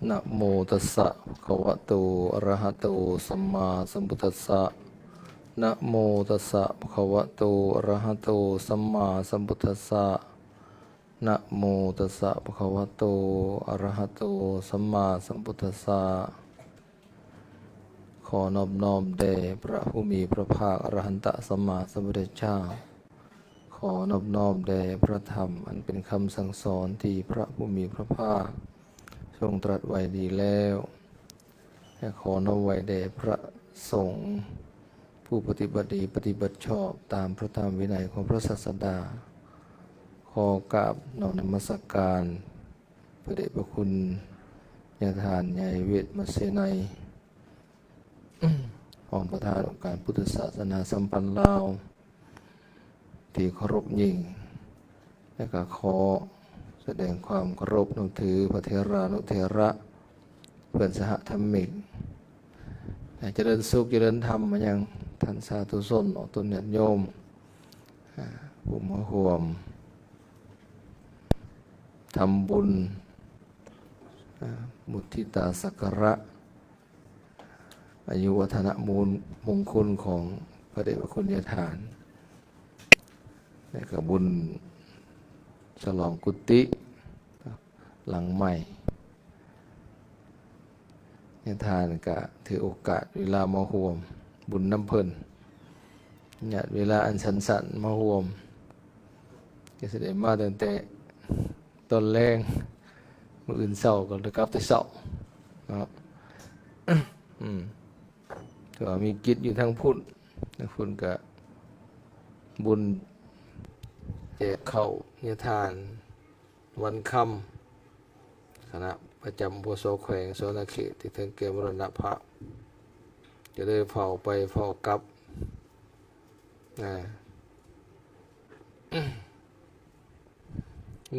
ນະໂມຕັດສະ ພະຄະວະໂຕ ອະຣະຫະໂຕ ສຳມາສຳພຸດທັດສະ ນະໂມຕັດສະ ພະຄະວະໂຕ ອະຣະຫະໂຕ ສຳມາສຳພຸດທັດສະ ນະໂມຕັດສະ ພະຄະວະໂຕ ອະຣະຫະໂຕ ສຳມາສຳພຸດທັດສະ. ຂໍນອບນ້ອມແດ່ພະຜູ້ມີພະພາກ ອະຣະຫັນຕະສຳມາສຳພຸດທະເຈົ້າ. ຂໍນອບນ້ອມແດ່ພະທຳ ອັນເປັນຄຳສັ່ງສອນທີ່ພະຜູ້ມີພະພາກຊົງຕລັດໄວ້ດີແລ້ວ ແລະ ຂໍນ້ອມໄຫວ້ແດ່ພະສົງ ຜູ້ປະຕິບັດດີປະຕິບັດຊອບຕາມພະທຳວິໄນຂອງພະສາສະດາ. ຂໍກາບນອບນະມັດສະການ ພະເດດພະຄຸນຍາທ່ານໃຫຍ່ເວດມະເສໄນ ຮອງປະທານອົງການພຸດທະສາສະໜາສຳພັນລາວທີ່ເຄົາລົບຍິ່ງ ແລະ ກໍຂໍສະແດງຄວາມເຄົາລົບນັບຖືພະເຖລານຸເຖລະ ເພື່ອນສະຫະທຳມິກ ແລະ ຈະເລີນສຸກຈະເລີນທຳມາຍັງທ່ານສາທຸຊົນ ອອກຕົນຍາດໂຍມ ອາ ຜູ້ມາຮ່ວມ ທຳບຸນ ອາ ມຸທິຕາສັກກາລະ ອາຍຸວັດທະນະມຸນ ມຸງຄຸນຂອງພະເດດພະຄຸນຍາທ່ານ ແລະ ກະບຸນສະຫຼອງກຸຕິຫຼັງໃໝ່. ຍາທ່ານກະຖືໂອກາດເວລາມາຮ່ວມບຸນນຳເພິ່ນ ຍາດເວລາອັນສັ້ນໆມາຮ່ວມ ກະຊິໄດ້ມາຕັ້ງແຕ່ຕອນແລງ ມື້ອື່ນເຊົ້າກໍໄດ້ກັບແຕ່ເຊົ້າເນາະ. ອືມ ຖືວ່າມີກິດຢູ່ທາງພຸ້ນ ທາງພຸ້ນກະບຸນແຈກເຂົ້າຍາທ່ານ ວັນຄຳ ຄະນະປະຈຳ ປກສ ແຂວງສະຫວັນນະເຂດ ທີ່ເຖິງແກ່ມໍລະນະພາບ ຈະໄດ້ເຝົ້າໄປເຝົ້າກັບ ອາ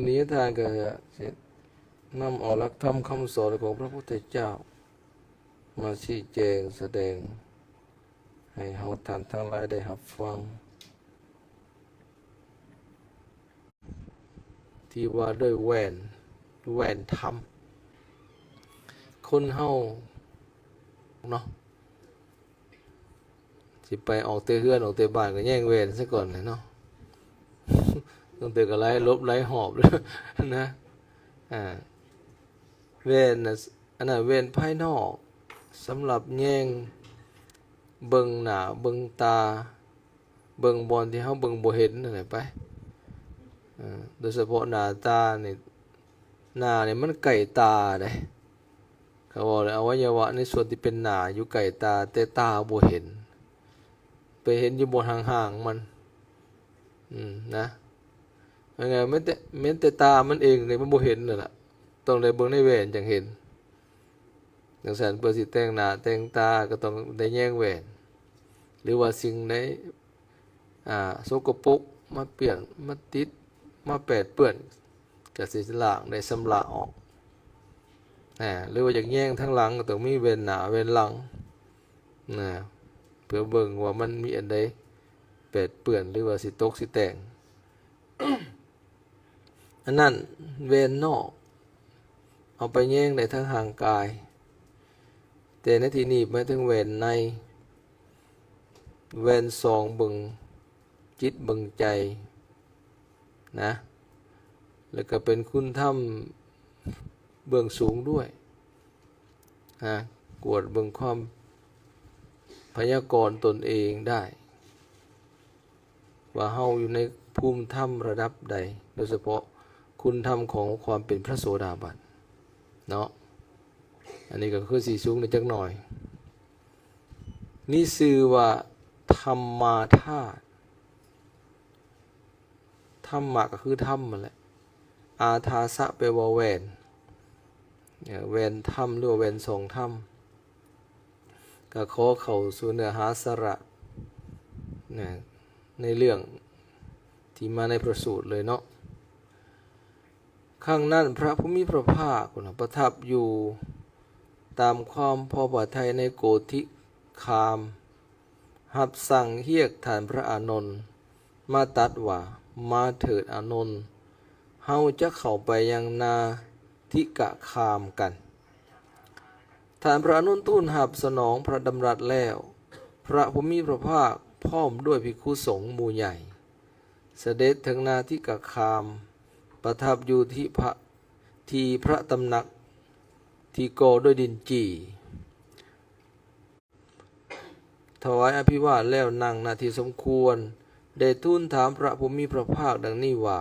ນີ້ທ່ານກໍຈະນຳເອົາຫຼັກທຳຄຳສອນຂອງພະພຸດທະເຈົ້າ ມາຊີ້ແຈງສະແດງໃຫ້ເຮົາທ່ານທັງຫຼາຍໄດ້ຮັບຟັງ ທີ່ວ່າດ້ວຍແວ່ນ ແວ່ນທຳ ຄົນເຮົາເນາະ ຊິໄປອອກແຕ່ເຮືອນອອກແຕ່ບ້ານກໍແຍ່ງແວ່ນຊະກ່ອນແຫຼະເນາະ ຕັ້ງແຕ່ກໍຫຼາຍລົບຫຼາຍຮອບແລ້ວນະ ອາ ແວ່ນນະ ອັນນັ້ນແວ່ນພາຍນອກ ສຳລັບແຍງເບິ່ງໜ້າເບິ່ງຕາ ເບິ່ງບ່ອນທີ່ເຮົາເບິ່ງບໍ່ເຫັນນັ້ນແຫຼະໄປ ເອີ ໂດຍສະເພາະໜ້າຕານີ້ ໜ້ານີ້ມັນໃກ້ຕາເດ້ ເຂົາເວົ້າແລ້ວ ອະໄວຍະວະໃນສ່ວນທີ່ເປັນໜ້າຢູ່ໃກ້ຕາ ແຕ່ຕາບໍ່ເຫັນ ໄປເຫັນຢູ່ບ່ອນຫ່າງໆມັນ ອືມ ນະ ວ່າໄງ ແມ່ນແຕ່ ແມ່ນແຕ່ຕາມັນເອງນີ້ມັນບໍ່ເຫັນນັ້ນລະ ຕ້ອງໄດ້ເບິ່ງໃນແວ່ນຈັ່ງເຫັນ ຈັ່ງຊັ້ນ ເພື່ອຊິແຕ່ງໜ້າແຕ່ງຕາກໍຕ້ອງໄດ້ແຍງແວ່ນ ຫຼືວ່າສິ່ງໃດ ອ່າ ສົກກະປົກມາປ່ຽນ ມາຕິດ ມາແປດເປື້ອນ ກະຊິລ້າງໄດ້ຊຳລະອອກ ອາ ຫຼືວ່າຢາກແຍງທາງຫຼັງກໍຕ້ອງມີແວ່ນໜ້າແວ່ນຫຼັງນະ ເພື່ອເບິ່ງວ່າມັນມີອັນໃດແປດເປື້ອນ ຫຼືວ່າຊິຕົກຊິແຕກ. ອັນນັ້ນແວ່ນນອກ ເອົາໄປແຍງໄດ້ທັງຮ່າງກາຍ ແຕ່ໃນທີ່ນີ້ໝາຍເຖິງແວ່ນໃນ ແວ່ນສ່ອງເບິ່ງຈິດເບິ່ງໃຈນະ ແລ້ວກໍເປັນຄຸນທຳເບື້ອງສູງດ້ວຍ ນະ ກວດເບິ່ງຄວາມພະຍາກອນຕົນເອງໄດ້ ວ່າເຮົາຢູ່ໃນພູມທຳລະດັບໃດ ໂດຍສະເພາະຄຸນທຳຂອງຄວາມເປັນພະໂສດາບັນເນາະ ອັນນີ້ກໍຄືຊິສູງໄດ້ຈັກໜ້ອຍ ມີຊື່ວ່າທຳມາທາດ ທຳມະກໍຄືທຳຫັ້ນແຫຼະ ອາທາສະແປວ່າແວ່ນ ເອີ ແວ່ນທຳ ຫຼືວ່າແວ່ນສ່ອງທຳ ກໍຂໍເຂົ້າສູ່ເນື້ອຫາສາລະນະ ໃນເລື່ອງທີ່ມາໃນພະສູດເລີຍເນາະ. ຄັ້ງນັ້ນພະຜູ້ມີພະພາກປະທັບຢູ່ຕາມຄວາມພໍພະໄທໃນໂກທິຄາມ ຮັບສັ່ງຮຽກທ່ານພະອານົນມາຕັດວ່າ, ມາເຖີດອານົນ, ເຮົາຈະເຂົ້າໄປຍັງນາທິກະຄາມກັນ. ທ່ານພະອານົນທູນຮັບສະໜອງພະດຳລັດແລ້ວ, ພະຜູ້ມີພະພາກພ້ອມດ້ວຍພິກຂຸສົງໝູ່ໃຫຍ່ ສະເດັດເຖິງນາທິກະຄາມ, ປະທັບຢູ່ທີ່ພະ ທີ່ພະຕຳໜັກທີ່ກໍ່ດ້ວຍດິນຈີ່. ຖວາຍອະພິວາດແລ້ວນັ່ງ ນະທີ່ສົມຄວນ ໄດ້ທູນຖາມພະຜູ້ມີພະພາກດັ່ງນີ້ວ່າ,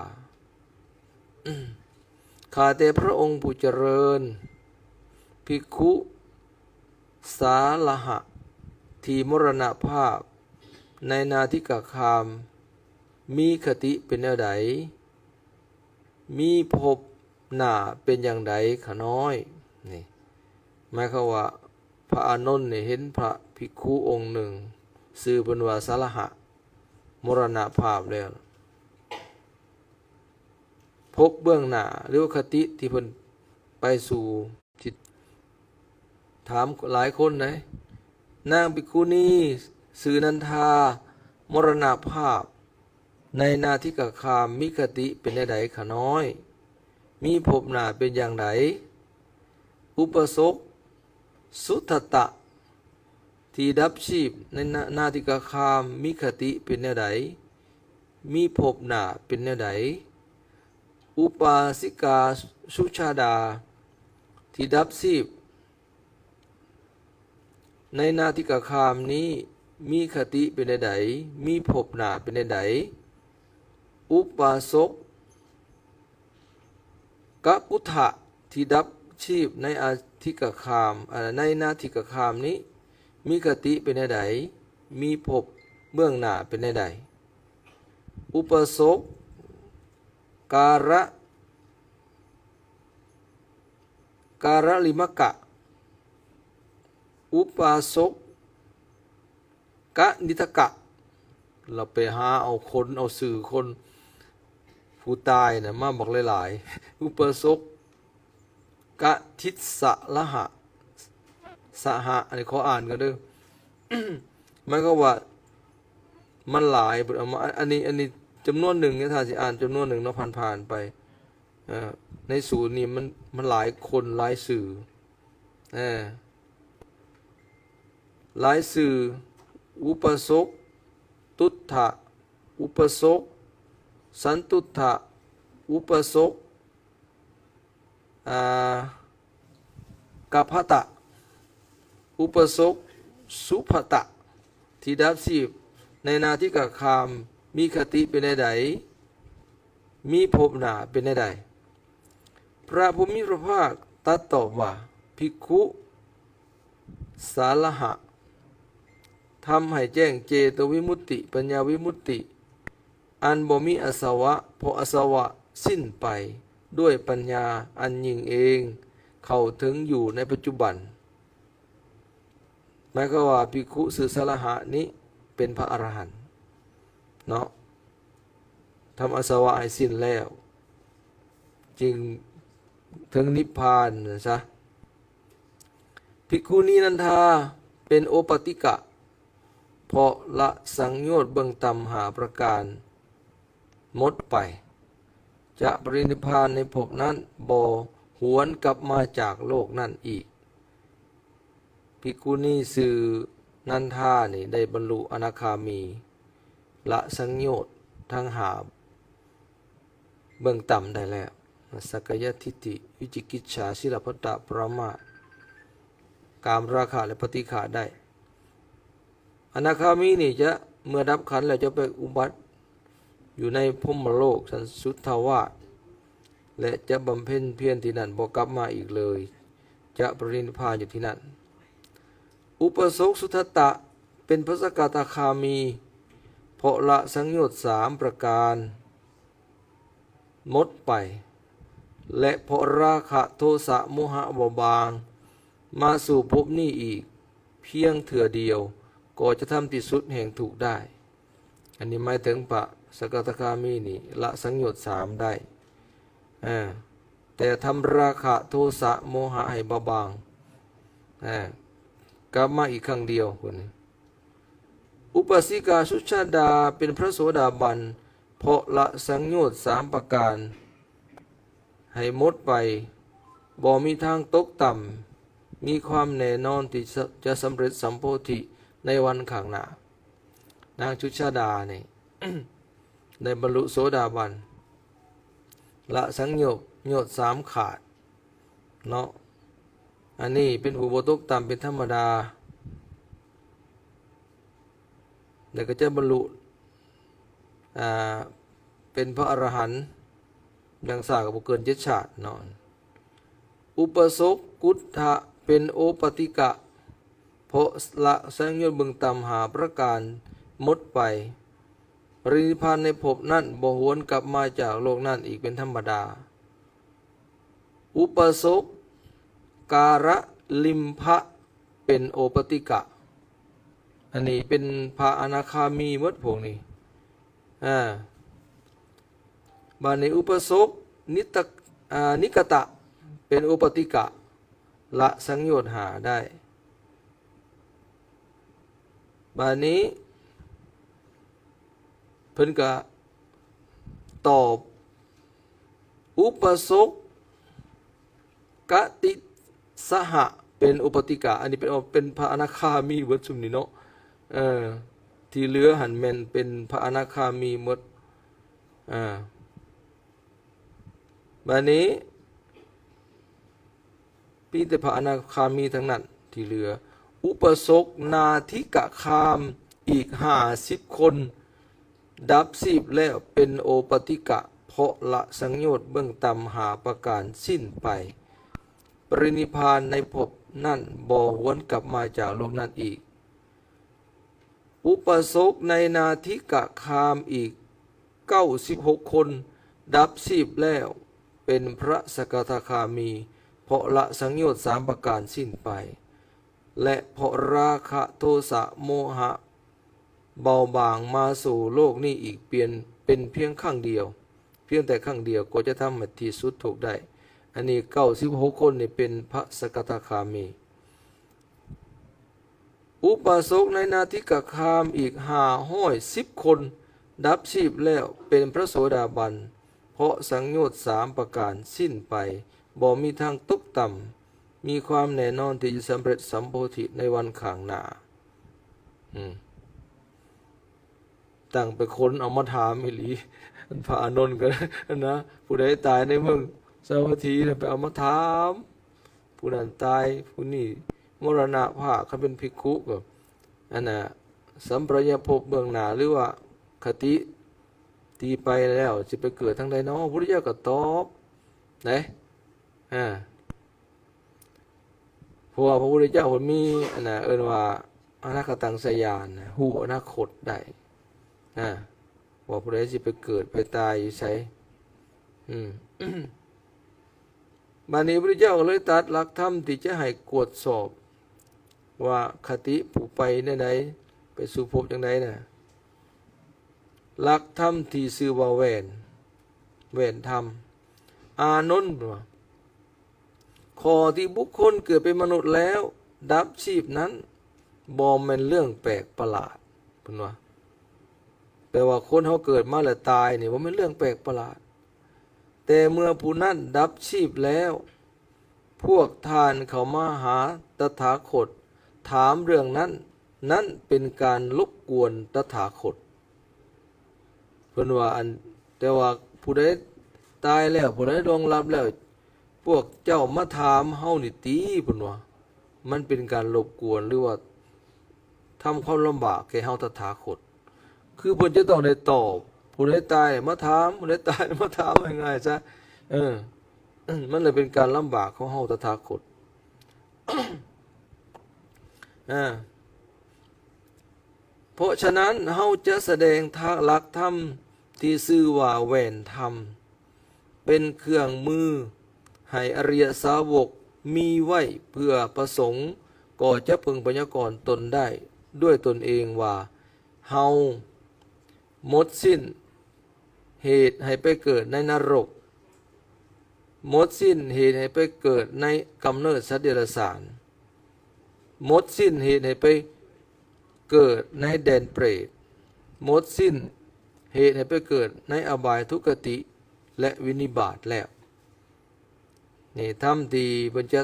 ຂ້າແຕ່ພະອົງຜູ້ຈະເລີນ, ພິກຂຸສາລະຫະທີ່ມໍລະນະພາບໃນນາທິກະຄາມ ມີຄະຕິເປັນແນວໃດ? ມີພົບໜ້າເປັນຢ່າງໃດຂະນ້ອຍ? ນີ້ ໝາຍຄວາມວ່າ ພະອານົນນີ້ເຫັນພະພິກຂຸອົງໜຶ່ງ ຊື່ເພິ່ນວ່າສາລະຫະ ມໍລະນະພາບແລ້ວ, ພົບເບື້ອງໜ້າ ຫຼືວ່າຄະຕິທີ່ເພິ່ນໄປສູ່ ຖາມຫຼາຍຄົນໃດ໋. ນາງພິກຂຸນີຊື່ນັນທາ ມໍລະນະພາບໃນນາທິກະຄາມ ມີຄະຕິເປັນແນວໃດຂະນ້ອຍ? ມີພົບໜ້າເປັນຢ່າງໃດ? ອຸປະສົກສຸທັດຕະທີ່ດັບຊີບໃນນາ ນາທິກະຄາມ ມີຄະຕິເປັນແນວໃດ? ມີພົບໜ້າເປັນແນວໃດ? ອຸປາສິກາສຸຊາດາທີ່ດັບຊີບ ໃນນາທິກະຄາມນີ້ມີຄະຕິເປັນແນວໃດ? ມີພົບໜ້າເປັນແນວໃດ? ອຸປາສົກກະກຸທະທີ່ດັບຊີບໃນອາທິກະຄາມ ອາ ໃນນາທິກະຄາມນີ້ມີຄະຕິເປັນແນວໃດ? ມີພົບເບື້ອງໜ້າເປັນແນວໃດ? ອຸປາສົກກາລະ ກາລະລິມະກະ ອຸປາສົກກະນິທະກະ ລາວໄປຫາເອົາຄົນ ເອົາຊື່ຄົນຜູ້ຕາຍນະມາບັກຫຼາຍໆ. ອຸປາສົກກະທິດສະລະຫະ ສະຫະ ອັນນີ້ຂໍອ່ານກ່ອນເດີ ໝາຍຄວາມວ່າມັນຫຼາຍ ເພິ່ນເອົາມາ ອັນ ອັນນີ້ ອັນນີ້ຈຳນວນໜຶ່ງ ຖ້າຊິອ່ານຈຳນວນໜຶ່ງເນາະ ຜ່ານໆໄປ. ເອີ ໃນສູນນີ້ມັນ ມັນຫຼາຍຄົນຫຼາຍຊື່ ເອີ ຫຼາຍຊື່ ອຸປາສົກ ຕຸດຖະ ອຸປາສົກ ສັນຕຸດຖະ ອຸປາສົກ ອາ ກັບພະຕະ ອຸປາສົກ ສຸພະຕະ ທີ່ດັບຊີບໃນນາທິກະຄາມ ມີຄະຕິເປັນແນວໃດ? ມີພົບໜ້າເປັນແນວໃດ? ພະຜູ້ມີພະພາກຕັດຕອບວ່າ, ພິກຂຸສາລະຫະ ທຳໃຫ້ແຈ້ງເຈໂຕວິມຸດຕິ, ປັນຍາວິມຸດຕິ ອັນບໍ່ມີອາສະວະ, ເພາະອາສະວະສິ້ນໄປດ້ວຍປັນຍາອັນຍິ່ງເອງ ເຂົ້າເຖິງຢູ່ໃນປັດຈຸບັນ. ໝາຍຄວາມວ່າ ພິກຂຸຊື່ສາລະຫະນີ້ເປັນພະອະລະຫັນເນາະ, ທຳອາສະວະໃຫ້ສິ້ນແລ້ວ ຈຶ່ງເຖິງນິບພານຊັ້ນຊະ. ພິກຂຸນີນັນທາເປັນໂອປາຕິກະ ເພາະລະສັງໂຍດເບື້ອງຕ່ຳຫ້າປະການໝົດໄປ, ຈະປະລິນິບພານໃນພົບນັ້ນ, ບໍ່ຫວນກັບມາຈາກໂລກນັ້ນອີກ. ພິກຂຸນີຊື່ນັນທານີ້ໄດ້ບັນລຸອະນາຄາມີ, ລະສັງໂຍດທັງຫ້າເບື້ອງຕ່ຳໄດ້ແລ້ວ, ສັກກາຍະທິດຖິ, ວິຈິກິດສາ, ສີລະພັດຕະ, ປະມາດ, ກາມຣາຄະ ແລະ ປະຕິຄະໄດ້. ອະນາຄາມີນີ້ຈະ ເມື່ອດັບຂັນແລ້ວ ຈະໄປອຸບັດຢູ່ໃນພົມມະໂລກ ຊັ້ນສຸດທາວາດ ແລະ ຈະບຳເພັນພຽນທີ່ນັ້ນ ບໍ່ກັບມາອີກເລີຍ, ຈະປະລິນິບພານຢູ່ທີ່ນັ້ນ. ອຸປາສົກສຸທັດຕະ ເປັນພະສະກະທາຄາມີ ເພາະລະສັງໂຍດສາມປະການ ໝົດໄປ ແລະ ເພາະລາຄະໂທສະໂມຫະເບົາບາງ ມາສູ່ພົບນີ້ອີກພຽງເທື່ອດຽວ ກໍຈະທຳທີ່ສຸດແຫ່ງທຸກໄດ້. ອັນນີ້ໝາຍເຖິງພະສະກະທາຄາມີນີ້ ລະສັງໂຍດສາມໄດ້, ເອີ ແຕ່ທຳລາຄະໂທສະໂມຫະໃຫ້ເບົາບາງ, ເອີ ກັບມາອີກຄັ້ງດຽວພຸ້ນ. ອຸປາສິກາສຸຊາດາ ເປັນພະໂສດາບັນ ເພາະລະສັງໂຍດສາມປະການໃຫ້ໝົດໄປ, ບໍ່ມີທາງຕົກຕ່ຳ ມີຄວາມແນ່ນອນທີ່ຈະ ຈະສຳເລັດສຳໂພທິໃນວັນຂ້າງໜ້າ. ນາງສຸຊາດານີ້ ໄດ້ບັນລຸໂສດາບັນ ລະສັງໂຍດ ໂຍດສາມຂາດເນາະ. ອັນນີ້ເປັນຜູ້ບໍ່ຕົກຕ່ຳເປັນທຳມະດາ ແລ້ວກໍຈະບັນລຸ ອ່າ ເປັນພະອະລະຫັນ ຢ່າງຊ້າກໍບໍ່ເກີນເຈັດຊາດເນາະ. ອຸປະສົກກຸດທະເປັນໂອປະຕິກະ ເພາະລະສັງໂຍດເບື້ອງຕ່ຳຫ້າປະການໝົດໄປ. ປະລິນິບພານໃນພົບນັ້ນ ບໍ່ຫວນກັບມາຈາກໂລກນັ້ນອີກເປັນທຳມະດາ. ອຸປະສົກກາລະລິມພະເປັນໂອປະຕິກະ. ອັນນີ້ເປັນພະອະນາຄາມີໝົດພວກນີ້. ອ່າ ບາດນີ້ອຸປະສົກນິຕະ ອ່າ ນິກະຕະເປັນໂອປະຕິກະ ລະສັງໂຍດຫ້າໄດ້. ບາດນີ້ເພິ່ນກະຕອບ ອຸປະສົກກະຕິສະຫະເປັນໂອປະຕິກະ. ອັນນີ້ເປັນ ເປັນພະອະນາຄາມີເບິດຊຸມນີ້ເນາະ. ເອີ ທີ່ເຫຼືອຫັ້ນແມ່ນເປັນພະອະນາຄາມີໝົດ. ອ່າ ບາດນີ້ມີແຕ່ພະອະນາຄາມີທັງນັ້ນທີ່ເຫຼືອ. ອຸປະສົກນາທິກະຄາມອີກຫ້າສິບຄົນ ດັບຊີບແລ້ວເປັນໂອປະຕິກະ ເພາະລະສັງໂຍດເບື້ອງຕ່ຳຫ້າປະການສິ້ນໄປ. ປະລິນິບພານໃນພົບນັ້ນບໍ່ຫວນກັບມາຈາກໂລກນັ້ນອີກ. ອຸປະສົກໃນນາທິກະຄາມອີກເກົ້າສິບຫົກຄົນ ດັບຊີບແລ້ວເປັນພະສະກະທາຄາມີ ເພາະລະສັງໂຍດສາມປະການສິ້ນໄປ ແລະ ເພາະລາຄະໂທສະໂມຫະເບົາບາງມາສູ່ໂລກນີ້ອີກ ປ່ຽນເປັນພຽງຄັ້ງດຽວ ພຽງແຕ່ຄັ້ງດຽວກໍຈະທຳໃຫ້ທີ່ສຸດທຸກໄດ້. ອັນນີ້ເກົ້າສິບຫົກຄົນນີ້ເປັນພະສະກະທາຄາມີ. ອຸປາສົກໃນນາທິກະຄາມອີກຫ້າຮ້ອຍສິບຄົນ ດັບຊີບແລ້ວເປັນພະໂສດາບັນ ເພາະສັງໂຍດສາມປະການສິ້ນໄປ ບໍ່ມີທາງຕົກຕ່ຳ ມີຄວາມແນ່ນອນທີ່ຈະສຳເລັດສຳໂພທິໃນວັນຂ້າງໜ້າ. ອືມ. ຕັ້ງໄປຄົ້ນເອົາມາຖາມອີ່ຫຼີ. ພະອານົນກໍນະ ຜູ້ໃດຕາຍໃນເມືອງສາວັດຖີນະ ໄປເອົາມາຖາມ ຜູ້ນັ້ນຕາຍ ຜູ້ນີ້ມໍລະນະພາບ. ຄັນເປັນພິກຂຸກໍ ອັນນະ ສຳປະຍາພົບເບື້ອງໜ້າ ຫຼືວ່າຄະຕິທີ່ໄປແລ້ວ ຊິໄປເກີດທາງໃດນໍ? ພະພຸດທະເຈົ້າກໍຕອບເດ້ ອາ ເພາະວ່າພະພຸດທະເຈົ້າເພິ່ນມີ ອັນນະ ເອີ້ນວ່າອະນາກະຕັງຊະຍານນະ ຮູ້ອະນາຄົດໄດ້ ອາ ວ່າຜູ້ໃດຊິໄປເກີດໄປຕາຍຢູ່ໃສ. ອືມ ບາດນີ້ພະພຸດທະເຈົ້າກໍເລີຍຕັດຫຼັກທຳທີ່ຈະໃຫ້ກວດສອບວ່າຄະຕິຜູ້ໄປແນວໃດ ໄປສູ່ພົບຈັ່ງໃດນະ. ຫຼັກທຳທີ່ຊື່ວ່າແຫວນ ແຫວນທຳ. ອານົນ ເພິ່ນວ່າ ຂໍ້ທີ່ບຸກຄົນເກີດເປັນມະນຸດແລ້ວດັບຊີບນັ້ນ ບໍ່ແມ່ນເລື່ອງແປກປະຫຼາດ ເພິ່ນວ່າ. ແປວ່າຄົນເຮົາເກີດມາແລ້ວຕາຍນີ້ ບໍ່ແມ່ນເລື່ອງແປກປະຫຼາດ. ແຕ່ເມື່ອຜູ້ນັ້ນດັບຊີບແລ້ວ ພວກທ່ານເຂົ້າມາຫາຕະຖາຄົດ ຖາມເລື່ອງນັ້ນ ນັ້ນເປັນການລົບກວນຕະຖາຄົດ. ເພິ່ນວ່າ ອັນ ແຕ່ວ່າຜູ້ໃດຕາຍແລ້ວ ຜູ້ໃດລ່ວງລັບແລ້ວ ພວກເຈົ້າມາຖາມເຮົານີ້ຕິ ເພິ່ນວ່າ ມັນເປັນການລົບກວນ ຫຼືວ່າທຳຄວາມລຳບາກແກ່ເຮົາຕະຖາຄົດ. ຄືເພິ່ນຈະຕ້ອງໄດ້ຕອບ ຜູ້ໃດຕາຍມາຖາມ ຜູ້ໃດຕາຍມາຖາມ ງ່າຍໆຊະ ເອີ ມັນເລີຍເປັນການລຳບາກຂອງເຮົາຕະຖາຄົດ. ອາ ເພາະສະນັ້ນ ເຮົາຈະສະແດງທາງຫຼັກທຳທີ່ຊື່ວ່າແຫວນທຳ ເປັນເຄື່ອງມືໃຫ້ອະລິຍະສາວົກມີໄວ້ເພື່ອປະສົງ ກໍຈະເພິ່ງພະຍາກອນຕົນໄດ້ດ້ວຍຕົນເອງວ່າ ເຮົາ ໝົດສິ້ນເຫດໃຫ້ໄປເກີດໃນນະລົກ, ໝົດສິ້ນເຫດໃຫ້ໄປເກີດໃນກຳເນີດສັດເດຍລະສານ, ໝົດສິ້ນເຫດໃຫ້ໄປເກີດໃນແດນເປຣດ, ໝົດສິ້ນເຫດໃຫ້ໄປເກີດໃນອະບາຍທຸກຄະຕິ ແລະ ວິນິບາດແລ້ວ. ນີ້ທຳທີ່ເພິ່ນຈະ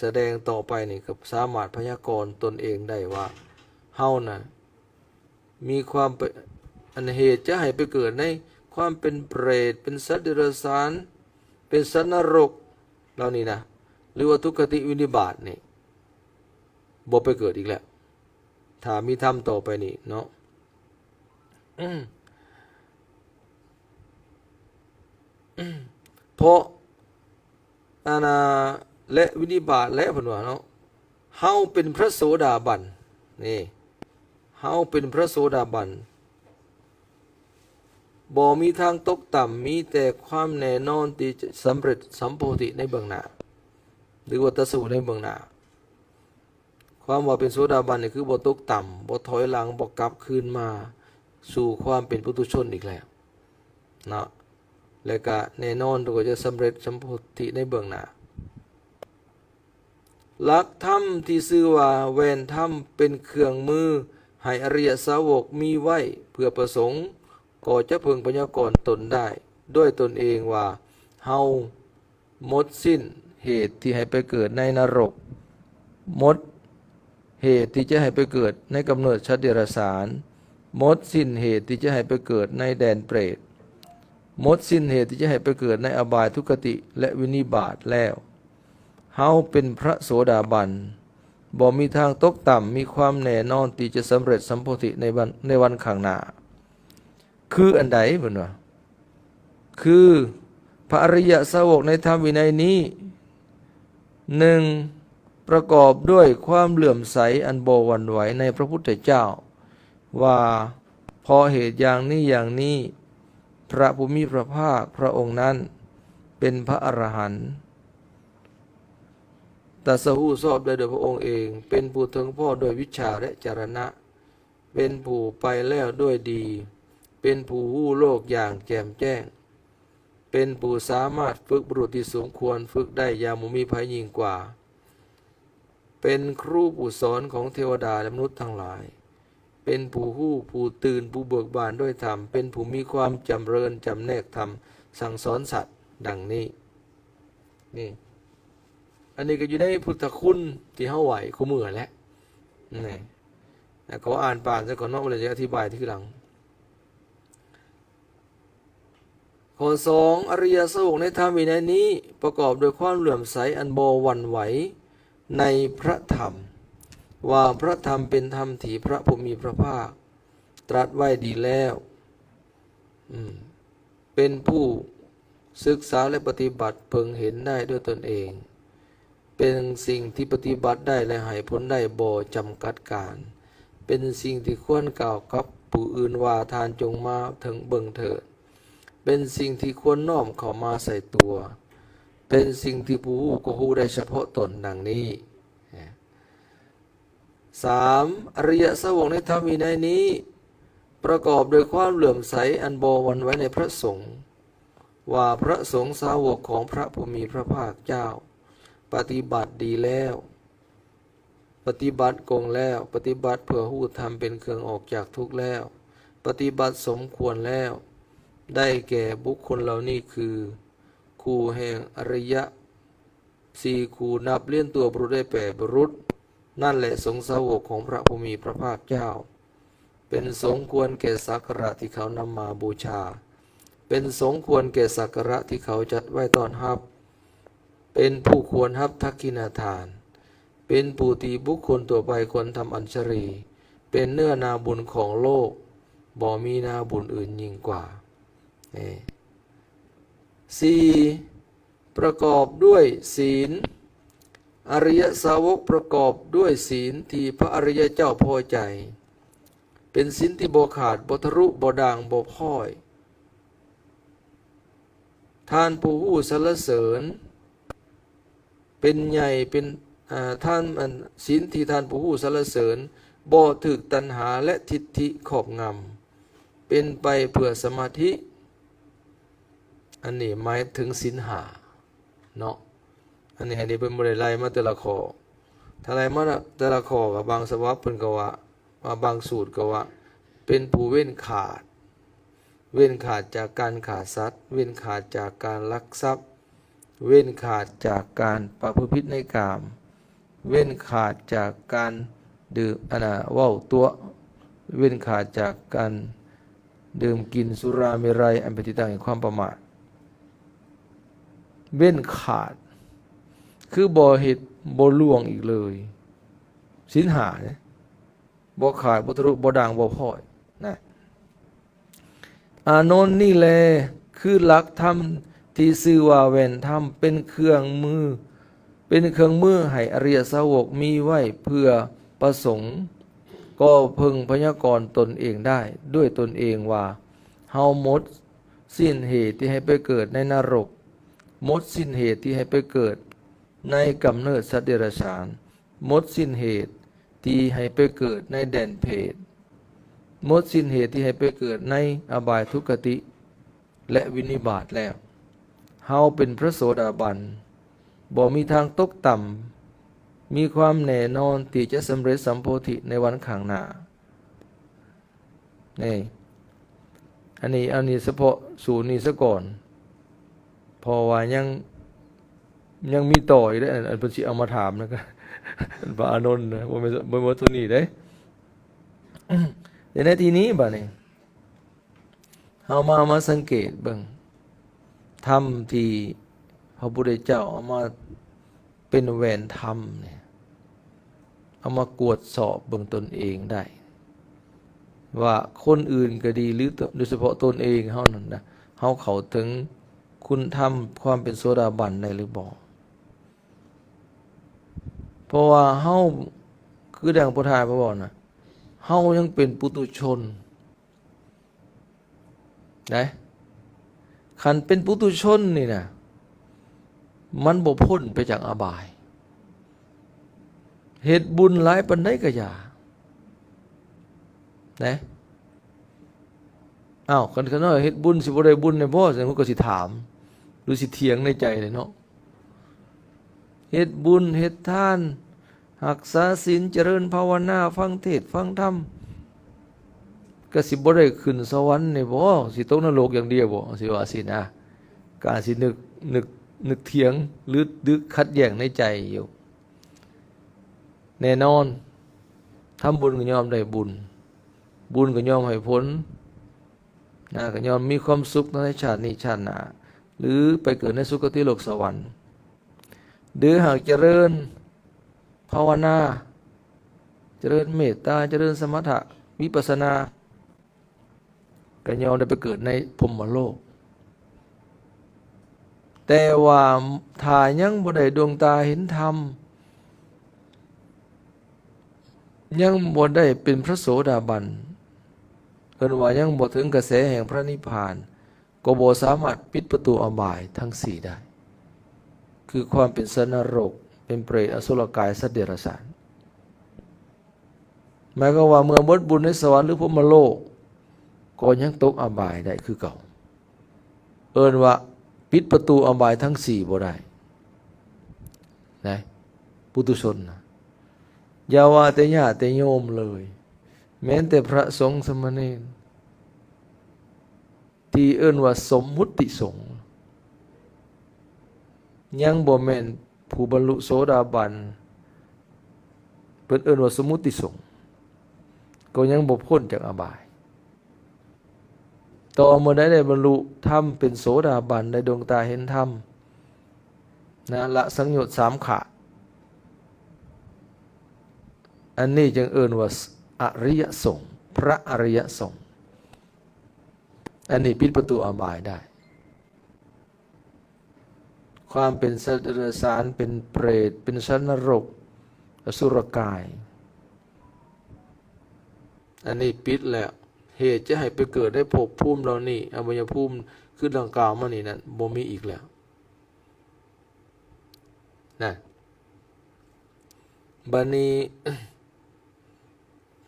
ສະແດງຕໍ່ໄປນີ້ ກໍສາມາດພະຍາກອນຕົນເອງໄດ້ວ່າ ເຮົານະມີຄວາມເປັນ ອັນເຫດຈະໃຫ້ໄປເກີດໃນຄວາມເປັນເປດ, ເປັນສັດເດຍລະສານ, ເປັນສັດນະລົກເຫຼົ່ານີ້ນະ ຫຼືວ່າທຸກຄະຕິວິນິບາດນີ້ ບໍ່ໄປເກີດອີກແລ້ວ ຖ້າມີທຳຕໍ່ໄປນີ້ເນາະ. ເພາະ ອັນນາ ແລະ ວິນິບາດແລ້ວ ເພິ່ນວ່າເນາະ ເຮົາເປັນພະໂສດາບັນ ນີ້ ເຮົາເປັນພະໂສດາບັນ ບໍ່ມີທາງຕົກຕ່ຳ ມີແຕ່ຄວາມແນ່ນອນທີ່ຈະສຳເລັດສຳໂພທິໃນເບື້ອງໜ້າ ຫຼືວ່າຕັດສະຮູ້ໃນເບື້ອງໜ້າ. ຄວາມວ່າເປັນໂສດາບັນນີ້ ຄືບໍ່ຕົກຕ່ຳ ບໍ່ຖອຍຫຼັງ ບໍ່ກັບຄືນມາສູ່ຄວາມເປັນປຸຖຸຊົນອີກແລ້ວເນາະ ແລະກະແນ່ນອນທີ່ຈະສຳເລັດສຳໂພທິໃນເບື້ອງໜ້າ. ຫຼັກທຳທີ່ຊື່ວ່າແວ່ນທຳ ເປັນເຄື່ອງມືໃຫ້ອະລິຍະສາວົກມີໄວ້ເພື່ອປະສົງ ກໍຈະເພິ່ງພະຍາກອນຕົນໄດ້ດ້ວຍຕົນເອງວ່າ ເຮົາ ໝົດສິ້ນເຫດທີ່ໃຫ້ໄປເກີດໃນນະລົກ, ໝົດເຫດທີ່ຈະໃຫ້ໄປເກີດໃນກຳເນີດສັດເດຍລະສານ, ໝົດສິ້ນເຫດທີ່ຈະໃຫ້ໄປເກີດໃນແດນເປດ, ໝົດສິ້ນເຫດທີ່ຈະໃຫ້ໄປເກີດໃນອະບາຍ, ທຸກຄະຕິ ແລະ ວິນິບາດແລ້ວ. ເຮົາເປັນພະໂສດາບັນ, ບໍ່ມີທາງຕົກຕ່ຳ, ມີຄວາມແນ່ນອນທີ່ຈະສຳເລັດສຳໂພທິໃນວັນ, ໃນວັນຂ້າງໜ້າ. ຄືອັນໃດ? ເພິ່ນວ່າ ຄືພະອະລິຍະສາວົກໃນທຳວິໄນນີ້ ໜຶ່ງ ປະກອບດ້ວຍຄວາມເຫຼື້ອມໃສອັນບໍ່ຫວັ່ນໄຫວໃນພະພຸດທະເຈົ້າ ວ່າເພາະເຫດຢ່າງນີ້ຢ່າງນີ້ ພະຜູ້ມີພະພາກພະອົງນັ້ນເປັນພະອະລະຫັນ ຕັດສະຮູ້ຊອບໄດ້ດ້ວຍພະອົງເອງ, ເປັນຜູ້ເຖິງພໍ້ດ້ວຍວິດຊາ ແລະ ຈາລະນະ. ເປັນຜູ້ໄປແລ້ວດ້ວຍດີ, ເປັນຜູ້ຮູ້ໂລກຢ່າງແຈ່ມແຈ້ງ, ເປັນຜູ້ສາມາດຝຶກບຸລຸດທີ່ສົມຄວນຝຶກໄດ້ຢ່າງບໍ່ມີໃຜຍິ່ງກວ່າ, ເປັນຄູຜູ້ສອນຂອງເທວະດາ ແລະ ມະນຸດທັງຫຼາຍ, ເປັນຜູ້ຮູ້, ຜູ້ຕື່ນ, ຜູ້ເບີກບານດ້ວຍທຳ, ເປັນຜູ້ມີຄວາມຈຳເລີນຈຳແນກທຳ, ສັ່ງສອນສັດ, ດັ່ງນີ້. ນີ້ ອັນນີ້ກໍຢູ່ໃນພຸດທະຄຸນທີ່ເຮົາໄຫວ້ຄູ່ມື້ຫັ້ນແຫຼະ. ນີ້ ແລ້ວກໍອ່ານປານຊະກ່ອນເນາະ, ແລ້ວຈະອະທິບາຍທີຫຼັງ. ຂໍ້ສອງ ອະລິຍະສາວົກໃນທຳວິໄນນີ້ ປະກອບດ້ວຍຄວາມເຫຼື້ອມໃສອັນບໍ່ຫວັ່ນໄຫວໃນພະທຳ, ວ່າພະທຳເປັນທຳທີ່ພະຜູ້ມີພະພາກຕລັດໄວ້ດີແລ້ວ. ອືມ ເປັນຜູ້ສຶກສາ ແລະ ປະຕິບັດເພິ່ງເຫັນໄດ້ດ້ວຍຕົນເອງ, ເປັນສິ່ງທີ່ປະຕິບັດໄດ້ ແລະ ໃຫ້ຜົນໄດ້ບໍ່ຈຳກັດການ, ເປັນສິ່ງທີ່ຄວນກ່າວກັບຜູ້ອື່ນວ່າ ທ່ານຈົ່ງມາເຖິງເບິ່ງເຖີດ, ເປັນສິ່ງທີ່ຄວນນ້ອມເຂົ້າມາໃສ່ຕົວ, ເປັນສິ່ງທີ່ຜູ້ຮູ້ກໍຮູ້ໄດ້ສະເພາະຕົນ, ດັ່ງນີ້. ສາມ ອະລິຍະສາວົກໃນທຳວິໄນນີ້ ປະກອບດ້ວຍຄວາມເຫຼື້ອມໃສອັນບໍ່ຫວັ່ນໄຫວໃນພະສົງ, ວ່າພະສົງສາວົກຂອງພະຜູ້ມີພະພາກເຈົ້າ ປະຕິບັດດີແລ້ວ, ປະຕິບັດກົງແລ້ວ, ປະຕິບັດເພື່ອຮູ້ທຳເປັນເຄື່ອງອອກຈາກທຸກແລ້ວ, ປະຕິບັດສົມຄວນແລ້ວ, ໄດ້ແກ່ບຸກຄົນເຫຼົ່ານີ້ຄື ຄູ່ແຫ່ງອະລິຍະ ສີ່ຄູ່ ນັບລຽນຕົວບຸລຸດໄດ້ແປດບຸລຸດ, ນັ້ນແຫຼະສົງສາວົກຂອງພະຜູ້ມີພະພາກເຈົ້າ, ເປັນສົມຄວນແກ່ສັກກາລະທີ່ເຂົານຳມາບູຊາ, ເປັນສົມຄວນແກ່ສັກກາລະທີ່ເຂົາຈັດໄວ້ຕ້ອນຮັບ, ເປັນຜູ້ຄວນຮັບທັກຂິນະທານ, ເປັນຜູ້ທີ່ບຸກຄົນທົ່ວໄປຄວນທຳອັນຊະລີ, ເປັນເນື້ອນາບຸນຂອງໂລກ, ບໍ່ມີນາບຸນອື່ນຍິ່ງກວ່າ. ນີ້ ສີ່ ປະກອບດ້ວຍສີນ, ອະລິຍະສາວົກປະກອບດ້ວຍສີນທີ່ພະອະລິຍະເຈົ້າພໍໃຈ, ເປັນສີນທີ່ບໍ່ຂາດ, ບໍ່ທະລຸ, ບໍ່ດ່າງ, ບໍ່ພ້ອຍ. ທ່ານຜູ້ຮູ້ສັນລະເສີນ ເປັນໃຫຍ່ ເປັນ ອາ ທ່ານ ອັນ ສິນທີ່ທ່ານຜູ້ຮູ້ສັນລະເສີນ ບໍ່ຖືກຕັນຫາ ແລະ ທິດຖິຄອບງຳ ເປັນໄປເພື່ອສະມາທິ. ອັນນີ້ໝາຍເຖິງສິນຫ້າເນາະ. ອັນນີ້ ອັນນີ້ເພິ່ນບໍ່ໄດ້ໄລ່ມາແຕ່ລະຂໍ້. ຖ້າໄລ່ມາແຕ່ລະຂໍ້ ກໍບາງສະບັບເພິ່ນກໍວ່າ ວ່າບາງສູດກໍວ່າ ເປັນຜູ້ເວັ້ນຂາດ, ເວັ້ນຂາດຈາກການຂ້າສັດ, ເວັ້ນຂາດຈາກການລັກຊັບ, ເວັ້ນຂາດຈາກການປະພຶດຜິດໃນກາມ, ເວັ້ນຂາດຈາກການດື່ມ ອັນນ່າ ເວົ້າຕົວະ, ເວັ້ນຂາດຈາກການດື່ມກິນສຸລາເມໄຣ ອັນເປັນທີ່ຕັ້ງແຫ່ງຄວາມປະໝາດ. ເວັ້ນຂາດ ຄືບໍ່ເຮັດ ບໍ່ລ່ວງອີກເລີຍ. ສິນຫ້າເດ້ ບໍ່ຂາດ ບໍ່ທະລຸ ບໍ່ດ່າງ ບໍ່ພ້ອຍນະ. ອານົນ ນີ້ແລ ຄືຫຼັກທຳທີ່ຊື່ວ່າແວ່ນທຳ ເປັນເຄື່ອງມື ເປັນເຄື່ອງມືໃຫ້ອະລິຍະສາວົກມີໄວ້ເພື່ອປະສົງ ກໍເພິ່ງພະຍາກອນຕົນເອງໄດ້ດ້ວຍຕົນເອງວ່າ ເຮົາໝົດສິ້ນເຫດທີ່ໃຫ້ໄປເກີດໃນນະລົກ, ໝົດສິ້ນເຫດທີ່ໃຫ້ໄປເກີດໃນກຳເນີດສັດເດຍລະສານ, ໝົດສິ້ນເຫດທີ່ໃຫ້ໄປເກີດໃນແດນເຜດ, ໝົດສິ້ນເຫດທີ່ໃຫ້ໄປເກີດໃນອະບາຍທຸກຄະຕິ ແລະ ວິນິບາດແລ້ວ. ເຮົາເປັນພະໂສດາບັນ ບໍ່ມີທາງຕົກຕ່ຳ, ມີຄວາມແນ່ນອນທີ່ຈະສຳເລັດສຳໂພທິໃນວັນຂ້າງໜ້າ. ນີ້ ອັນນີ້ ອັນນີ້ສະເພາະສູນນີ້ສາກ່ອນ ເພາະວ່າຍັງ ຍັງມີຕໍ່ອີກເດ້ ອັນ ອັນເພິ່ນຊິເອົາມາຖາມນະ ພະອານົນນະ ບໍ່ແມ່ນ ບໍ່ແມ່ນເທົ່ານີ້ເດ້. ແຕ່ໃນທີ່ນີ້ບາດນີ້ ເຮົາມາ ມາສັງເກດເບິ່ງ ທຳທີ່ພະພຸດທະເຈົ້າເອົາມາເປັນແວ່ນທຳນີ້ ເອົາມາກວດສອບເບິ່ງຕົນເອງໄດ້ ວ່າຄົນອື່ນກໍດີ ຫຼື ໂດຍສະເພາະຕົນເອງເຮົານັ້ນນະ ເຮົາເຂົ້າເຖິງຄຸນທຳຄວາມເປັນໂສດາບັນໄດ້ຫຼືບໍ່? ເພາະວ່າເຮົາ ຄືດັ່ງຜູ້ທ້າຍເພິ່ນເວົ້ານະ ເຮົາຍັງເປັນປຸຖຸຊົນ ໄດ໋ ຄັນເປັນປຸຖຸຊົນນີ້ນະ ມັນບໍ່ພົ້ນໄປຈາກອະບາຍ ເຮັດບຸນຫຼາຍປານໃດກໍຢ່າ ໄດ໋. ອ້າວ ຄັນ ຄັນວ່າເຮັດບຸນຊິບໍ່ໄດ້ບຸນແດ່ບໍ່? ຊັ້ນເພິ່ນກໍຊິຖາມ ຫຼື ຊິຖຽງໃນໃຈແຫຼະເນາະ. ເຮັດບຸນເຮັດທານ ຮັກສາສິນ ຈະເລີນພາວະນາ ຟັງເທດຟັງທຳ ກໍຊິບໍ່ໄດ້ຂຶ້ນສະຫວັນນີ້ບໍ? ຊິຕົກນະລົກຢ່າງດຽວບໍ? ຊິວ່າຊີ້ນະ ກະຊິນຶກ ນຶກ ນຶກຖຽງ ຫຼື ດຶກຂັດແຍ້ງໃນໃຈຢູ່. ແນ່ນອນ ທຳບຸນກໍຍ່ອມໄດ້ບຸນ ບຸນກໍຍ່ອມໃຫ້ຜົນນະ ກໍຍ່ອມມີຄວາມສຸກທັງໃນຊາດນີ້ຊາດໜ້າ ຫຼື ໄປເກີດໃນສຸຄະຕິໂລກສະຫວັນ ຫຼື ຫາກຈະເລີນພາວະນາ ຈະເລີນເມດຕາ ຈະເລີນສະມະຖະ ວິປັດສະນາ ກໍຍ່ອມໄດ້ໄປເກີດໃນພົມມະໂລກ. ແຕ່ວ່າຖ້າຍັງບໍ່ໄດ້ດວງຕາເຫັນທຳ ຍັງບໍ່ໄດ້ເປັນພະໂສດາບັນ ເອີ້ນວ່າຍັງບໍ່ເຖິງກະແສແຫ່ງພະນິບພານ ກໍບໍ່ສາມາດປິດປະຕູອະບາຍທັງສີ່ໄດ້ ຄືຄວາມເປັນສັດນະລົກ ເປັນເປດ ອະສຸລະກາຍ ສັດເດຍລະສານ. ໝາຍຄວາມວ່າເມື່ອໝົດບຸນໃນສະຫວັນ ຫຼື ພົມມະໂລກ ກໍຍັງຕົກອະບາຍໄດ້ຄືເກົ່າ. ເອີ້ນວ່າປິດປະຕູອະບາຍທັງສີ່ບໍ່ໄດ້ ນະ ປຸຖຸຊົນນະ. ຢ່າວ່າແຕ່ຍາດແຕ່ໂຍມເລີຍ ແມ່ນແຕ່ພະສົງສາມະເນນ ທີ່ເອີ້ນວ່າສົມມຸດຕິສົງ ຍັງບໍ່ແມ່ນຜູ້ບັນລຸໂສດາບັນ ເພິ່ນເອີ້ນວ່າສົມມຸດຕິສົງ ກໍຍັງບໍ່ພົ້ນຈາກອະບາຍ. ຕໍ່ເມື່ອໃດໄດ້ບັນລຸທຳເປັນໂສດາບັນ ໄດ້ດວງຕາເຫັນທຳນະ ລະສັງໂຍດສາມຂະ ອັນນີ້ຈຶ່ງເອີ້ນວ່າ ອະລິຍະສົງ ພະອະລິຍະສົງ. ອັນນີ້ປິດປະຕູອະບາຍໄດ້. ຄວາມເປັນສັດເດຍລະສານ ເປັນເປດ ເປັນສັດນະລົກ ອະສຸລະກາຍ ອັນນີ້ປິດແລ້ວ. ເຫດຈະໃຫ້ໄປເກີດໃນພົບພູມເຫຼົ່ານີ້ ອະໄວຍະພູມ ຄືດັ່ງກ່າວມານີ້ນັ້ນ ບໍ່ມີອີກແລ້ວ ນະ. ບັດນີ້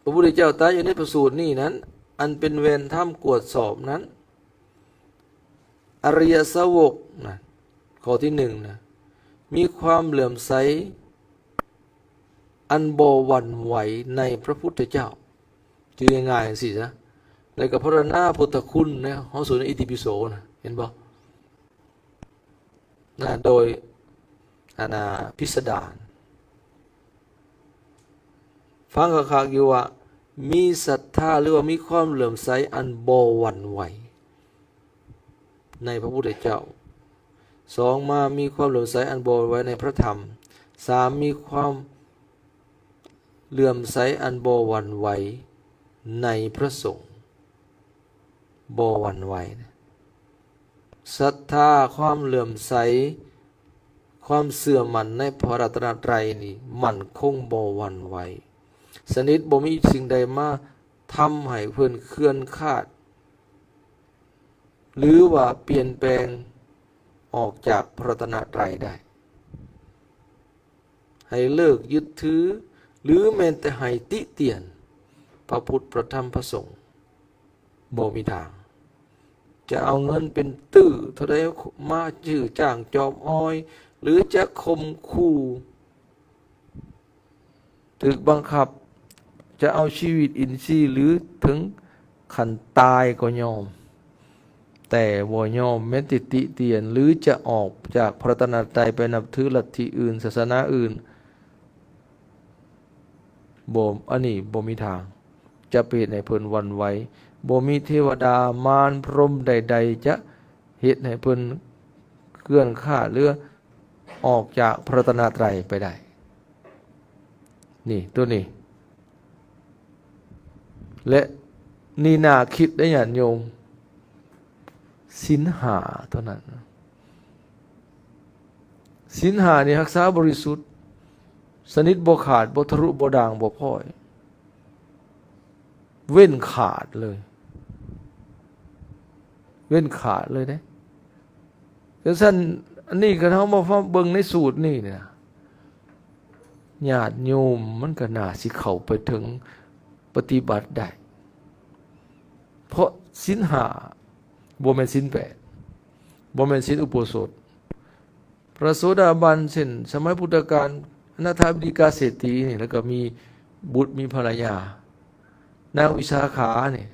ພະພຸດທະເຈົ້າຕາດຢູ່ໃນພະສູດນີ້ນັ້ນ ອັນເປັນແວ່ນທຳກວດສອບນັ້ນ ອະລິຍະສາວົກນະ ຂໍ້ທີໜຶ່ງນະ ມີຄວາມເຫຼື້ອມໃສອັນບໍ່ຫວັ່ນໄຫວໃນພະພຸດທະເຈົ້າ. ຈື່ງ່າຍໆຈັ່ງຊີ້ຊະ. ແລ້ວກໍພາລະນາພຸດທະຄຸນນະ ເຮົາສູນໃນອິຕິປິໂສນະ ເຫັນບໍ່? ນະ ໂດຍ ອັນນ່າ ພິສະດານ ຟັງຄັກໆຢູ່ວ່າ ມີສັດທາ ຫຼືວ່າມີຄວາມເຫຼື້ອມໃສອັນບໍ່ຫວັ່ນໄຫວໃນພະພຸດທະເຈົ້າ. ສອງມາ ມີຄວາມເຫຼື້ອມໃສອັນບໍ່ຫວັ່ນໄຫວໃນພະທຳ. ສາມ ມີຄວາມເຫຼື້ອມໃສອັນບໍ່ຫວັ່ນໄຫວໃນພະສົງ. ບໍ່ຫວັ່ນໄຫວນະ. ສັດທາ, ຄວາມເຫຼື້ອມໃສ, ຄວາມເຊື່ອໝັ້ນໃນພະລັດຕະນະໄຕນີ້ໝັ້ນຄົງບໍ່ຫວັ່ນໄຫວສະໜິດ, ບໍ່ມີສິ່ງໃດມາທຳໃຫ້ເພິ່ນເຄື່ອນຄາດ ຫຼືວ່າປ່ຽນແປງອອກຈາກພະລັດຕະນະໄຕໄດ້. ໃຫ້ເລີກຍຶດຖື ຫຼືແມ່ນແຕ່ໃຫ້ຕິຕຽນພະພຸດ ພະທຳ ພະສົງ ບໍ່ມີທາງ. ຈະເອົາເງິນເປັນຕື້ເທົ່າໃດມາຈື່ຈ້າງຈອບອອຍ ຫຼືຈະຂົ່ມຂູ່ ຖືກບັງຄັບ ຈະເອົາຊີວິດອິນຊີ ຫຼືເຖິງຂັ້ນຕາຍກໍຍອມ, ແຕ່ບໍ່ຍອມແມ້ແຕ່ຕິຕຽນ ຫຼືຈະອອກຈາກພະລັດຕະນະໄຕໄປນັບຖືລັດທິອື່ນ, ສາສະໜາອື່ນ. ບໍ່, ອັນນີ້ບໍ່ມີທາງຈະໄປເຮັດໃຫ້ເພິ່ນຫວັ່ນໄຫວ. ບໍ່ມີເທວະດາ, ມານ, ພົມໃດໆ ຈະເຮັດໃຫ້ເພິ່ນເຄື່ອນຄາດ ຫຼື ອອກຈາກພະລັດຕະນະໄຕໄປໄດ້. ນີ້ ໂຕນີ້ ແລະ ນີ້ໜ້າຄິດເດ້ ຍາດໂຍມ, ສິນຫ້າເທົ່ານັ້ນ. ສິນຫ້ານີ້ຮັກສາບໍລິສຸດ ສະໜິດບໍ່ຂາດ, ບໍ່ທະລຸ, ບໍ່ດ່າງ, ບໍ່ພ້ອຍ, ເວັ້ນຂາດເລີຍ, ເວັ້ນຂາດເລີຍເດ້. ຈັ່ງຊັ້ນ ອັນນີ້ຄັນເຮົາມາຟັງເບິ່ງໃນສູດນີ້ນະ ຍາດໂຍມມັນກໍໜ້າຊິເຂົ້າໄປເຖິງປະຕິບັດໄດ້, ເພາະສິນຫ້າ ບໍ່ແມ່ນສິນແປດ, ບໍ່ແມ່ນສິນອຸໂບສົດ. ພະໂສດາບັນ ເຊັ່ນ ສະໄໝພຸດທະການ ອະນາຖາບິນດິກາເສດຖີນີ້ ແລ້ວກໍມີບຸດມີພັນລະຍາ, ນາງວິສາຂານີ້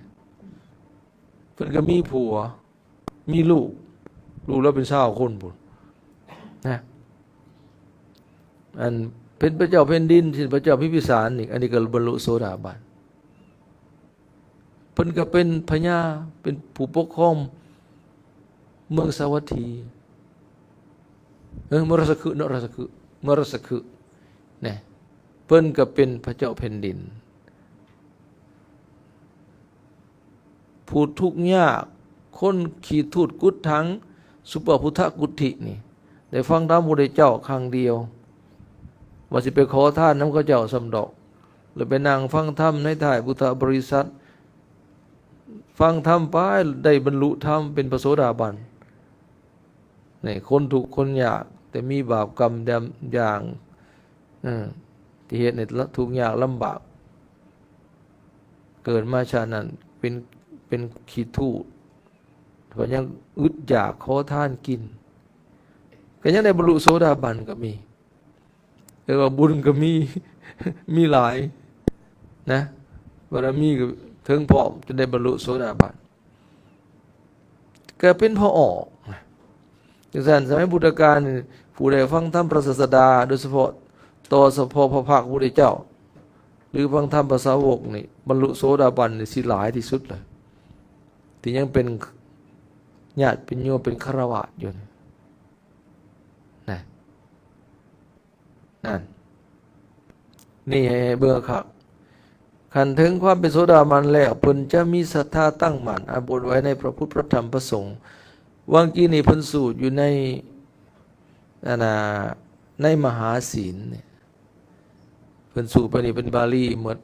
ເພິ່ນກໍມີຜົວ ມີລູກ, ລູກລາວເປັນຊາວຄົນພຸ້ນນະ. ອັນເປັນພະເຈົ້າແຜ່ນດິນ ເຊັ່ນ ພະເຈົ້າພິມພິສານນີ້ ອັນນີ້ກໍບັນລຸໂສດາບັນ. ເພິ່ນກໍເປັນພະຍາ ເປັນຜູ້ປົກຄອງເມືອງສາວັດຖີ, ເອີ ເມືອງລາຊະຄຶເນາະ, ລາຊະຄຶ, ເມືອງລາຊະຄຶນະ. ເພິ່ນກໍເປັນພະເຈົ້າແຜ່ນດິນ. ຜູ້ທຸກຍາກ, ຄົນຂີ້ທູດກຸດຖັງ, ສຸປະພຸດທະກຸດຖິນີ້ ໄດ້ຟັງທຳພະພຸດທະເຈົ້າຄັ້ງດຽວ, ວ່າຊິໄປຂໍທານນຳເຂົາເຈົ້າຊ້ຳດອກ, ແລ້ວໄປນັ່ງຟັງທຳໃນທ້າຍພຸດທະບໍລິສັດ, ຟັງທຳໄປ ໄດ້ບັນລຸທຳເປັນພະໂສດາບັນ. ນີ້ ຄົນທຸກຄົນຍາກ ແຕ່ມີບາບກຳດຳຢ່າງ ເອີ ທີ່ເຮັດໃຫ້ທຸກຍາກລຳບາກ, ເກີດມາຊາດນັ້ນເປັນ ເປັນຂີ້ທູດ, ເພິ່ນຍັງອຶດຢາກຂໍທານກິນ, ກໍຍັງໄດ້ບັນລຸໂສດາບັນກໍມີ. ແຕ່ວ່າບຸນກໍມີ ມີຫຼາຍນະ, ບາລະມີກໍເຖິງພ້ອມ ຈົນໄດ້ບັນລຸໂສດາບັນ ກໍເປັນພໍອອກ. ຈັ່ງຊັ້ນ ສະໄໝພຸດທະການນີ້ ຜູ້ໃດຟັງທຳພະສາສະດາ ໂດຍສະເພາະ ຕໍ່ສະເພາະພະພັກພະພຸດທະເຈົ້າ ຫຼື ຟັງທຳພະສາວົກນີ້ ບັນລຸໂສດາບັນນີ້ຊິຫຼາຍທີ່ສຸດເລີຍ ທີ່ຍັງເປັນຍາດເປັນໂຍມ ເປັນຄະລາວາດຢູ່ນະ. ນັ້ນ ນີ້ໃຫ້ເບິ່ງຄັກ. ຄັນເຖິງຄວາມເປັນໂສດາບັນແລ້ວ ເພິ່ນຈະມີສັດທາຕັ້ງໝັ້ນ ອັນບໍ່ໄຫວໃນພະພຸດ ພະທຳ ພະສົງ. ຫວ່າງກີ້ນີ້ເພິ່ນສູດຢູ່ໃນ ອັນນ່າ ໃນມະຫາສິນນີ້ ເພິ່ນສູດໄປນີ້ເປັນບາລີໝົດ.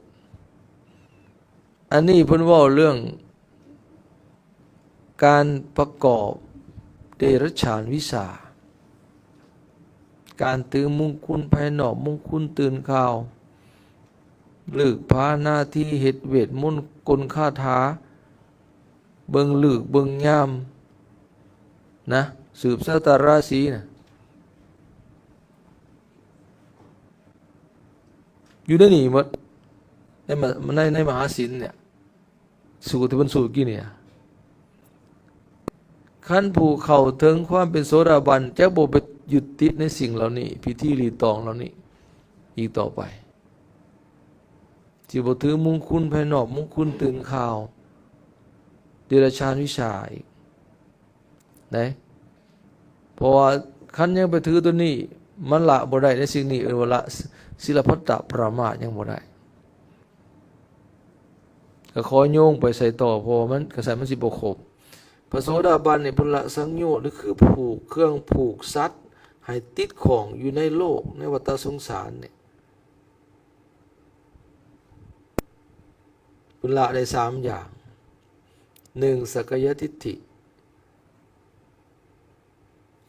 ອັນນີ້ເພິ່ນເວົ້າເລື່ອງ ການປະກອບເດລັດສານວິຊາ, ການຕື່ມມຸງຄຸນພາຍນອກ, ມຸງຄຸນຕື່ນຂ່າວ, ເລີກພານາທີເຮັດເວດມົນກົນຄາຖາ, ເບິ່ງฤກເບິ່ງຍາມນະ, ສືບຊະຕາລາສີນະ, ຢູ່ໃນນີ້ໝົດ, ໃນມະ ໃນ ໃນມະຫາສິນເນຍ. ສູດທີ່ເພິ່ນສູດກີ້ນີ້ນະ, ຄັນຜູ້ເຂົ້າເຖິງຄວາມເປັນໂສດາບັນ ຈະບໍ່ໄປຍຶດຕິດໃນສິ່ງເຫຼົ່ານີ້, ພິທີລີດຕອງເຫຼົ່ານີ້ອີກຕໍ່ໄປ. ຊິບໍ່ຖືມຸງຄຸນພາຍນອກ, ມຸງຄຸນຕື່ນຂ່າວ, ເດຍລະສານວິຊາອີກ ໄດ້. ເພາະວ່າຄັນຍັງໄປຖືຕົວນີ້, ມັນລະບໍ່ໄດ້ໃນສິ່ງນີ້, ເອີ້ນວ່າລະສິລະພັດຕະປະມາດຍັງບໍ່ໄດ້. ກໍຂໍໂຍງໄປໃສ່ຕໍ່, ເພາະວ່າມັນ ກະສັນມັນຊິບໍ່ຄົບ. ພະໂສດາບັນນີ້ເພິ່ນລະສັງໂຍດ ຫຼື ຄືຜູກ ເຄື່ອງຜູກສັດໃຫ້ຕິດຂ້ອງຢູ່ໃນໂລກ ໃນວັດຕະສົງສານນີ້. ເພິ່ນລະໄດ້ສາມຢ່າງ. ໜຶ່ງ ສັກກາຍະທິດຖິ,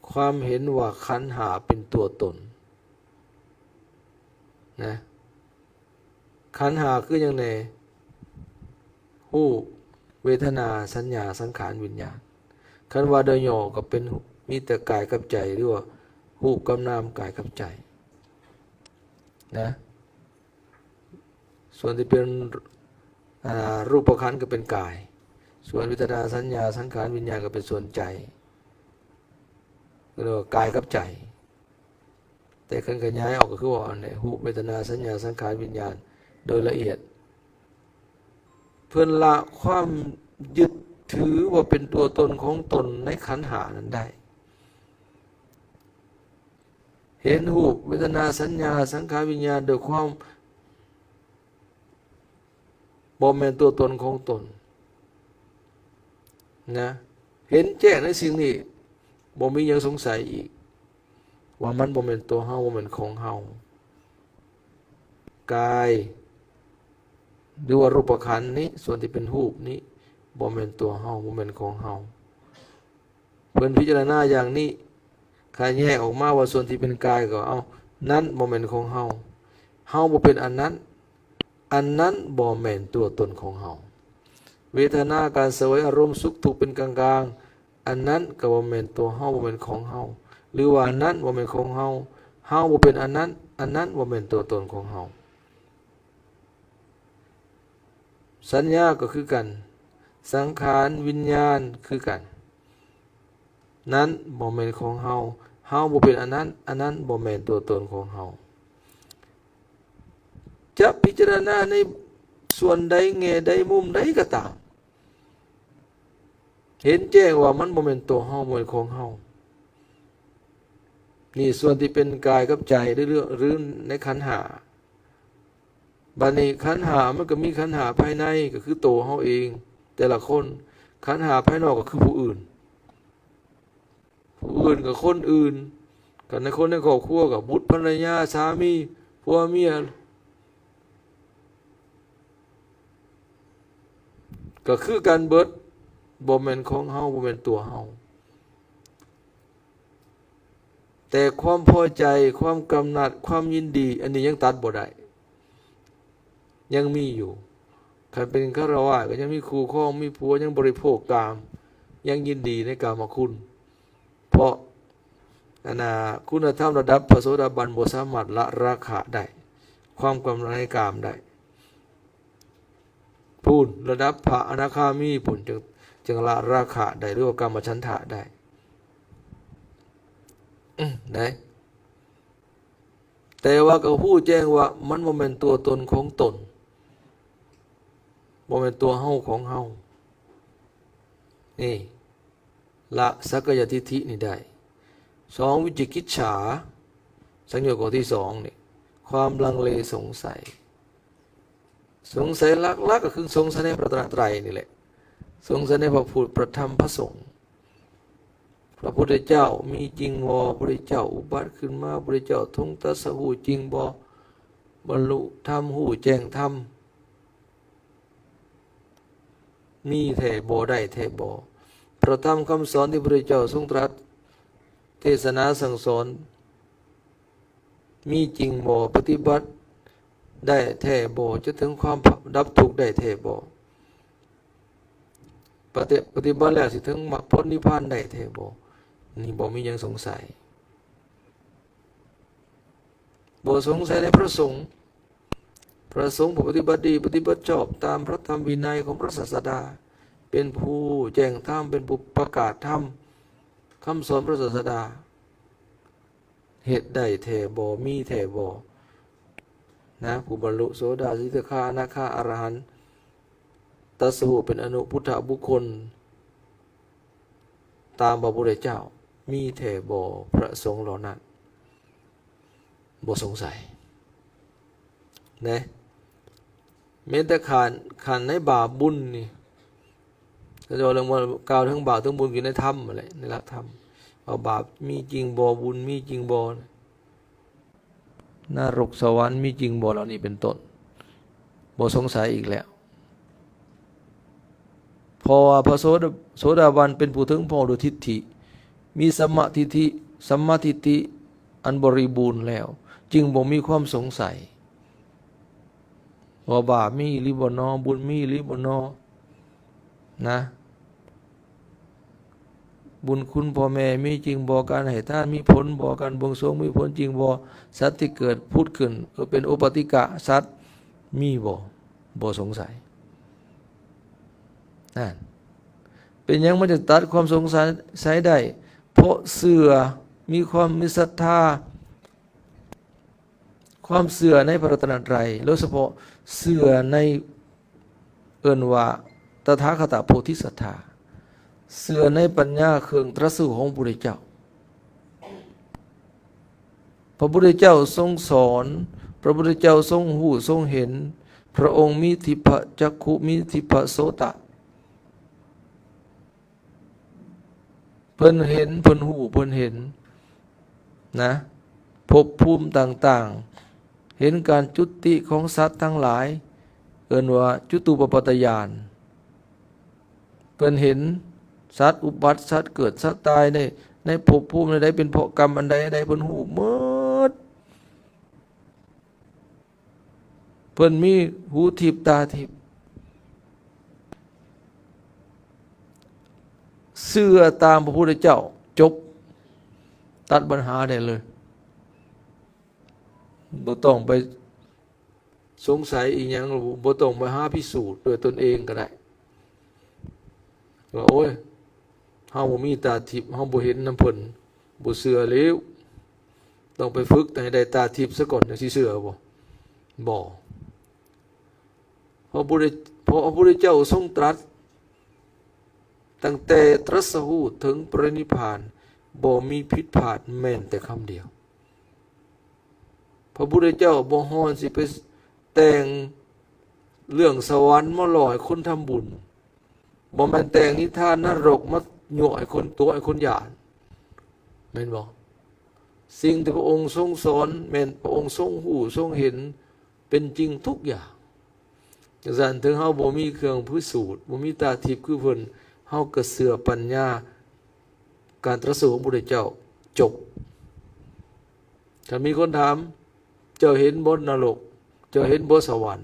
ຄວາມເຫັນວ່າຂັນຫ້າເປັນຕົວຕົນນະ. ຂັນຫ້າຄືຫຍັງແດ່? ຮູບ, ເວທະນາ, ສັນຍາ, ສັງຂານ, ວິນຍານ. ຄັນວ່າໂດຍຫຍໍ້ກໍເປັນ ມີແຕ່ກາຍກັບໃຈ ຫຼືວ່າຮູບກັບນາມ, ກາຍກັບໃຈນະ. ສ່ວນທີ່ເປັນ ອາ ຮູບປະຄັນກໍເປັນກາຍ, ສ່ວນເວທະນາ, ສັນຍາ, ສັງຂານ, ວິນຍານກໍເປັນສ່ວນໃຈ, ເອີ້ນວ່າກາຍກັບໃຈ. ແຕ່ຄັນຂະຫຍາຍອອກກໍຄືວ່າອັນໃດ ຮູບ, ເວທະນາ, ສັນຍາ, ສັງຂານ, ວິນຍານ ໂດຍລະອຽດ. ເພິ່ນລະຄວາມຍຶດຖືວ່າເປັນຕົວຕົນຂອງຕົນໃນຂັນຫ້ານັ້ນໄດ້. ເຫັນຮູບ, ເວທະນາ, ສັນຍາ, ສັງຂານ, ວິນຍານ ໂດຍຄວາມບໍ່ແມ່ນຕົວຕົນຂອງຕົນນະ. ເຫັນແຈ້ງໃນສິ່ງນີ້, ບໍ່ມີຫຍັງສົງໄສອີກ ວ່າມັນບໍ່ແມ່ນຕົວເຮົາ, ບໍ່ແມ່ນຂອງເຮົາ. ກາຍ ຫຼືວ່າຮູບປະຄັນນີ້, ສ່ວນທີ່ເປັນຮູບນີ້ ບໍ່ແມ່ນຕົວເຮົາ, ບໍ່ແມ່ນຂອງເຮົາ. ເພິ່ນພິຈາລະນາຢ່າງນີ້, ຄັນແຍກອອກມາວ່າສ່ວນທີ່ເປັນກາຍກໍເອົາ, ນັ້ນບໍ່ແມ່ນຂອງເຮົາ, ເຮົາບໍ່ເປັນອັນນັ້ນ, ອັນນັ້ນບໍ່ແມ່ນຕົວຕົນຂອງເຮົາ. ເວທະນາ ການສະຫວຍອາລົມສຸກທຸກເປັນກາງໆ, ອັນນັ້ນກໍບໍ່ແມ່ນຕົວເຮົາ, ບໍ່ແມ່ນຂອງເຮົາ, ຫຼືວ່າອັນນັ້ນບໍ່ແມ່ນຂອງເຮົາ, ເຮົາບໍ່ເປັນອັນນັ້ນ, ອັນນັ້ນບໍ່ແມ່ນຕົວຕົນຂອງເຮົາ. ສັນຍາກໍຄືກັນ, ສັງຂານ, ວິນຍານຄືກັນ, ນັ້ນບໍ່ແມ່ນຂອງເຮົາ, ເຮົາບໍ່ເປັນອັນນັ້ນ, ອັນນັ້ນບໍ່ແມ່ນຕົວຕົນຂອງເຮົາ. ຈະພິຈາລະນາໃນສ່ວນໃດ, ແງ່ໃດ, ມຸມໃດກໍຕາມ, ເຫັນແຈ້ງວ່າມັນບໍ່ແມ່ນຕົວເຮົາ, ບໍ່ແມ່ນຂອງເຮົາ. ນີ້ສ່ວນທີ່ເປັນກາຍກັບໃຈ ຫຼື ຫຼື ຫຼື ໃນຂັນຫ້າ. ບາດນີ້ຂັນຫ້າມັນກໍມີຂັນຫ້າພາຍໃນ ກໍຄືໂຕເຮົາເອງແຕ່ລະຄົນ, ຂັນຫ້າພາຍນອກກໍຄືຜູ້ອື່ນ, ຜູ້ອື່ນກໍຄົນອື່ນ, ກັບໃນຄົນໃນຄອບຄົວກໍບຸດ, ພັນລະຍາ, ສາມີ, ຜົວເມຍ ກໍຄືກັນເບິດ, ບໍ່ແມ່ນຂອງເຮົາ, ບໍ່ແມ່ນຕົວເຮົາ. ແຕ່ຄວາມພໍໃຈ, ຄວາມກຳໜັດ, ຄວາມຍິນດີ, ອັນນີ້ຍັງຕັດບໍ່ໄດ້, ຍັງມີຢູ່. ຄັນເປັນຄາລະວາດກໍຍັງມີຄູ່ຄອງ, ມີຜົວ, ຍັງບໍລິໂພກກາມ, ຍັງຍິນດີໃນກາມະຄຸນ. ເພາະ ອັນນ່າ ຄຸນນະທຳລະດັບພະໂສດາບັນບໍ່ສາມາດລະລາຄະໄດ້, ຄວາມກຳໜັດໃນກາມໄດ້. ພຸ້ນ ລະດັບພະອະນາຄາມີພຸ້ນ ຈຶ່ງ ຈຶ່ງລະລາຄະໄດ້ ຫຼືວ່າກາມະສັນທະໄດ້ ໄດ້. ແຕ່ວ່າກໍຮູ້ແຈ້ງວ່າມັນບໍ່ແມ່ນຕົວຕົນຂອງຕົນ, ບໍ່ແມ່ນຕົວເຮົາຂອງເຮົາ. ນີ້ ລະສັກກາຍະທິດຖິນີ້ໄດ້. ສອງ ວິຈິກິດສາ, ສັງໂຍດຂໍ້ທີສອງນີ້ ຄວາມລັງເລສົງໄສ. ສົງໄສຫຼັກໆ ກໍຄືສົງໄສໃນພະລັດຕະນະໄຕນີ້ແຫຼະ, ສົງໄສໃນພະພຸດ ພະທຳ ພະສົງ. ພະພຸດທະເຈົ້າມີຈິງບໍ່? ພະພຸດທະເຈົ້າອຸບັດຂຶ້ນມາ? ພະພຸດທະເຈົ້າຊົງຕັດສະຮູ້ຈິງບໍ່? ບັນລຸທຳ, ຮູ້ແຈ້ງທຳ ມີແທ້ບໍ່? ໄດ້ແທ້ບໍ່? ພະທຳຄຳສອນທີ່ພະພຸດທະເຈົ້າຊົງຕລັດເທດສະໜາສັ່ງສອນ ມີຈິງບໍ່? ປະຕິບັດໄດ້ແທ້ບໍ່? ຈະເຖິງຄວາມດັບທຸກໄດ້ແທ້ບໍ່? ປະຕິ ປະຕິບັດແລ້ວຊິເຖິງມັກຜົນນິບພານໄດ້ແທ້ບໍ່? ນີ້ບໍ່ມີຫຍັງສົງໄສ. ບໍ່ສົງໄສໃນພະສົງ. ພະສົງຜູ້ປະຕິບັດດີ, ປະຕິບັດຊອບຕາມພະທຳວິໄນຂອງພະສາສະດາ, ເປັນຜູ້ແຈ້ງທຳ, ເປັນຜູ້ປະກາດທຳ, ຄຳສອນພະສາສະດາ ເຮັດໄດ້ແທ້ບໍ່? ມີແທ້ບໍ່? ນະ ຜູ້ບັນລຸໂສດາ ສະກິດາຄາ ອະນາຄາ ອະລະຫັນ ຕັດສະຮູ້ເປັນອະນຸພຸດທະບຸກຄົນຕາມພະພຸດທະເຈົ້າ ມີແທ້ບໍ່? ພະສົງເຫຼົ່ານັ້ນບໍ່ສົງໄສນະ. ແມ້ແຕ່ຂັ້ນ ຂັ້ນໃນບາບບຸນນີ້ ເຂົາເຈົ້າເວົ້າເລື່ອງວ່າ ກ່າວເຖິງບາບເຖິງບຸນຢູ່ໃນທຳຫັ້ນແຫຼະ ໃນຫຼັກທຳ ວ່າບາບມີຈິງບໍ່? ບຸນມີຈິງບໍ່? ນະລົກສະຫວັນມີຈິງບໍ່? ເຫຼົ່ານີ້ເປັນຕົ້ນ ບໍ່ສົງໄສອີກແລ້ວ. ເພາະວ່າພະໂສດາ ໂສດາບັນເປັນຜູ້ເຖິງພ້ອມດ້ວຍທິດຖິ ມີສຳມະທິດຖິ ສຳມາທິດຖິອັນບໍລິບູນແລ້ວ ຈຶ່ງບໍ່ມີຄວາມສົງໄສ ວ່າບາບມີອີ່ຫຼີບໍ່ນໍ? ບຸນມີອີ່ຫຼີບໍ່ນໍ? ນະ ບຸນຄຸນພໍ່ແມ່ມີຈິງບໍ່? ການໃຫ້ທານມີຜົນບໍ່? ການບວງສວງມີຜົນຈິງບໍ່? ສັດທີ່ເກີດຜຸດຂຶ້ນ ເອີ ເປັນໂອປາຕິກະສັດມີບໍ່? ບໍ່ສົງໄສ. ນັ້ນ ເປັນຫຍັງມັນຈຶ່ງຕັດຄວາມສົງໄສໄດ້? ເພາະເຊື່ອ ມີຄວາມມີສັດທາ ຄວາມເຊື່ອໃນພະລັດຕະນະໄຕ ໂດຍສະເພາະເຊື່ອໃນ ເອີ້ນວ່າຕະຖາຄະຕະໂພທິສັດຖາ ເຊື່ອໃນປັນຍາເຄື່ອງຕຣັດສະຮູ້ຂອງພະພຸດທະເຈົ້າ. ພະພຸດທະເຈົ້າຊົງສອນ, ພະພຸດທະເຈົ້າຊົງຮູ້ຊົງເຫັນ, ພະອົງມີທິບພະຈັກຂຸ, ມີທິບພະໂສຕະ. ເພິ່ນເຫັນ, ເພິ່ນຮູ້, ເພິ່ນເຫັນນະ ພົບພູມຕ່າງໆ, ເຫັນການຈຸຕິຂອງສັດທັງຫຼາຍ, ເອີ້ນວ່າຈຸຕູປະປາດຕະຍານ. ເພິ່ນເຫັນສັດອຸບັດ, ສັດເກີດ, ສັດຕາຍໃນ, ໃນພົບພູມໃດ, ເປັນເພາະກຳອັນໃດ, ໃດ, ເພິ່ນຮູ້ໝົດ. ເພິ່ນມີຫູທິບຕາທິບ, ເຊື່ອຕາມພະພຸດທະເຈົ້າ, ຈົບ, ຕັດບັນຫາໄດ້ເລີຍ. ບໍ່ຕ້ອງໄປສົງໄສອີ່ຫຍັງ, ບໍ່ຕ້ອງໄປຫາພິສູດດ້ວຍຕົນເອງກໍໄດ້. ວ່າ ໂອ້ຍ ເຮົາບໍ່ມີຕາທິບ, ເຮົາບໍ່ເຫັນນຳເພິ່ນ, ບໍ່ເຊື່ອແລ້ວ. ຕ້ອງໄປຝຶກໃຫ້ໄດ້ຕາທິບຊະກ່ອນ ຈັ່ງຊິເຊື່ອບໍ່? ບໍ່. ເພາະ ເພາະພະພຸດທະເຈົ້າຊົງຕຣັດ, ຕັ້ງແຕ່ຕຣັດສະຮູ້ເຖິງປະລິນິບພານ ບໍ່ມີຜິດພາດແມ່ນແຕ່ຄຳດຽວ. ພະພຸດທະເຈົ້າບໍ່ຮ້ອນຊິໄປແຕ່ງເລື່ອງສະຫວັນມາຫຼອກໃຫ້ຄົນທຳບຸນ, ບໍ່ແມ່ນແຕ່ງນິທານນະລົກມາຍົວະໃຫ້ຄົນຕົວະ ໃຫ້ຄົນຢ້ານ, ແມ່ນບໍ່? ສິ່ງທີ່ພະອົງຊົງສອນ ແມ່ນພະອົງຊົງຮູ້ຊົງເຫັນເປັນຈິງທຸກຢ່າງ. ຈັ່ງຊັ້ນ ເຖິງເຮົາບໍ່ມີເຄື່ອງພິສູດ, ບໍ່ມີຕາທິບຄືເພິ່ນ, ເຮົາກໍເຊື່ອປັນຍາການຕຣັດສະຮູ້ຂອງພະພຸດທະເຈົ້າ, ຈົບ. ຖ້າມີຄົນຖາມ, ເຈົ້າເຫັນບໍ່ນະລົກ? ເຈົ້າເຫັນບໍ່ສະຫວັນ?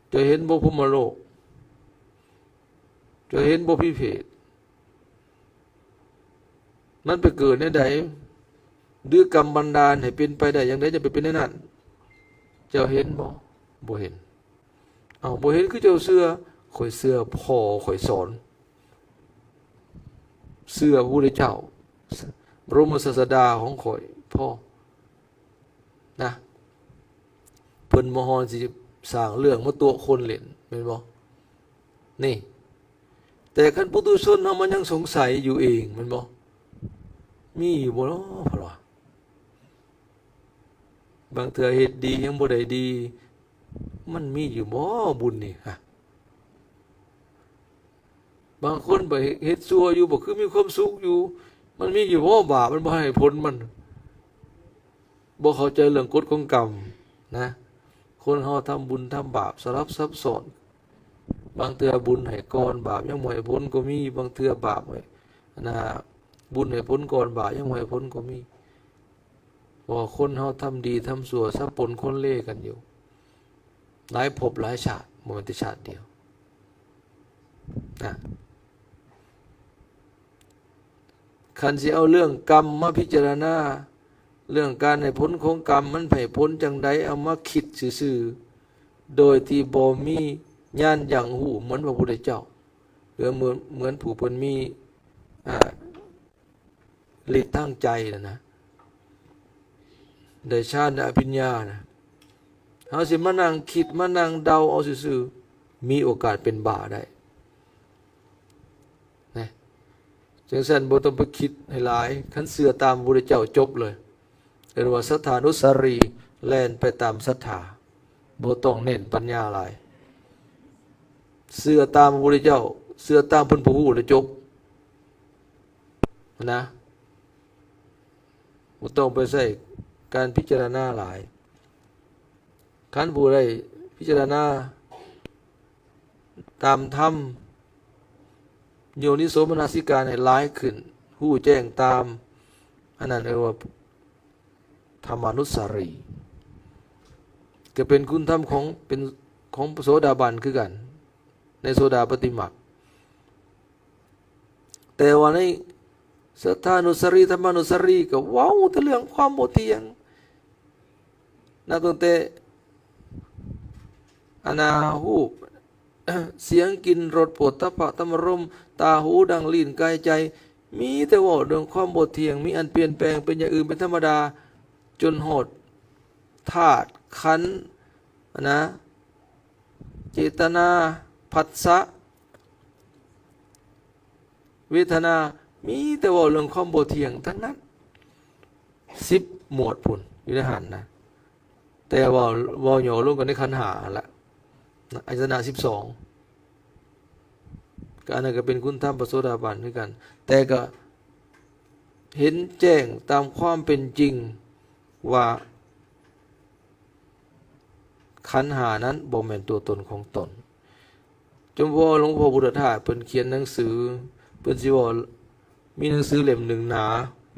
ເຈົ້າເຫັນບໍ່ພົມມະໂລກ? ເຈົ້າເຫັນບໍ່ຜີເຜດ? ມັນໄປເກີດແນວໃດ? ຫຼືກຳບັນດານໃຫ້ເປັນໄປໄດ້ຢ່າງໃດ ຈັ່ງໄປເປັນແນວນັ້ນ? ເຈົ້າເຫັນບໍ່? ບໍ່ເຫັນ. ເອົ້າ, ບໍ່ເຫັນຄືເຈົ້າເຊື່ອ? ຂ້ອຍເຊື່ອພໍ່ຂ້ອຍສອນ, ເຊື່ອພະພຸດທະເຈົ້າ, ບະລົມສາດສະດາຂອງຂ້ອຍພໍນະ. ເພິ່ນບໍ່ຮອດຊິສ້າງເລື່ອງມາຕົວະຄົນຫຼິ້ນ, ແມ່ນບໍ່? ນີ້, ແຕ່ຄັນປຸຖຸຊົນເຮົາມັນຍັງສົງໄສຢູ່ເອງ, ແມ່ນບໍ່? ມີຢູ່ບໍ່ເນາະ? ເພິ່ນວ່າ ບາງເທື່ອເຮັດດີຍັງບໍ່ໄດ້ດີ, ມັນມີຢູ່ບໍ່ບຸນນີ້? ຮະ, ບາງຄົນໄປເຮັດຊົ່ວຢູ່, ບໍ່ຄືມີຄວາມສຸກຢູ່, ມັນມີຢູ່ບໍ່ບາບ? ມັນບໍ່ໃຫ້ຜົນມັນ. ບໍ່ເຂົ້າໃຈເລື່ອງກົດຂອງກຳນະ. ຄົນເຮົາທຳບຸນທຳບາບສະຫຼັບສັບຊ້ອນ, ບາງເທື່ອບຸນໃຫ້ກ່ອນ ບາບຍັງບໍ່ໃຫ້ຜົນກໍມີ, ບາງເທື່ອບາບໃຫ້ ອັນນ່າ ບຸນໃຫ້ຜົນກ່ອນ ບາບຍັງບໍ່ໃຫ້ຜົນກໍມີ. ເພາະວ່າຄົນເຮົາທຳດີທຳຊົ່ວ ສັບປົນຄົນເລກັນຢູ່ ຫຼາຍພົບຫຼາຍຊາດ, ບໍ່ແມ່ນແຕ່ຊາດດຽວນະ. ຄັນຊິເອົາເລື່ອງກຳມາພິຈາລະນາ, ເລື່ອງການໃຫ້ຜົນຂອງກຳ ມັນໃຫ້ຜົນຈັ່ງໃດ, ເອົາມາຄິດຊື່ໆ ໂດຍທີ່ບໍ່ມີຍານຫຍັງຮູ້ເໝືອນພະພຸດທະເຈົ້າ ຫຼືເໝືອນ ເໝືອນຜູ້ເພິ່ນມີ ອ່າ ລິດທາງໃຈນະນະ, ໄດ້ຊານອະພິນຍານະ, ເຮົາຊິມານັ່ງຄິດມານັ່ງເດົາເອົາຊື່ໆ ມີໂອກາດເປັນບ້າໄດ້ນະ. ຈັ່ງຊັ້ນບໍ່ຕ້ອງໄປຄິດໃຫ້ຫຼາຍ ຄັນເຊື່ອຕາມພະພຸດທະເຈົ້າຈົບເລີຍ. ເອີ້ນວ່າສັດທານຸສາຣີ ແລ່ນໄປຕາມສັດທາ ບໍ່ຕ້ອງເນັ້ນປັນຍາຫຼາຍ. ເຊື່ອຕາມພະພຸດທະເຈົ້າ ເຊື່ອຕາມເພິ່ນຜູ້ຮູ້ແລ້ວຈົບນະ. ບໍ່ຕ້ອງໄປໃຊ້ການພິຈາລະນາຫຼາຍ. ຄັນຜູ້ໃດພິຈາລະນາຕາມທຳ ໂຍນິໂສມະນະສິການໃຫ້ຫຼາຍຂຶ້ນ ຮູ້ແຈ້ງຕາມ ອັນນັ້ນເອີ້ນວ່າທຳມານຸດສາຣີ ກໍເປັນຄຸນທຳຂອງ ເປັນຂອງໂສດາບັນຄືກັນ ໃນໂສດາປະຕິໝັກ. ແຕ່ວ່າໃນສັດທານຸດສາຣີ ທຳມານຸດສາຣີ ກໍເວົ້າແຕ່ເລື່ອງຄວາມບໍ່ທ່ຽງ ນັບຕັ້ງແຕ່ ອັນນາ ຮູບ ສຽງ ກິ່ນ ລົດ ໂຜດຖັບພະ ທຳມາລົມ ຕາ ຫູ ດັງ ລີ້ນ ກາຍ ໃຈ ມີແຕ່ເວົ້າເລື່ອງຄວາມບໍ່ທ່ຽງ ມີອັນປ່ຽນແປງ ເປັນຢ່າງອື່ນເປັນທຳມະດາ ຈົນຮອດທາດ ຂັນ ອັນນາ ເຈຕະນາ ພັດສະ ເວທະນາ ມີແຕ່ເວົ້າເລື່ອງຄວາມບໍ່ທ່ຽງທັງນັ້ນ ສິບໝວດພຸ້ນ ຢູ່ໃນຫັ້ນນະ. ແຕ່ເວົ້າ ເວົ້າຫຍໍ້ລົງກັນໃນຂັນຫ້າຫັ້ນລະ ອາຍະຕະນະສິບສອງ ກໍອັນນັ້ນກໍເປັນຄຸນທຳພະໂສດາບັນຄືກັນ ແຕ່ກໍເຫັນແຈ້ງຕາມຄວາມເປັນຈິງວ່າ ຂັນຫ້ານັ້ນບໍ່ແມ່ນຕົວຕົນຂອງຕົນ. ຈົນວ່າ ຫຼວງພໍ່ພຸດທະທາດເພິ່ນຂຽນໜັງສື ເພິ່ນຊິເວົ້າ ມີໜັງສືເຫຼັ້ມໜຶ່ງໜາ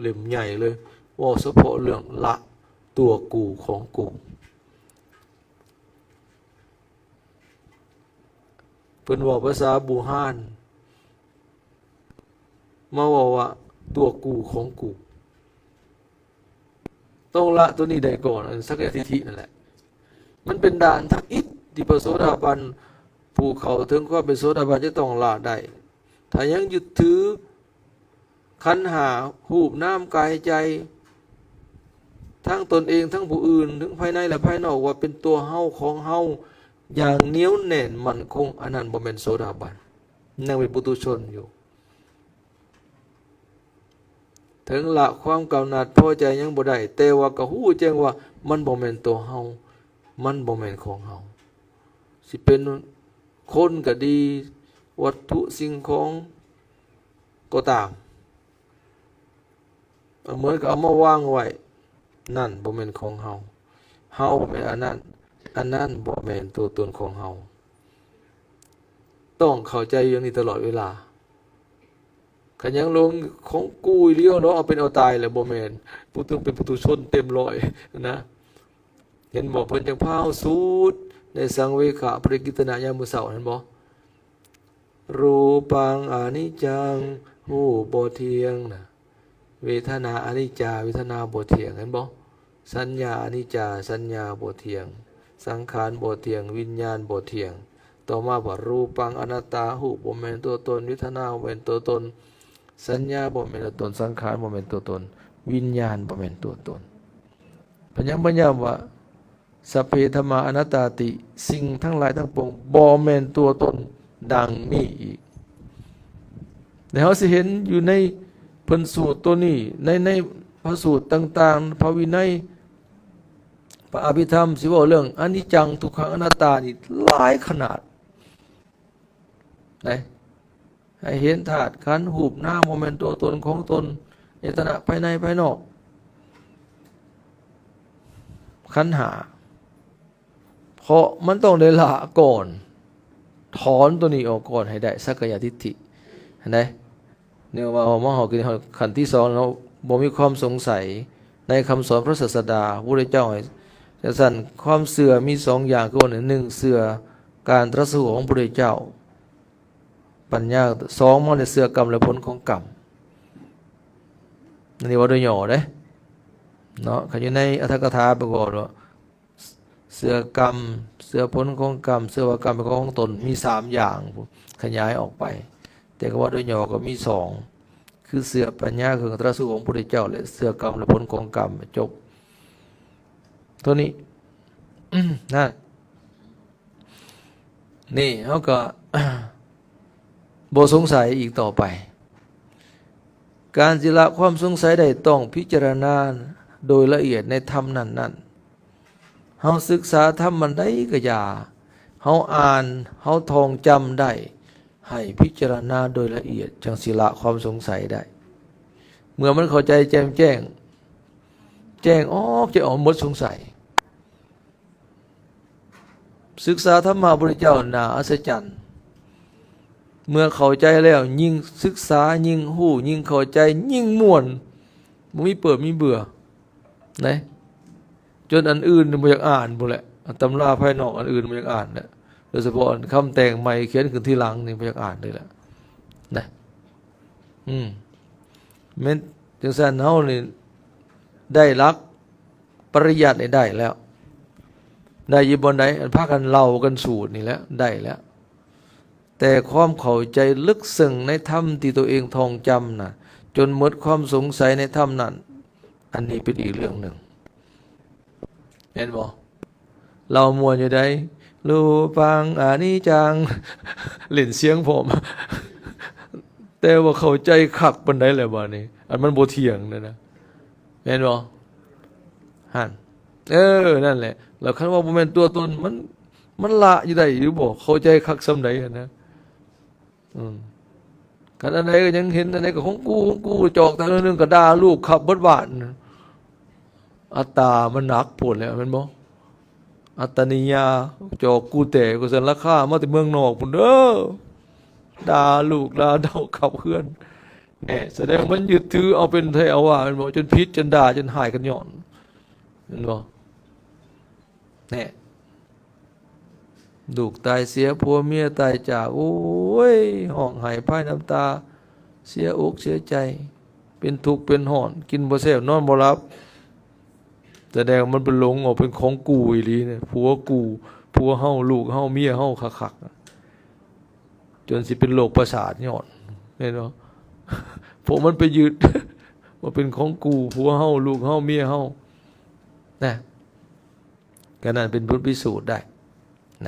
ເຫຼັ້ມໃຫຍ່ເລີຍ ເວົ້າສະເພາະເລື່ອງລະຕົວກູຂອງກູ. ເພິ່ນເວົ້າພາສາບູຮານ ມາເວົ້າວ່າຕົວກູຂອງກູ. ຕ້ອງລະຕົວນີ້ໄດ້ກ່ອນ ອັນສັກກາຍທິດຖິນັ້ນແຫຼະ. ມັນເປັນດ່ານທຳອິດທີ່ພະໂສດາບັນ ຜູ້ເຂົ້າເຖິງຄວາມເປັນໂສດາບັນຈະຕ້ອງລະໄດ້. ຖ້າຍັງຍຶດຖືຂັນຫ້າ ຮູບ ນາມ ກາຍ ໃຈ ທັງຕົນເອງ ທັງຜູ້ອື່ນ ທັງພາຍໃນ ແລະ ພາຍນອກ ວ່າເປັນຕົວເຮົາ ຂອງເຮົາ ຢ່າງໜຽວແໜ້ນໝັ້ນຄົງ, ອັນນັ້ນບໍ່ແມ່ນໂສດາບັນ, ຍັງເປັນປຸຖຸຊົນຢູ່. ເຖິງລະຄວາມກຳໜັດພໍໃຈຍັງບໍ່ໄດ້, ແຕ່ວ່າກໍຮູ້ແຈ້ງວ່າມັນບໍ່ແມ່ນຕົວເຮົາ, ມັນບໍ່ແມ່ນຂອງເຮົາ, ຊິເປັນຄົນກໍດີ, ວັດຖຸສິ່ງຂອງກໍຕາມ, ເອົາ ເໝືອນກັບເອົາມາວາງໄວ້, ນັ້ນບໍ່ແມ່ນຂອງເຮົາ, ເຮົາແມ່ນອັນນັ້ນ, ອັນນັ້ນບໍ່ແມ່ນຕົວຕົນຂອງເຮົາ. ຕ້ອງເຂົ້າໃຈຢ່າງນີ້ຕະຫຼອດເວລາ. ຄັນຍັງຫຼົງຂອງກູອີ່ຫຼີເນາະ, ເອົາເປັນເອົາຕາຍແລ້ວ, ບໍ່ແມ່ນ, ຜູ້ຖືເປັນປຸຖຸຊົນເຕັມຮ້ອຍນະ. ເຫັນບໍ່? ເພິ່ນຈັ່ງພາເຮົາສູດໃນສັງເວຄະປະລິກິດຕະນະຍາມມື້ເຊົ້າ, ເຫັນບໍ່? ຮູປັງອະນິດຈັງ, ຮູບບໍ່ທ່ຽງນະ. ເວທະນາອະນິດຈາ, ເວທະນາບໍ່ທ່ຽງ, ເຫັນບໍ່? ສັນຍາອະນິດຈາ, ສັນຍາບໍ່ທ່ຽງ, ສັງຂານບໍ່ທ່ຽງ, ວິນຍານບໍ່ທ່ຽງ. ຕໍ່ມາວ່າ ຮູປັງອະນັດຕາ, ຮູບບໍ່ແມ່ນຕົວຕົນ, ເວທະນາບໍ່ແມ່ນຕົວຕົນ, ສັນຍາບໍ່ແມ່ນຕົວຕົນ, ສັງຂານບໍ່ແມ່ນຕົວຕົນ, ວິນຍານບໍ່ແມ່ນຕົວຕົນ. ເພິ່ນຍັງພະຍາຍາມວ່າ ສັບເພທຳມາອະນັດຕາຕິ, ສິ່ງທັງຫຼາຍທັງປວງບໍ່ແມ່ນຕົວຕົນ, ດັ່ງນີ້ອີກ. ແລະເຮົາຊິເຫັນຢູ່ໃນເພິ່ນສູດຕົວນີ້, ໃນ ໃນພະສູດຕ່າງໆ, ພະວິໄນ, ພະອະພິທຳ, ຊິເວົ້າເລື່ອງອະນິດຈັງ ທຸກຂັງອະນັດຕານີ້ຫຼາຍຂະໜາດໃດ. ໃຫ້ເຫັນທາດຂັນຮູບນາມບໍ່ແມ່ນຕົວຕົນຂອງຕົນ, ອາຍະຕະນະພາຍໃນພາຍນອກ, ຂັນຫ້າ, ເພາະມັນຕ້ອງໄດ້ລະກ່ອນ, ຖອນຕົວນີ້ອອກກ່ອນໃຫ້ໄດ້, ສັກກາຍະທິດຖິ, ເຫັນໄດ? ເນື່ອງວ່າເຮົາມາຮອດຂັ້ນທີສອງແລ້ວ, ບໍ່ມີຄວາມສົງໄສໃນຄຳສອນພະສາສະດາ, ພະພຸດທະເຈົ້າໃຫ້ ຈັ່ງຊັ້ນ, ຄວາມເຊື່ອມີສອງຢ່າງ, ຄືວ່າ ໜຶ່ງ ເຊື່ອການຕະລັດສະຮູ້ຂອງພະພຸດທະເຈົ້າ, ປັນຍາ, ສອງ ມາແລ້ວເຊື່ອກຳ ແລະ ຜົນຂອງກຳ. ອັນນີ້ເວົ້າໂດຍຫຍໍ້ເດ້ເນາະ, ຄັນຢູ່ໃນອັດຖະກະຖາປະກອບວ່າ ເຊື່ອກຳ, ເຊື່ອຜົນຂອງກຳ, ເຊື່ອວ່າກຳເປັນຂອງຕົນ, ມີສາມຢ່າງ ຂະຫຍາຍອອກໄປ. ແຕ່ກໍເວົ້າໂດຍຫຍໍ້ກໍມີສອງ, ຄືເຊື່ອປັນຍາເຄື່ອງຕະລັດສະຮູ້ຂອງພະພຸດທະເຈົ້າ ແລະ ເຊື່ອກຳ ແລະ ຜົນຂອງກຳ, ຈົບ. ໂຕນີ້ ນັ້ນ ນີ້ເຮົາກໍ ບໍ່ສົງໄສອີກຕໍ່ໄປ. ການຊິລະຄວາມສົງໄສໄດ້ ຕ້ອງພິຈາລະນາໂດຍລະອຽດໃນທຳນັ້ນໆ. ເຮົາສຶກສາທຳອັນໃດກໍຢ່າ, ເຮົາອ່ານ, ເຮົາທ່ອງຈຳໄດ້, ໃຫ້ພິຈາລະນາໂດຍລະອຽດ ຈັ່ງຊິລະຄວາມສົງໄສໄດ້. ເມື່ອມັນເຂົ້າໃຈແຈ່ມແຈ້ງ, ແຈ້ງອອກ, ແຈ້ງອອກ, ໝົດສົງໄສ. ສຶກສາທຳມະພຸດທະເຈົ້າໜ້າອັດສະຈັນ. ເມື່ອເຂົ້າໃຈແລ້ວ ຍິ່ງສຶກສາ ຍິ່ງຮູ້ ຍິ່ງເຂົ້າໃຈ ຍິ່ງມ່ວນ, ບໍ່ມີເປີດມີເບື່ອນະ. ຈົນອັນອື່ນບໍ່ຢາກອ່ານພຸ້ນແຫຼະ, ຕຳລາພາຍນອກອັນອື່ນບໍ່ຢາກອ່ານແຫຼະ, ໂດຍສະເພາະອັນຄຳແຕ່ງໃໝ່ຂຽນຂຶ້ນທີຫຼັງນີ້ບໍ່ຢາກອ່ານເລີຍແຫຼະນະ. ອືມ ແມ່ນຈັ່ງຊັ້ນ ເຮົານີ້ໄດ້ຫຼັກ ປະລິຍັດນີ້ໄດ້ແລ້ວ. ໄດ້ຢູ່ບ່ອນໃດ? ອັນພາກັນເລົ່າກັນສູດນີ້ແຫຼະ ໄດ້ແລ້ວ. ແຕ່ຄວາມເຂົ້າໃຈເລິກເຊິ່ງໃນທຳທີ່ຕົວເອງທ່ອງຈຳນະ, ຈົນໝົດຄວາມສົງໄສໃນທຳນັ້ນ, ອັນນີ້ເປັນອີກເລື່ອງໜຶ່ງ. ແມ່ນບໍ່? ເລົ່າມ່ວນຢູ່ໃດ໋ ຮູປັງອະນິດຈັງ ເລ່ນສຽງພ້ອມ ແຕ່ວ່າເຂົ້າໃຈຄັກປານໃດແລ້ວບາດນີ້? ອັນມັນບໍ່ທ່ຽງນັ້ນນະ. ແມ່ນບໍ່? ຫັ້ນ ເອີ ນັ້ນແຫຼະ. ແລ້ວຄັນວ່າບໍ່ແມ່ນຕົວຕົນ ມັນ ມັນລະຢູ່ໄດ້ຢູ່ບໍ່? ເຂົ້າໃຈຄັກສ່ຳໃດຫັ້ນນະ. ອືມ ຄັນອັນໃດກໍຍັງເຫັນ ອັນໃດກໍຂອງກູ ຂອງກູ ຈອກແຕ່ໜ້ອຍໜຶ່ງກໍດ່າລູກຂັບເບິດບ້ານ. ອັດຕາມັນໜັກໂພດແລ້ວ ແມ່ນບໍ່? ອັດຕະນິຍາ ຈອກກູແຕກວ່າຊັ້ນ, ລາຄາມາແຕ່ເມືອງນອກພຸ້ນເດີ. ດ່າລູກດ່າເຕົ້າຂັບເຮືອນ. ແນ່ ສະແດງມັນຍຶດຖືເອົາເປັນແທ້ເອົາວ່າ ແມ່ນບໍ່? ຈົນຜິດ ຈົນດ່າ ຈົນຮ້າຍກັນຍ້ອນ ແມ່ນບໍ່? ແນ່ ລູກຕາຍເສຍ ຜົວເມຍຕາຍຈາກ ໂອ້ຍ ຮ້ອງໄຫ້ພາຍນ້ຳຕາ ເສຍອົກເສຍໃຈ ເປັນທຸກເປັນຮ້ອນ ກິນບໍ່ແຊບ ນອນບໍ່ຫຼັບ. ສະແດງວ່າມັນໄປຫຼົງເອົາເປັນຂອງກູອີ່ຫຼີນະ, ຜົວກູ ຜົວເຮົາ ລູກເຮົາ ເມຍເຮົາຄັກໆ ຈົນຊິເປັນໂລກປະສາດຍ້ອນ ແມ່ນບໍ່? ພວກມັນໄປຍຶດວ່າເປັນຂອງກູ ຜົວເຮົາ ລູກເຮົາ ເມຍເຮົານະ. ກໍນັ້ນເປັນບົດພິສູດໄດ້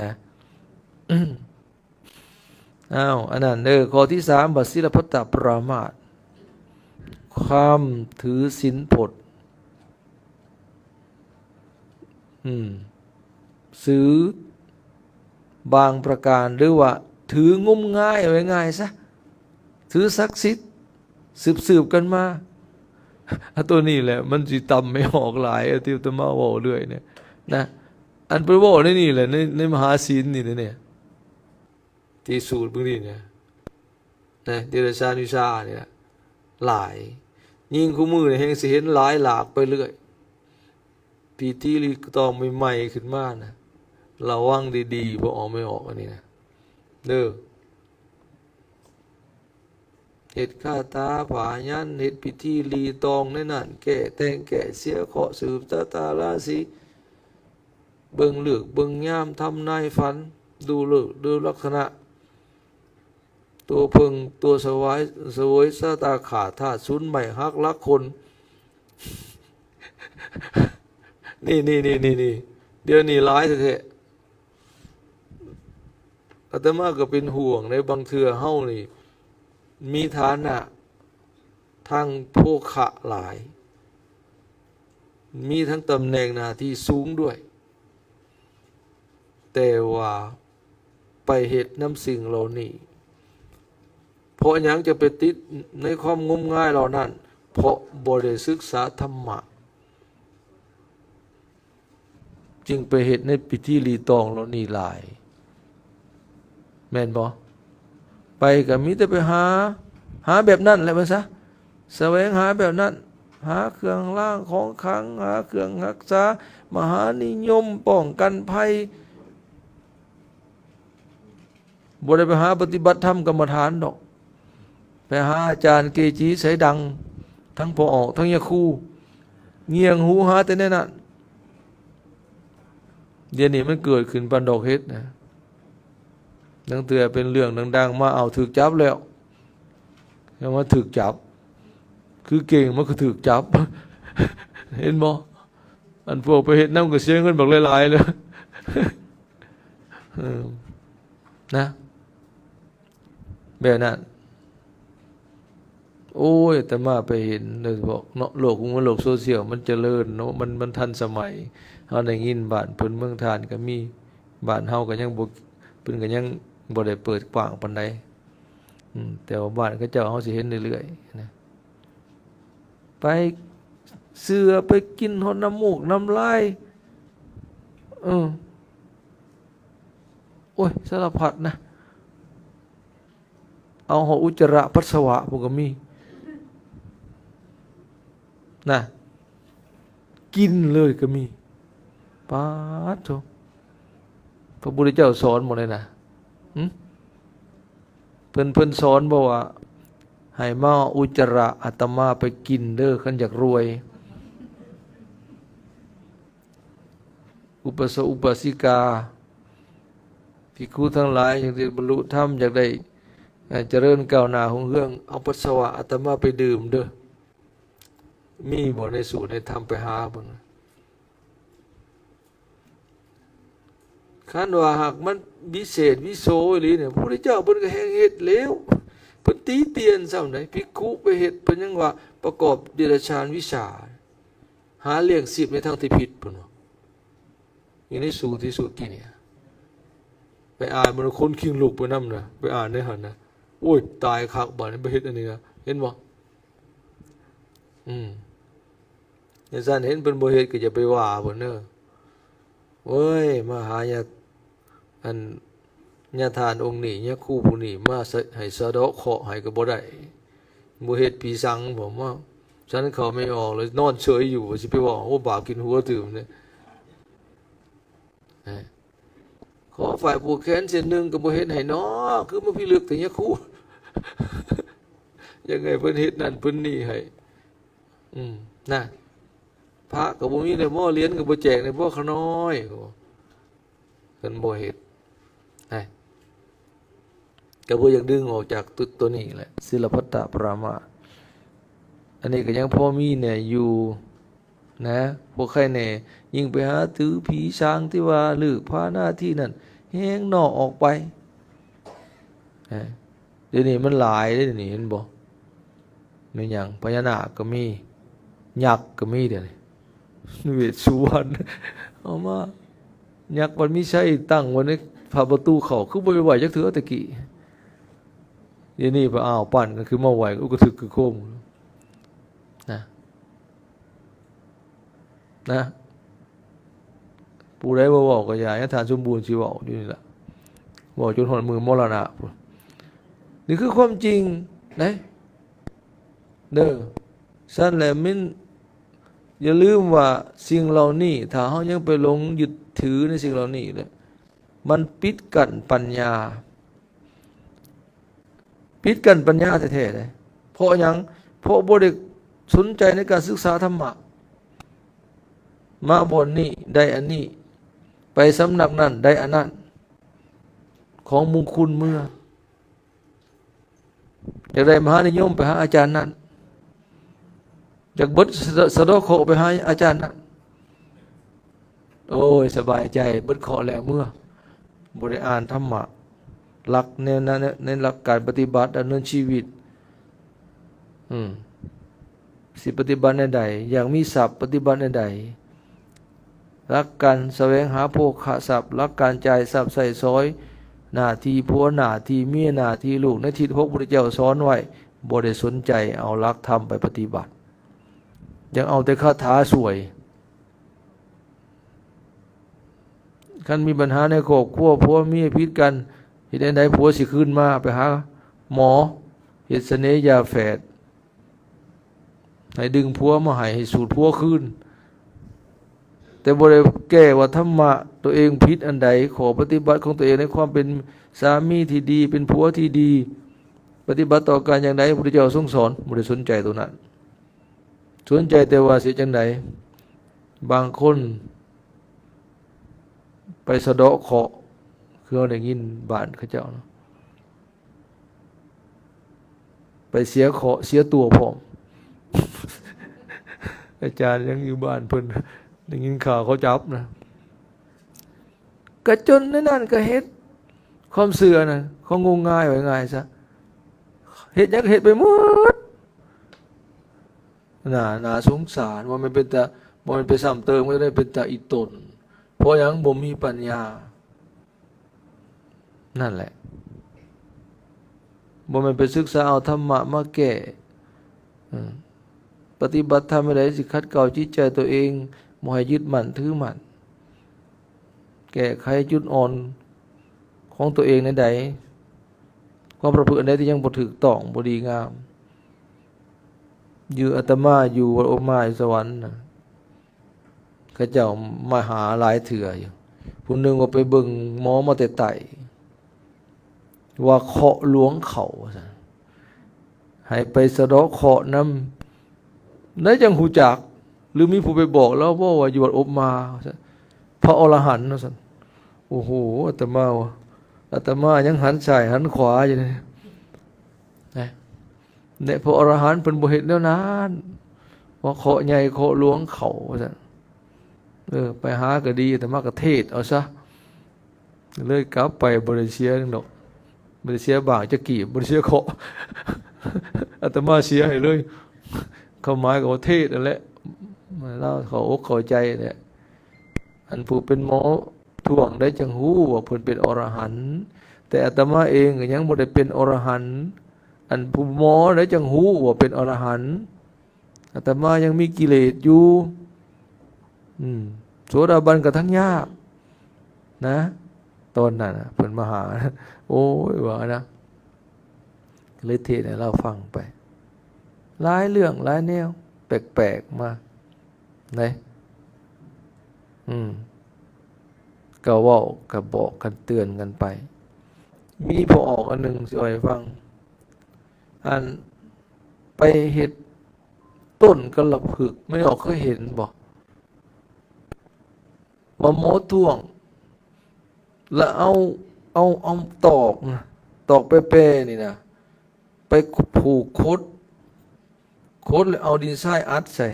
ນະ. ອ້າວ ອັນນັ້ນເດີ ຂໍ້ທີສາມ ບັດສິລະພັດຕະປະມາດ ຄວາມຖືສິນພົດ ອືມ ຖືບາງປະການ ຫຼືວ່າຖືງົມງາຍ ເອົາງ່າຍໆຊະ ຖືສັກສິດ ສືບໆກັນມາ. ອາ ໂຕນີ້ແຫຼະ ມັນຊິຕຳໄມ້ອອກຫຼາຍ ອາ ທີ່ອາດຕະມາເວົ້າເລື້ອຍນີ້ນະ. ອັນເພິ່ນເວົ້າໃນນີ້ແຫຼະ ໃນ ໃນມະຫາສິນນີ້ນະ ທີ່ສູດເບິ່ງນີ້ນະ ນະ ເດລະຊານວິຊານີ້ລະຫຼາຍ. ຍິ່ງຄູ່ມື້ນີ້ແຮ່ງຊິເຫັນຫຼາຍຫຼາກໄປເລື້ອຍ. ພິທີລີຕອງໃໝ່ໆຂຶ້ນມານະ ລະວັງດີໆ ບໍ່ເອົາໄມ້ອອກອັນນີ້ນະເດີ. ເຮັດຄາຖາຜາຍັນ ເຮັດພິທີລີຕອງໃນນັ້ນ ແກ້ແຕ່ງແກ້ເສຍເຄາະ ສືບຊະຕາລາສີ ເບິ່ງເລີກເບິ່ງຍາມ ທຳນາຍຝັນ ດູເລີກດູລັກຂະນະ ຕົວເພິ່ງຕົວສະຫວາຍ ສະເຫວີຍຊະຕາຂ້າທາດສູນໄມ້ຫັກຫຼັກຄົນ. ນີ້ໆໆໆ ດຽວນີ້ຫຼາຍແທ້ໆ. ອາດຕະມາກໍເປັນຫ່ວງໃນ ບາງເທື່ອເຮົານີ້ມີຖານະທາງໂພຄະຫຼາຍ ມີທັງຕຳແໜ່ງໜ້າທີ່ສູງດ້ວຍ ແຕ່ວ່າໄປເຮັດນຳສິ່ງເຫຼົ່ານີ້. ເພາະຫຍັງຈະໄປຕິດໃນຄວາມງົມງາຍເຫຼົ່ານັ້ນ? ເພາະບໍ່ໄດ້ສຶກສາທຳມະ. ຈຶ່ງໄປເຮັດໃນພິທີລີຕອງເຫຼົ່ານີ້ຫຼາຍ ແມ່ນບໍ່? ໄປກໍມີແຕ່ໄປຫາ ຫາແບບນັ້ນແຫຼະວ່າຊະ ສະແຫວງຫາແບບນັ້ນ ຫາເຄື່ອງລາງຂອງຂັງ ຫາເຄື່ອງຮັກສາ ມະຫານິຍົມ ປ້ອງກັນໄພ. ບໍ່ໄດ້ໄປຫາປະຕິບັດທຳກຳມະຖານດອກ ໄປຫາອາຈານເກຈິໃສດັງ ທັງພໍ່ອອກ ທັງຍາຄູ ງຽງຫູຫາແຕ່ແນວນັ້ນ. ດຽວນີ້ມັນເກີດຂຶ້ນປານດອກເຫັດນະ ລາງເທື່ອເປັນເລື່ອງດັງໆມາ ເອົາ ຖືກຈັບແລ້ວ ຍັງມາຖືກຈັບ ຄືເກັ່ງມັນກໍຖືກຈັບ ເຫັນບໍ່? ອັນພວກໄປເຮັດນຳກໍເສຍເງິນບັກຫຼາຍໆເລີຍ ເອີ ນະ ແບບນັ້ນ. ໂອ້ຍ ອາດຕະມາໄປເຫັນ ໂດຍສະເພາະເນາະ ໂລກ ໂລກໂຊຊຽວມັນຈະເລີນເນາະ ມັນ ມັນທັນສະໄໝ. ເຮົາໄດ້ຍິນບ້ານເພິ່ນເມືອງທ່ານກໍມີ ບ້ານເຮົາກໍຍັງບໍ່ ເພິ່ນກໍຍັງບໍ່ໄດ້ເປີດກວ້າງປານໃດ. ອືມ ແຕ່ວ່າບ້ານເຂົາເຈົ້າເຮົາຊິເຫັນເລື້ອຍໆນະ ໄປເສືອ ໄປກິນຮອດນ້ຳມູກນ້ຳລາຍ ເອີ ໂອ້ຍ ສາລະພັດນະ ເອົາຮອດອຸດຈະລະປັດສະວະພຸ້ນກໍມີນະ ກິນເລີຍກໍມີ. ປາດໂທ ພະພຸດທະເຈົ້າສອນບໍ່ໄດ້ນະ? ຫຶ? ເພິ່ນ ເພິ່ນສອນບໍ່ວ່າ ໃຫ້ມາອຸດຈະລະອາດຕະມາໄປກິນເດີ ຄັນຢາກລວຍ? ອຸປາສະອຸປາສິກາ ພິກຂຸທັງຫຼາຍ ຢາກໄດ້ບັນລຸທຳ ຢາກໄດ້ ເອີ ຈະເລີນກ້າວໜ້າຮຸ່ງເຮືອງ ເອົາປັດສະວະອາດຕະມາໄປດື່ມເດີ. ມີບໍ່ໃນສູດໃນທຳ? ໄປຫາເບິ່ງ. ຄັນວ່າຫາກມັນວິເສດວິໂສອີ່ຫຼີນີ້ ພະພຸດທະເຈົ້າເພິ່ນກໍແຮ່ງເຮັດແລ້ວ ເພິ່ນຕິຕຽນຊ້ຳໃດ໋. ພິກຂຸໄປເຮັດ ເພິ່ນຍັງວ່າປະກອບເດຍລະສານວິຊາ ຫາລ້ຽງຊີບໃນທາງທີ່ຜິດ ເພິ່ນວ່າ. ຢູ່ໃນສູດທີ່ສຸດທີ່ນີ້ ໄປອ່ານມັນ ຄົນຄິງລຸກໄປນຳນະ ໄປອ່ານໃນຫັ້ນນະ. ໂອ້ຍ ຕາຍຄັກບາດນີ້ ໄປເຮັດອັນນີ້ນະ ເຫັນບໍ່? ອືມ ຈັ່ງຊັ້ນ ເຫັນເພິ່ນບໍ່ເຮັດກໍຢ່າໄປວ່າເພິ່ນເດີ. ໂອ້ຍ ມາຫາຍາ ອັນ ຍາທ່ານອົງນີ້ ຍາຄູຜູ້ນີ້ ມາສະ ໃຫ້ສະເດາະເຄາະໃຫ້ກໍບໍ່ໄດ້ ບໍ່ເຮັດປີສັງ. ຜົມວ່າ ສັນເຂົ້າໄມ່ອອກເລີຍ ນອນເສີຍຢູ່ ຊິໄປເວົ້າ ໂອ້ ບາບກິນຫົວຕື່ມເດ້. ຂໍຝ້າຍຜູກແຂນເສັ້ນໜຶ່ງກໍບໍ່ເຮັດໃຫ້ເນາະ ຄືມາພິລຶກແຕ່ຍາຄູ ຢາກໃຫ້ເພິ່ນເຮັດນັ້ນເພິ່ນນີ້ໃຫ້. ອືມ ນະ ພະກໍບໍ່ມີແລ້ວ ໝໍຫຼຽນກໍບໍ່ແຈກແລ້ວ ພວກຂ້ານ້ອຍ ເພິ່ນບໍ່ເຮັດ ນະ. ກໍເພື່ອຢາກດຶງອອກຈາກໂຕນີ້ແຫຼະ ສິລະພັດຕະປະລະມາດ. ອັນນີ້ກໍຍັງພໍມີແດ່ຢູ່ນະ ພໍໄຄແດ່. ຍິ່ງໄປຫາຖືຜີສາງທີ່ວ່າລຶກພານາທີ່ນັ້ນ ແຮ່ງນອກອອກໄປ. ເອີ ດຽວນີ້ມັນຫຼາຍເດ້ ດຽວນີ້ເຫັນບໍ່? ແມ່ນຫຍັງ? ພະຍານາກກໍມີ ຍັກກໍມີ ດຽວນີ້ ເວດສຸວັນ ເອົາມາ ຍັກວັດມີໄຊຕັ້ງໄວ້ໃນພະປະຕູເຂົ້າ ຄືບໍ່ໄດ້ໄຫວ້ຈັກເທື່ອແຕ່ກີ້. ດຽວນີ້ໄປ ອ້າວ ປັ້ນກັນຂຶ້ນມາໄຫວ້ ອຸກະທຶກຄືໂຄມນະ ນະ. ຜູ້ໃດບໍ່ເວົ້າກໍຢ່າ ຍາທ່ານສົມບູນຊິເວົ້າຢູ່ນີ້ລະ ເວົ້າຈົນຮອດມື້ມໍລະນະພຸ້ນ. ນີ້ຄືຄວາມຈິງເດ້ ເດີ. ຊັ້ນແຫຼະ ມິນ ຢ່າລືມວ່າສິ່ງເຫຼົ່ານີ້ ຖ້າເຮົາຍັງໄປຫຼົງຍຶດຖືໃນສິ່ງເຫຼົ່ານີ້ແຫຼະ ມັນປິດກັ້ນປັນຍາ. ປິດກັ້ນປັນຍາແທ້ໆເດ້. ເພາະຫຍັງ? ເພາະບໍ່ໄດ້ສົນໃຈໃນການສຶກສາທຳມະ. ມາບ່ອນນີ້ໄດ້ອັນນີ້, ໄປສຳນັກນັ້ນໄດ້ອັນນັ້ນ, ຂອງມຸງຄຸນເມືອ. ຢາກໄດ້ມະຫານິຍົມ ໄປຫາອາຈານນັ້ນ. ຢາກເບິດສະ ສະເດາະເຄາະ ໄປຫາອາຈານນັ້ນ. ໂອ້ຍ ສະບາຍໃຈ ເບິດເຄາະແລ້ວເມືອ. ບໍ່ໄດ້ອ່ານທຳມະ ຫຼັກໃນ ໃນ ໃນຫຼັກການປະຕິບັດດຳເນີນຊີວິດ. ອືມ ຊິປະຕິບັດແນວໃດ? ຢາກມີຊັບ ປະຕິບັດແນວໃດ? ຫຼັກການສະແຫວງຫາໂພຄະຊັບ, ຫຼັກການຈ່າຍຊັບໃຊ້ສອຍ, ໜ້າທີ່ຜົວ, ໜ້າທີ່ເມຍ, ໜ້າທີ່ລູກ, ໃນທິດຫົກ ພຸດທະເຈົ້າສອນໄວ້, ບໍ່ໄດ້ສົນໃຈເອົາຫຼັກທຳໄປປະຕິບັດ, ຍັງເອົາແຕ່ຄາຖາຊ່ວຍ. ຄັນມີບັນຫາໃນຄອບຄົວ, ຜົວເມຍຜິດກັນ, ເຮັດແນວໃດຜົວຊິຄືນມາ? ໄປຫາໝໍ, ເຮັດສະເໜ່ຢາແຝດ. ໃຫ້ດຶງຜົວມາໃຫ້ ໃຫ້ສູດຜົວຄືນ, ແຕ່ບໍ່ໄດ້ແກ້ວ່າທຳມະຕົວເອງຜິດອັນໃດ, ຂໍ້ປະຕິບັດຂອງຕົວເອງໃນຄວາມເປັນສາມີທີ່ດີ, ເປັນຜົວທີ່ດີ, ປະຕິບັດຕໍ່ກັນຢ່າງໃດ, ພະພຸດທະເຈົ້າຊົງສອນ, ບໍ່ໄດ້ສົນໃຈຕົວນັ້ນ. ສົນໃຈແຕ່ວ່າຊິເຮັດຈັ່ງໃດ. ບາງຄົນໄປສະເດາະເຄາະ, ຄືເຮົາໄດ້ຍິນບ້ານເຂົາເຈົ້າເນາະ. ໄປເສຍເຄາະເສຍຕົວພ້ອມ. ອາຈານຍັງຢູ່ບ້ານເພິ່ນ ໄດ້ຍິນຂ່າວເຂົາຈັບນະ. ກະຈົນໃນນັ້ນກະເຮັດ. ຄວາມເຊື່ອນັ້ນ ຂອງງົມງາຍ ເວົ້າງ່າຍຊະ ເຮັດຫຍັງກະເຮັດໄປໝົດ. ໜ້າ ໜ້າສົງສານ. ບໍ່ແມ່ນເປັນຕາ ບໍ່ແມ່ນໄປຊ້ຳເຕີມ ກໍໄດ້ເປັນຕາອີ່ຕົນ. ເພາະຫຍັງ? ບໍ່ມີປັນຍາ. ນັ້ນແຫຼະ ບໍ່ແມ່ນໄປສຶກສາເອົາທຳມະມາແກ້. ເອີ ປະຕິບັດທຳແນວໃດຊິຂັດເກົາຈິດໃຈຕົວເອງ ບໍ່ໃຫ້ຍຶດໝັ້ນຖືໝັ້ນ, ແກ້ໄຂຈຸດອ່ອນຂອງຕົວເອງແນວໃດ, ຄວາມປະພຶດອັນໃດທີ່ຍັງບໍ່ຖືກຕ້ອງ ບໍ່ດີງາມ. ຢູ່ອາດຕະມາຢູ່ວັດອົບມາຢູ່ສະຫວັນນະ ເຂົາເຈົ້າມາຫາຫຼາຍເທື່ອຢູ່. ຜູ້ໜຶ່ງວ່າໄປເບິ່ງໝໍມາແຕ່ໃຕ້ ວ່າເຄາະຫຼວງເຂົ້າວ່າຊັ້ນ, ໃຫ້ໄປສະເດາະເຄາະນຳ. ໄດ້ຈັ່ງຮູ້ຈັກ ຫຼືມີຜູ້ໄປບອກລາວບໍ່ວ່າຢູ່ວັດອົບມາວ່າຊັ້ນ ພະອໍລະຫັນວ່າຊັ້ນ. ໂອ້ໂຫ ອາດຕະມາວ່າ ອາດຕະມາຍັງຫັນຊ້າຍຫັນຂວາຢູ່ເດ ນະ. ແລະ ພະອໍລະຫັນເພິ່ນບໍ່ເຮັດແນວນັ້ນ ວ່າເຄາະໃຫຍ່ເຄາະຫຼວງເຂົ້າວ່າຊັ້ນ. ເອີ ໄປຫາກໍດີ ອາດຕະມາກໍເທດເອົາຊະ ເລີຍກັບໄປ ບໍ່ໄດ້ເສຍຫຍັງດອກ ບໍ່ໄດ້ເສຍບາງຈັກກີບ ບໍ່ໄດ້ເສຍເຄາະ ອາດຕະມາເສຍໃຫ້ເລີຍ. ຄວາມໝາຍກໍວ່າເທດນັ້ນແຫຼະ ລາວເຂົ້າອົກເຂົ້າໃຈແຫຼະ. ອັນຜູ້ເປັນໝໍທ້ວງໄດ້ຈັ່ງຮູ້ວ່າເພິ່ນເປັນອໍລະຫັນ, ແຕ່ອາດຕະມາເອງກໍຍັງບໍ່ໄດ້ເປັນອໍລະຫັນ. ອັນຜູ້ໝໍໄດ້ຈັ່ງຮູ້ວ່າເປັນອໍລະຫັນ, ອາດຕະມາຍັງມີກິເລດຢູ່. ອືມ ໂສດາບັນກໍທັງຍາກນະ ຕອນນັ້ນນະ ເພິ່ນມາຫາ ໂອ້ຍ ວ່ານະ ເລີຍເທດໃຫ້ລາວຟັງໄປ ຫຼາຍເລື່ອງຫຼາຍແນວ ແປກໆມາ ໄດ໋. ອືມ ກໍເວົ້າ ກໍບອກກັນ ເຕືອນກັນໄປ. ມີພໍ່ອອກອັນໜຶ່ງຊິເວົ້າໃຫ້ຟັງ ອັນໄປເຮັດຕົ້ນກາລະພຶກ ແມ່ອອກເຄີຍເຫັນບໍ່? ວ່າໝໍທ້ວງ ແລ້ວເອົາ ເອົາ ເອົາຕອກນະ ຕອກແປໆນີ້ນະ ໄປຜູກຂົດ ຂົດແລ້ວເອົາດິນຊາຍອັດໃສ່.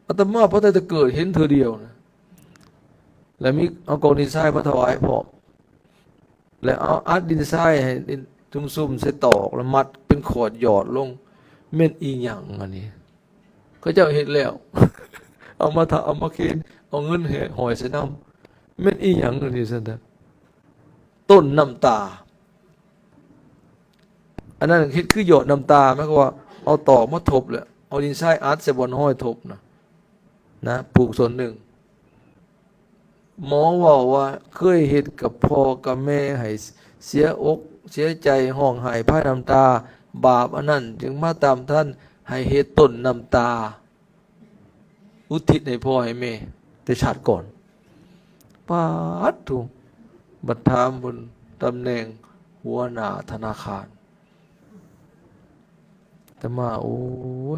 ອາດຕະມາພໍແຕ່ເກີດເຫັນເທື່ອດຽວນະ ແລ້ວມີເອົາກອງດິນຊາຍມາຖວາຍພ້ອມ ແລ້ວເອົາອັດດິນຊາຍໃຫ້ຊຸ່ມໆໃສ່ຕອກ ແລ້ວມັດເປັນຂອດຢອດລົງ. ແມ່ນອີ່ຫຍັງອັນນີ້? ເຂົາເຈົ້າເຮັດແລ້ວ ເອົາມາຖະ ເອົາມາເຄນ ເອົາເງິນໃຫ້ຫ້ອຍໃສ່ນຳ. ແມ່ນອີ່ຫຍັງອັນນີ້ຊັ້ນນະ? ຕົ້ນນ້ຳຕາ. ອັນນັ້ນເຮັດຄືຢອດນ້ຳຕາ ໝາຍຄວາມວ່າເອົາຕອກມາທົບ ແລ້ວເອົາດິນຊາຍອັດໃສ່ບ່ອນຮອຍທົບນະ ນະ ຜູກສ່ວນໜຶ່ງ. ໝໍເວົ້າວ່າເຄີຍເຮັດກັບພໍ່ກັບແມ່ໃຫ້ເສຍອົກເສຍໃຈ ຮ້ອງໄຫ້ພາຍນ້ຳຕາ, ບາບອັນນັ້ນຈຶ່ງມາຕາມທັນໃຫ້ເຮັດຕົ້ນນ້ຳຕາ ອຸທິດໃຫ້ພໍ່ໃຫ້ແມ່ແຕ່ຊາດກ່ອນ. ປາດໂທ້ ບັດຖາມເພິ່ນຕຳແໜ່ງຫົວໜ້າທະນາຄານ. ອາດຕະມາ ໂອ້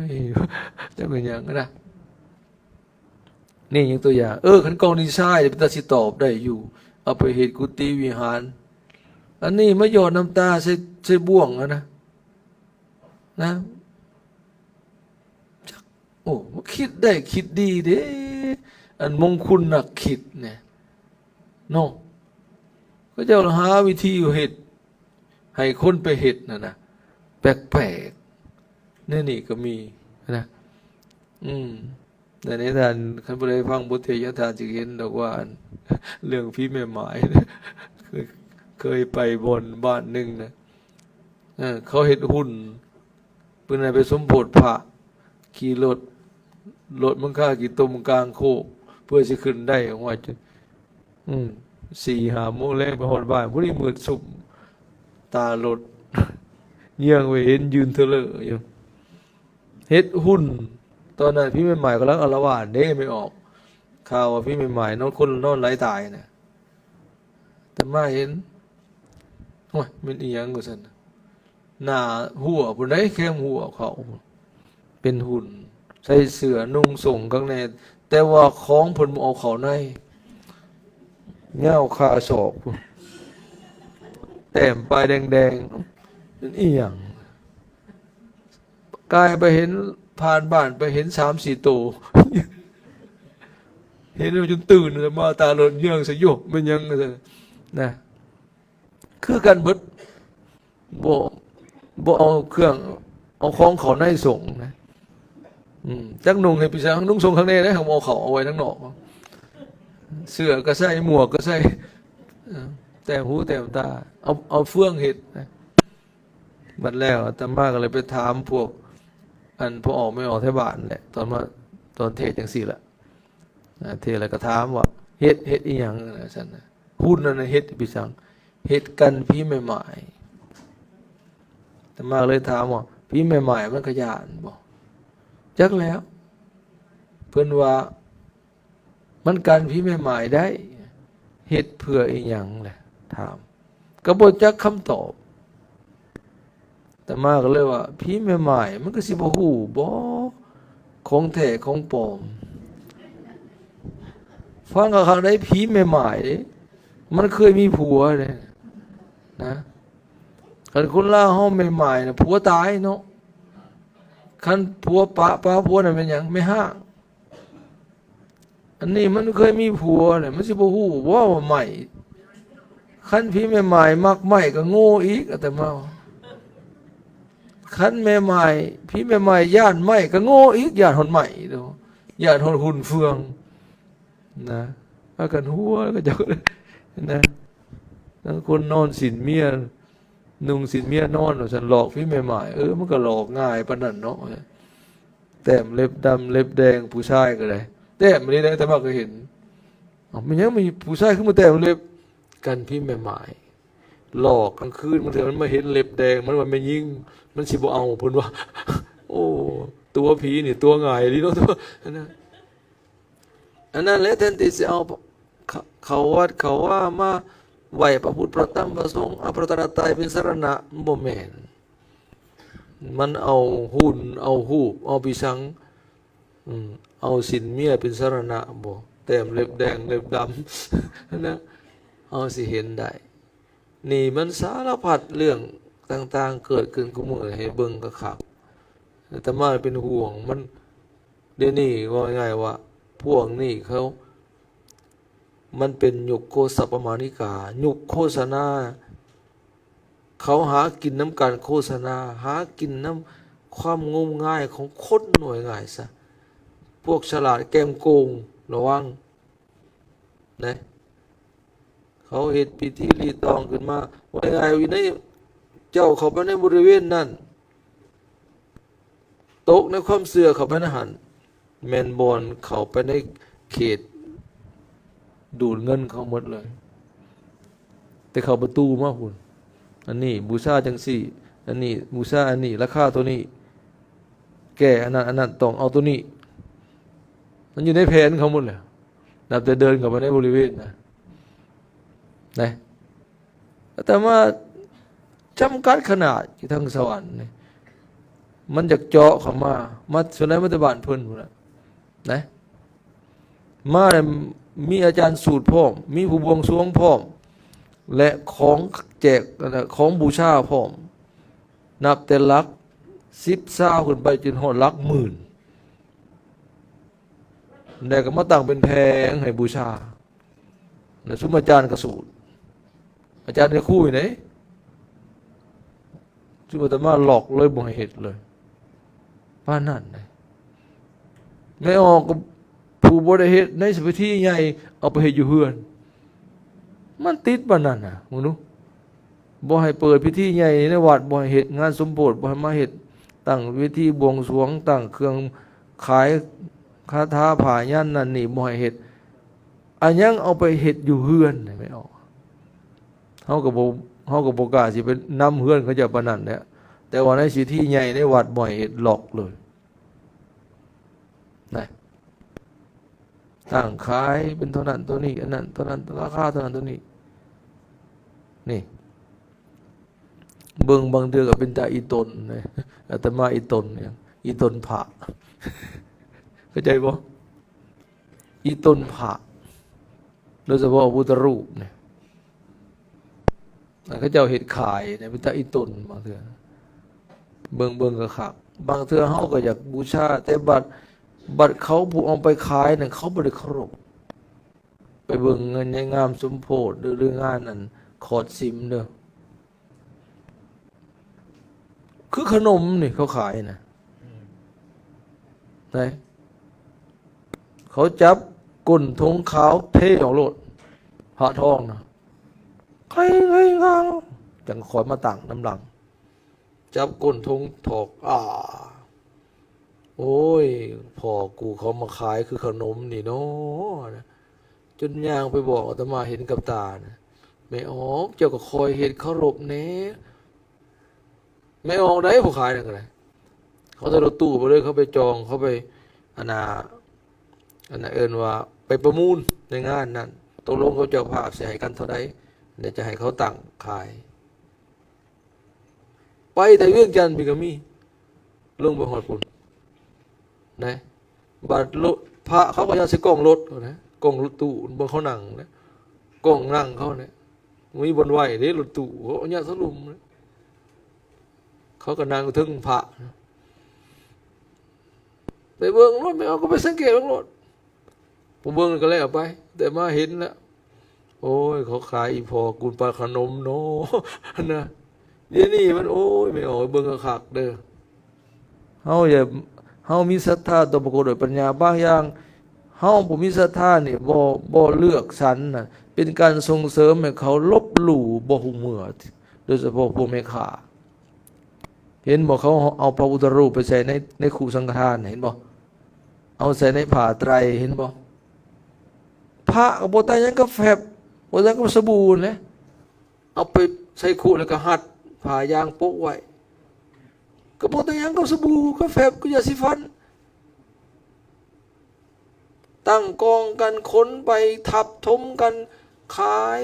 ຍ ຈັກແມ່ນຫຍັງນະ. ນີ້ຍົກຕົວຢ່າງ ເອີ ຄັນກອງດິນຊາຍເປັນຕາຊິຕອບໄດ້ຢູ່ ເອົາໄປເຮັດກຸຕິວິຫານ. ອັນນີ້ມາຢອດນ້ຳຕາໃສ່ ໃສ່ບ່ວງຫັ້ນນະ ນະ ຈັກ ໂອ້ ມາຄິດໄດ້ຄິດດີເດ້ ອັນມົງຄຸນນັກຄິດນີ້ເນາະ. ເຂົາເຈົ້າລະຫາວິທີເຮັດ ໃຫ້ຄົນໄປເຮັດຫັ້ນນະ ແປກໆ ແນວນີ້ກໍມີນະ. ອືມ ແຕ່ໃນທ່ານ ຄັນຜູ້ໃດຟັງບົດເທດຍະທ່ານຊິເຫັນດອກວ່າ ອັນ ເລື່ອງຜີແມ່ໝ້າຍ ເຄີຍ ເຄີຍໄປບ່ອນບ້ານໜຶ່ງນະ ເອີ ເຂົາເຮັດຫຸ່ນ ເພິ່ນໃຫ້ໄປສົມໂພດພະ ຂີ່ລົດ ລົດມັນຄາຂີ້ຕົມກາງໂຄກ ເພື່ອຊິຂຶ້ນໄດ້. ໂອ້ຍ ອືມ ສີ່ຫ້າໂມງແລງໄປຮອດບ້ານ ຜູ້ນີ້ມືດຊຸບ ຕາລົດ ເຍືອງໄປເຫັນຢືນເທີເລີຢູ່. ເຮັດຫຸ່ນ ຕອນນັ້ນຜີແມ່ໝ້າຍກຳລັງອາລະວາດເດ້ ແມ່ອອກ ຂ່າວວ່າຜີແມ່ໝ້າຍນອນ ຄົນນອນໄຫຼຕາຍນະ. ອາດຕະມາເຫັນ ໂອ້ຍ ແມ່ນອີ່ຫຍັງວ່າຊັ້ນ ໜ້າຮົ້ວພຸ້ນໃດ໋ ແຄມຮົ້ວເຂົາ ເປັນຫຸ່ນ ໃສ່ເສື້ອນຸ່ງສົ້ງຄັກແນ່ ແຕ່ວ່າຂອງເພິ່ນບໍ່ເອົາເຂົ້າໃນ ຍາວຄາສອກພຸ້ນ ແຕ້ມປ້າຍແດງໆ ແມ່ນອີ່ຫຍັງ? ກາຍໄປເຫັນ ຜ່ານບ້ານໄປເຫັນສາມສີ່ໂຕ ເຫັນແລ້ວຈົນຕື່ນ ອາດຕະມາຕາເລີດເຍືອງໃສ່ ໂຍ ແມ່ນຫຍັງ ວ່າຊັ້ນນະ. ຄືກັນເບິດ ບໍ່ ບໍ່ເອົາເຄື່ອງ ເອົາຂອງເຂົ້າໃນສົງນະ. ອືມ ຈັກນຸ່ງໃຫ້ປີສັງ ນຸ່ງສົງຂ້າງໃນເດ້ ເຮົາບໍ່ເອົາເຂົ້າ ເອົາໄວ້ທາງນອກ. ເສື້ອກໍໃສ່ ໝວກກໍໃສ່ ເອີ ແຕ້ມຫູແຕ້ມຕາ ເອົາ ເອົາເຟືອງເຮັດນະ. ບັດແລ້ວອາດຕະມາກໍເລີຍໄປຖາມພວກ ອັນ ພໍ່ອອກແມ່ອອກແຖວບ້ານແຫຼະ ຕອນມາ ຕອນເທດຈັ່ງຊີ້ລະ ອາ ເທດແລ້ວກໍຖາມວ່າ ເຮັດ ເຮັດອີ່ຫຍັງ ວ່າຊັ້ນນະ. ຫຸ່ນນັ້ນນະ ເຮັດປີສັງ ເຮັດກັນຜີແມ່ໝ້າຍ. ອາດຕະມາກໍເລີຍຖາມວ່າ ຜີແມ່ໝ້າຍມັນຂະຢ້ານບໍ່? ຈັກແລ້ວ ເພິ່ນວ່າ ມັນກັນຜີແມ່ໝ້າຍໄດ້ ເຮັດເພື່ອອີ່ຫຍັງແຫຼະ ຖາມ ກໍບໍ່ຈັກຄຳຕອບ. ອາດຕະມາກໍເລີຍວ່າ ຜີແມ່ໝ້າຍມັນກໍຊິບໍ່ຮູ້ບໍ່ ຂອງແທ້ຂອງປອມ? ຟັງຄັກໆ ໄດ້ ຜີແມ່ໝ້າຍເດ້ ມັນເຄີຍມີຜົວເດ້ນະ. ຄັນຄົນລາວເຮົາແມ່ໝ້າຍນະ ຜົວຕາຍເນາະ. ຄັນຜົວປະ ປະຜົວນັ້ນແມ່ນຫຍັງ? ແມ່ຮ້າງ. ອັນນີ້ມັນເຄີຍມີຜົວແຫຼະ ມັນຊິບໍ່ຮູ້ບໍ່ວ່າໄໝ້? ຄັນຜີແມ່ໝ້າຍມັກໄໝ້ກໍໂງ່ອີກ ອາດຕະມາວ່າ. ຄັນແມ່ໝ້າຍ ຜີແມ່ໝ້າຍຢ້ານໄໝ້ກໍໂງ່ອີກ ຢ້ານຮອດໄໝ້ໂດ ຢ້ານຮອດຫຸ່ນເຟືອງນະ. ພາກັນຫົວ ເຂົາເຈົ້ານະ. ລາງຄົນນອນສິ້ນເມຍ ນຸ່ງສິ້ນເມຍນອນ ວ່າຊັ້ນ ຫຼອກຜີແມ່ໝ້າຍ. ເອີ ມັນກໍຫຼອກງ່າຍປານນັ້ນເນາະ. ແຕ້ມເລັບດຳເລັບແດງ ຜູ້ຊາຍກໍໄດ້ແຕ້ມອີ່ຫຼີເດ້ ອາດຕະມາກໍເຫັນ. ເອົ້າ ແມ່ນຫຍັງມີຜູ້ຊາຍຄືມາແຕ້ມເລັບ? ກັນຜີແມ່ໝ້າຍ. ຫຼອກກາງຄືນ ບາງເທື່ອມັນມາເຫັນເລັບແດງ ມັນວ່າແມ່ຍິງ ມັນຊິບໍ່ເອົາ ເພິ່ນວ່າ. ໂອ້ ຕົວຜີນີ້ຕົວງ່າຍອີ່ຫຼີເນາະ ຕົວນັ້ນນະ. ອັນນັ້ນແຫຼະ ແທນທີ່ຊິເອົາ ເຂົ້າ ເຂົ້າວັດເຂົ້າວາ ມາໄຫວ້ພະພຸດພະທຳພະສົງ ເອົາພະລັດຕະນະໄຕເປັນສະລະນະ ບໍ່ແມ່ນ. ມັນເອົາຫຸ່ນ ເອົາຮູບ ເອົາປີສັງ ອືມ ເອົາສິ້ນເມຍເປັນສະລະນະບໍ ແຕ້ມເລັບແດງເລັບດຳນະ ເຮົາຊິເຫັນໄດ້. ນີ້ມັນສາລະພັດເລື່ອງຕ່າງໆເກີດຂຶ້ນຄູ່ມື້ ໃຫ້ເບິ່ງຄັກໆ. ອາດຕະມາເປັນຫ່ວງມັນ ດຽວນີ້ເວົ້າງ່າຍໆວ່າ ພວກນີ້ເຂົາ ມັນເປັນຍຸກໂຄສະປະມານິກາ ຍຸກໂຄສະນາ. ເຂົາຫາກິນນຳການໂຄສະນາ ຫາກິນນຳຄວາມງົມງາຍຂອງຄົນ. ເວົ້າງ່າຍໆຊະ ພວກສະຫຼາດແກ້ມໂກງ ລະວັງນະ. ເຂົາເຮັດພິທີລີດຕອງຂຶ້ນມາ ເວົ້າງ່າຍໆ ຢູ່ໃນ ເຈົ້າເຂົ້າໄປໃນບໍລິເວນນັ້ນ ຕົກໃນຄວາມເຊື່ອເຂົ້າໄປໃນຫັ້ນ ແມ່ນບ່ອນເຂົ້າໄປໃນເຂດດູດເງິນເຂົາໝົດເລີຍ. ແຕ່ເຂົ້າປະຕູມາພຸ້ນ ອັນນີ້ບູຊາຈັ່ງຊີ້ ອັນນີ້ບູຊາອັນນີ້ ລາຄາເທົ່ານີ້ ແກ່ອັນນັ້ນ ອັນນັ້ນຕ້ອງເອົາໂຕນີ້. ມັນຢູ່ໃນແຜນເຂົາໝົດແລ້ວ ນັບແຕ່ເດີນເຂົ້າໄປໃນບໍລິເວນນະ ນະ. ອາດຕະມາຈຳກັດຂະໜາດຢູ່ທາງສະຫວັນນີ້ ມັນຢາກເຈາະເຂົ້າມາ ມາສ່ວນໃຫຍ່ມາແຕ່ບ້ານເພິ່ນພຸ້ນລະນະ. ມາແລ້ວມີອາຈານສູດພ້ອມ ມີຜູ້ບວງສວງພ້ອມ ແລະ ຂອງແຈກ ຂອງບູຊາພ້ອມ ນັບແຕ່ຫຼັກສິບ ຊາວ ຂຶ້ນໄປຈົນຮອດຫຼັກໝື່ນ ແລ້ວກໍມາຕັ້ງເປັນແຜງໃຫ້ບູຊາ. ແລ້ວຊຸມອາຈານກໍສູດ ອາຈານກໍຄູຢູ່ໃດ ຊຸມອາດຕະມາລັອກເລີຍ ບໍ່ໃຫ້ເຮັດເລີຍ ປານນັ້ນເດ. ແມ່ອອກກໍຜູ້ບໍ່ໄດ້ເຮັດໃນພິທີໃຫຍ່ ເອົາໄປເຮັດຢູ່ເຮືອນ ມັນຕິດປານນັ້ນນະ ເບິ່ງດູ. ບໍ່ໃຫ້ເປີດພິທີໃຫຍ່ໃນວັດ ບໍ່ໃຫ້ເຮັດງານສົມໂພດ ບໍ່ໃຫ້ມາເຮັດ ຕັ້ງເວທີບວງສວງ ຕັ້ງເຄື່ອງຂາຍ ຄາຖາ ຜ້າຍັນ ນັ້ນນີ້ ບໍ່ໃຫ້ເຮັດ. ອັນຫຍັງເອົາໄປເຮັດຢູ່ເຮືອນ ແມ່ນບໍ່? ເຮົາກໍບໍ່ ເຮົາກໍບໍ່ກ້າຊິໄປນຳເຮືອນເຂົາເຈົ້າປານນັ້ນແຫຼະ ແຕ່ວ່າໃນສິດທິໃຫຍ່ໃນວັດບໍ່ໃຫ້ເຮັດ ລັອກເລີຍນະ. ຕັ້ງຂາຍເປັນເທົ່ານັ້ນເທົ່ານີ້ ອັນນັ້ນເທົ່ານັ້ນ ລາຄາເທົ່ານັ້ນເທົ່ານີ້ ນີ້ ເບິ່ງບາງເທື່ອກໍເປັນຕາອີ່ຕົນນະ ອາດຕະມາອີ່ຕົນ ອີ່ຕົນພະ ເຂົ້າໃຈບໍ່? ອີ່ຕົນພະ ໂດຍສະເພາະພະພຸດທະຮູບນີ້ ອັນເຂົາເຈົ້າເຮັດຂາຍນີ້ເປັນຕາອີ່ຕົນ ບາງເທື່ອ ເບິ່ງ ເບິ່ງຄັກໆ. ບາງເທື່ອເຮົາກໍຢາກບູຊາ ແຕ່ບັດ ບັດເຂົາຜູ້ເອົາໄປຂາຍນັ້ນ ເຂົາບໍ່ໄດ້ເຄົາລົບ ເບິ່ງງານໃຫຍ່ງາມສົມໂພດເດີ້ ຫຼືງານອັນຂອດສິມເດີ້ ຄືຂະໜົມນີ້ເຂົາຂາຍນະ ໄດ້ ເຂົາຈັບກົ້ນຖົງຂາວເທອອກໂລດ ພະທອງນະ ໄຄໄຄງາວ ຈັ່ງຄ່ອຍມາຕັ້ງນຳຫຼັງ ຈັບກົ້ນຖົງຖອກ ອາ ໂອ້ຍ ພໍ່ກູເຂົາມາຂາຍຄືຂະໜົມນີ້ເນາະ ຈົນຍ່າງໄປບອກອາດຕະມາເຫັນກັບຕານະ ແມ່ອອກ ເຈົ້າກໍຄ່ອຍເຮັດເຄົາລົບແດ່ ແມ່ອອກໄດ໋ ຜູ້ຂາຍນັ້ນກໍໄດ້ ເຂົາໃສ່ລົດຕູ້ໄປເລີຍ ເຂົາໄປຈອງ ເຂົາໄປ ອັນນ່າ ອັນນ່າ ເອີ້ນວ່າໄປປະມູນໃນງານນັ້ນ ຕົກລົງກັບເຈົ້າພາບຊິໃຫ້ກັນເທົ່າໃດ ແລ້ວຈະໃຫ້ເຂົາຕັ້ງຂາຍ ໄປແຕ່ວຽງຈັນພີ້ກໍມີ ລົງໄປຮອດພຸ້ນນະ ບາດລົດ ພະເຂົາກໍຍັງໃສ່ກ້ອງລົດນະ ກ້ອງລົດຕູ້ ເບິ່ງເຂົານັ່ງນະ ກ້ອງນັ່ງເຂົານະ ມີບ່ອນໄວ້ເດ້ລົດຕູ້ ເຂົາເອົາຍັດໃສ່ລຸ່ມ ເຂົາກໍນັ່ງເທິງພະ ໄປເບິ່ງໂລດ ແມ່ອອກກໍໄປສັງເກດເບິ່ງໂລດ ຜູ້ເບິ່ງກໍແລ້ວໄປ ແຕ່ມາເຫັນແລ້ວ ໂອ້ຍ ເຂົາຂາຍອີ່ພໍ່ກູປາຂະໜົມເນາະ ນະ ດຽວນີ້ມັນ ໂອ້ຍ ແມ່ອອກ ເບິ່ງຄັກໆເດີ້ ເຮົາຢ່າ ເຮົາມີສັດທາຕໍ່ປາກົດດ້ວຍປັນຍາ ບາງຢ່າງເຮົາບໍ່ມີສັດທານີ້ ບໍ່ ບໍ່ເລືອກສັນນະ ເປັນການສົ່ງເສີມໃຫ້ເຂົາລົບຫຼູ່ບໍ່ຮູ້ເມື່ອ ໂດຍສະເພາະພວກແມ່ຄ້າ ເຫັນບໍ່ ເຂົາເອົາພະພຸດທະຮູບໄປໃສ່ໃນ ໃນຄຸສັງຄະທານ ເຫັນບໍ່ ເອົາໃສ່ໃນຜ້າໄຕຣ ເຫັນບໍ່ ພະກໍບໍ່ຕ່າງຫຍັງກັບແຟັບ ບໍ່ຕ່າງກັບສະບູນແຫຼະ ເອົາໄປໃສ່ຄຸແລ້ວກໍຮັດຜ້າຢາງປົກໄວ້ ກໍບໍ່ຕ່າງຫຍັງກັບສະບູ ກັບແຟັບ ກັບຢາສີຟັນ ຕັ້ງກອງກັນ ຂົນໄປ ທັບຖົມກັນ ຂາຍ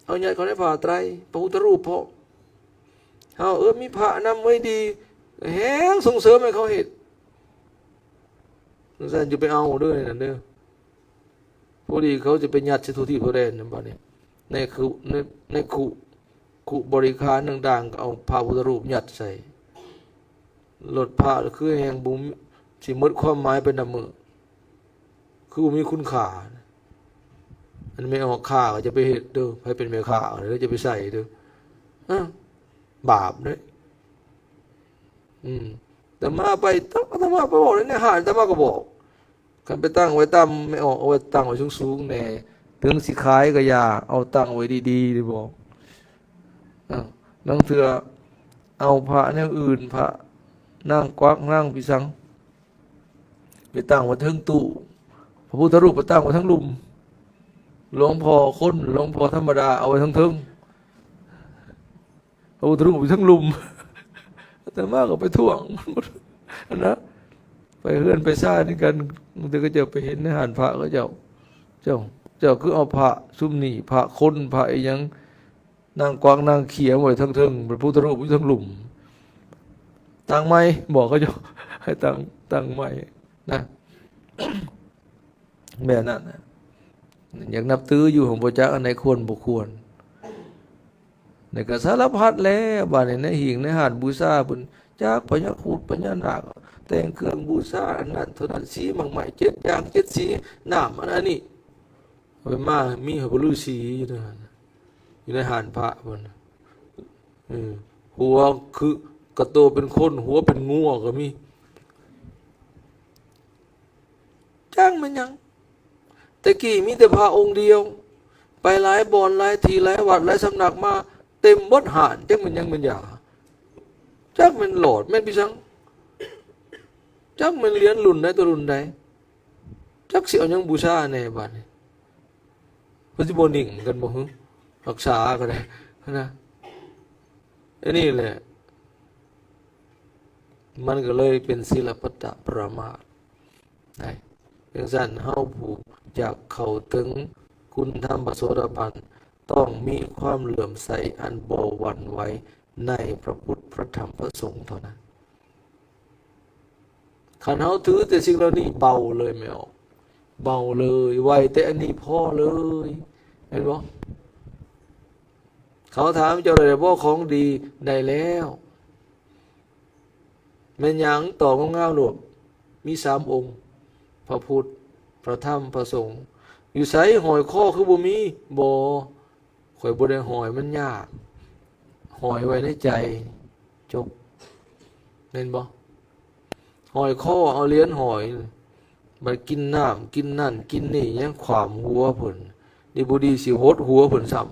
ເອົາຍັດເຂົ້າໃນຜ້າໄຕຣ ພະພຸດທະຮູບພ້ອມ ເຮົາ ເອີ ມີພະນຳໄວ້ດີ ແຮງສົ່ງເສີມໃຫ້ເຂົາເຮັດ ຈັ່ງຊັ້ນຢ່າໄປເອົາເດີ້ ນັ້ນເດີ້ ພໍດີເຂົາຈະໄປຍັດໃສ່ທົ່ວທີ່ທົ່ວແດນນັ້ນ ບັດນີ້ ໃນຄຸ ໃນ ໃນຄຸ ຄຸບໍລິຂານຕ່າງໆ ກໍເອົາພະພຸດທະຮູບຍັດໃສ່ ລົດພະຄືແຮງບໍ່ມີ ຊິໝົດຄວາມໝາຍໄປນຳມື້ ຄືບໍ່ມີຄຸນຄ່າ ອັນແມ່ອອກຄ້າກໍຈະໄປເຮັດເດີ້ ໃຜເປັນແມ່ຄ້າກໍຈະໄປໃສ່ເດີ້ ອາ ບາບເດ້ ອືມ ອາດຕະມາໄປ ອາດຕະມາໄປເວົ້າໃນຫ້າງ ອາດຕະມາກໍບອກ ຄັນໄປຕັ້ງໄວ້ຕ່ຳ ແມ່ອອກເອົາໄວ້ຕັ້ງໄວ້ສູງໆແດ່ ເຖິງຊິຂາຍກໍຢ່າ ເອົາຕັ້ງໄວ້ດີໆ ໄດ້ບອກ ເອີ ລາງເທື່ອເອົາພະແນວອື່ນ ພະນາງກວັກ ນາງພິສັງ ໄປຕັ້ງໄວ້ເທິງຕູ້ ພະພຸດທະຮູບໄປຕັ້ງໄວ້ເທິງລຸ່ມ ຫຼວງພໍ່ຄົນ ຫຼວງພໍ່ທຳມະດາ ເອົາໄວ້ເທິງໆ ພະພຸດທະຮູບຢູ່ເທິງລຸ່ມ ອາດຕະມາກໍໄປທ້ວງ ຫັ້ນນະ ໄປເຮືອນໄປຊານກັນ ບາງເທື່ອເຂົາເຈົ້າໄປເຫັນໃນຮ້ານພະ ເຂົາເຈົ້າ ເຈົ້າ ເຈົ້າຄືເອົາພະຊຸມນີ້ ພະຄົນ ພະອີ່ຫຍັງ ນາງກວັກນາງເຂຍໄວ້ເທິງໆ ພະພຸດທະຮູບຢູ່ເທິງລຸ່ມ ຕັ້ງໃໝ່ ບອກເຂົາເຈົ້າໃຫ້ຕັ້ງ ຕັ້ງໃໝ່ນະ ແບບນັ້ນນະ ຢາກນັບຖືຢູ່ ຫາກບໍ່ຈັກອັນໃດຄວນບໍ່ຄວນ ແລ້ວກໍສາລະພັດແຫຼະ ບາດນີ້ໃນຫີງໃນຮ້ານບູຊາເພິ່ນ ຈັກພະຍາຄຸດພະຍານາກ ແຕ່ງເຄື່ອງບູຊາອັນນັ້ນເທົ່ານັ້ນ ສີໝາກໄມ້ເຈັດຢ່າງເຈັດສີ ນ້ຳອັນນັ້ນນີ້ ເອົາໄປມາ ມີຫາບໍ່ລືສີຢູ່ໃນຫັ້ນ ຢູ່ໃນຮ້ານພະເພິ່ນ ເອີ ຫົວຄືກະໂຕເປັນຄົນ ຫົວເປັນງົວກໍມີ ຈັກແມ່ນຫຍັງ ແຕ່ກີ້ມີແຕ່ພະອົງດຽວ ໄປຫຼາຍບ່ອນ ຫຼາຍທີ່ ຫຼາຍວັດ ຫຼາຍສຳນັກມາ ເຕັມເບິດຮ້ານ ຈັກແມ່ນຫຍັງແມ່ນຢາ ຈັກແມ່ນຫຼອດ ແມ່ນພິສັງ ຈັກແມ່ນຫຼຽນລຸ້ນໃດຕໍ່ລຸ້ນໃດ ຈັກຊິເອົາຫຍັງບູຊາແດ່ບາດນີ້ ເພິ່ນຊິບໍ່ນິ່ງກັນບໍ່ຫື ຮັກສາກໍໄດ້ນະ ອັນນີ້ແຫຼະ ມັນກໍເລີຍເປັນສິລະປະຕະປະມາດ ໄດ້ ຈັ່ງຊັ້ນ ເຮົາຜູ້ຢາກເຂົ້າເຖິງຄຸນທຳພະໂສດາບັນ ຕ້ອງມີຄວາມເຫຼື້ອມໃສອັນບໍ່ຫວັ່ນໄຫວໃນພະພຸດ ພະທຳ ພະສົງເທົ່ານັ້ນ. ຄັນເຮົາຖືແຕ່ສິ່ງເຫຼົ່ານີ້ ເບົາເລີຍແມ່ອອກ ເບົາເລີຍ ໄຫວແຕ່ອັນນີ້ພໍເລີຍ ແມ່ນບໍ່? ເຂົາຖາມເຈົ້າແລ້ວໄດ້ບໍ່ ຂອງດີ? ໄດ້ແລ້ວ. ແມ່ນຫຍັງ? ຕອບງາມໆໂລດ. ມີສາມອົງ, ພະພຸດ, ພະທຳ, ພະສົງ. ມີ ຢູ່ໃສ? ຫ້ອຍຄໍຄືບໍ່ມີ? ບໍ່, ຂ້ອຍບໍ່ໄດ້ຫ້ອຍ, ມັນຍາກ. ຫ້ອຍໄວ້ໃນໃຈ, ຈົບ. ແມ່ນບໍ່? ຫ້ອຍຄໍ, ເອົາຫຼຽນຫ້ອຍ, ບັດກິນນ້ຳ ກິນນັ້ນກິນນີ້ ຍັງຂວ້ຳຫົວເພິ່ນ, ດີບໍ່ດີຊິຫົດຫົວເພິ່ນຊ້ຳ.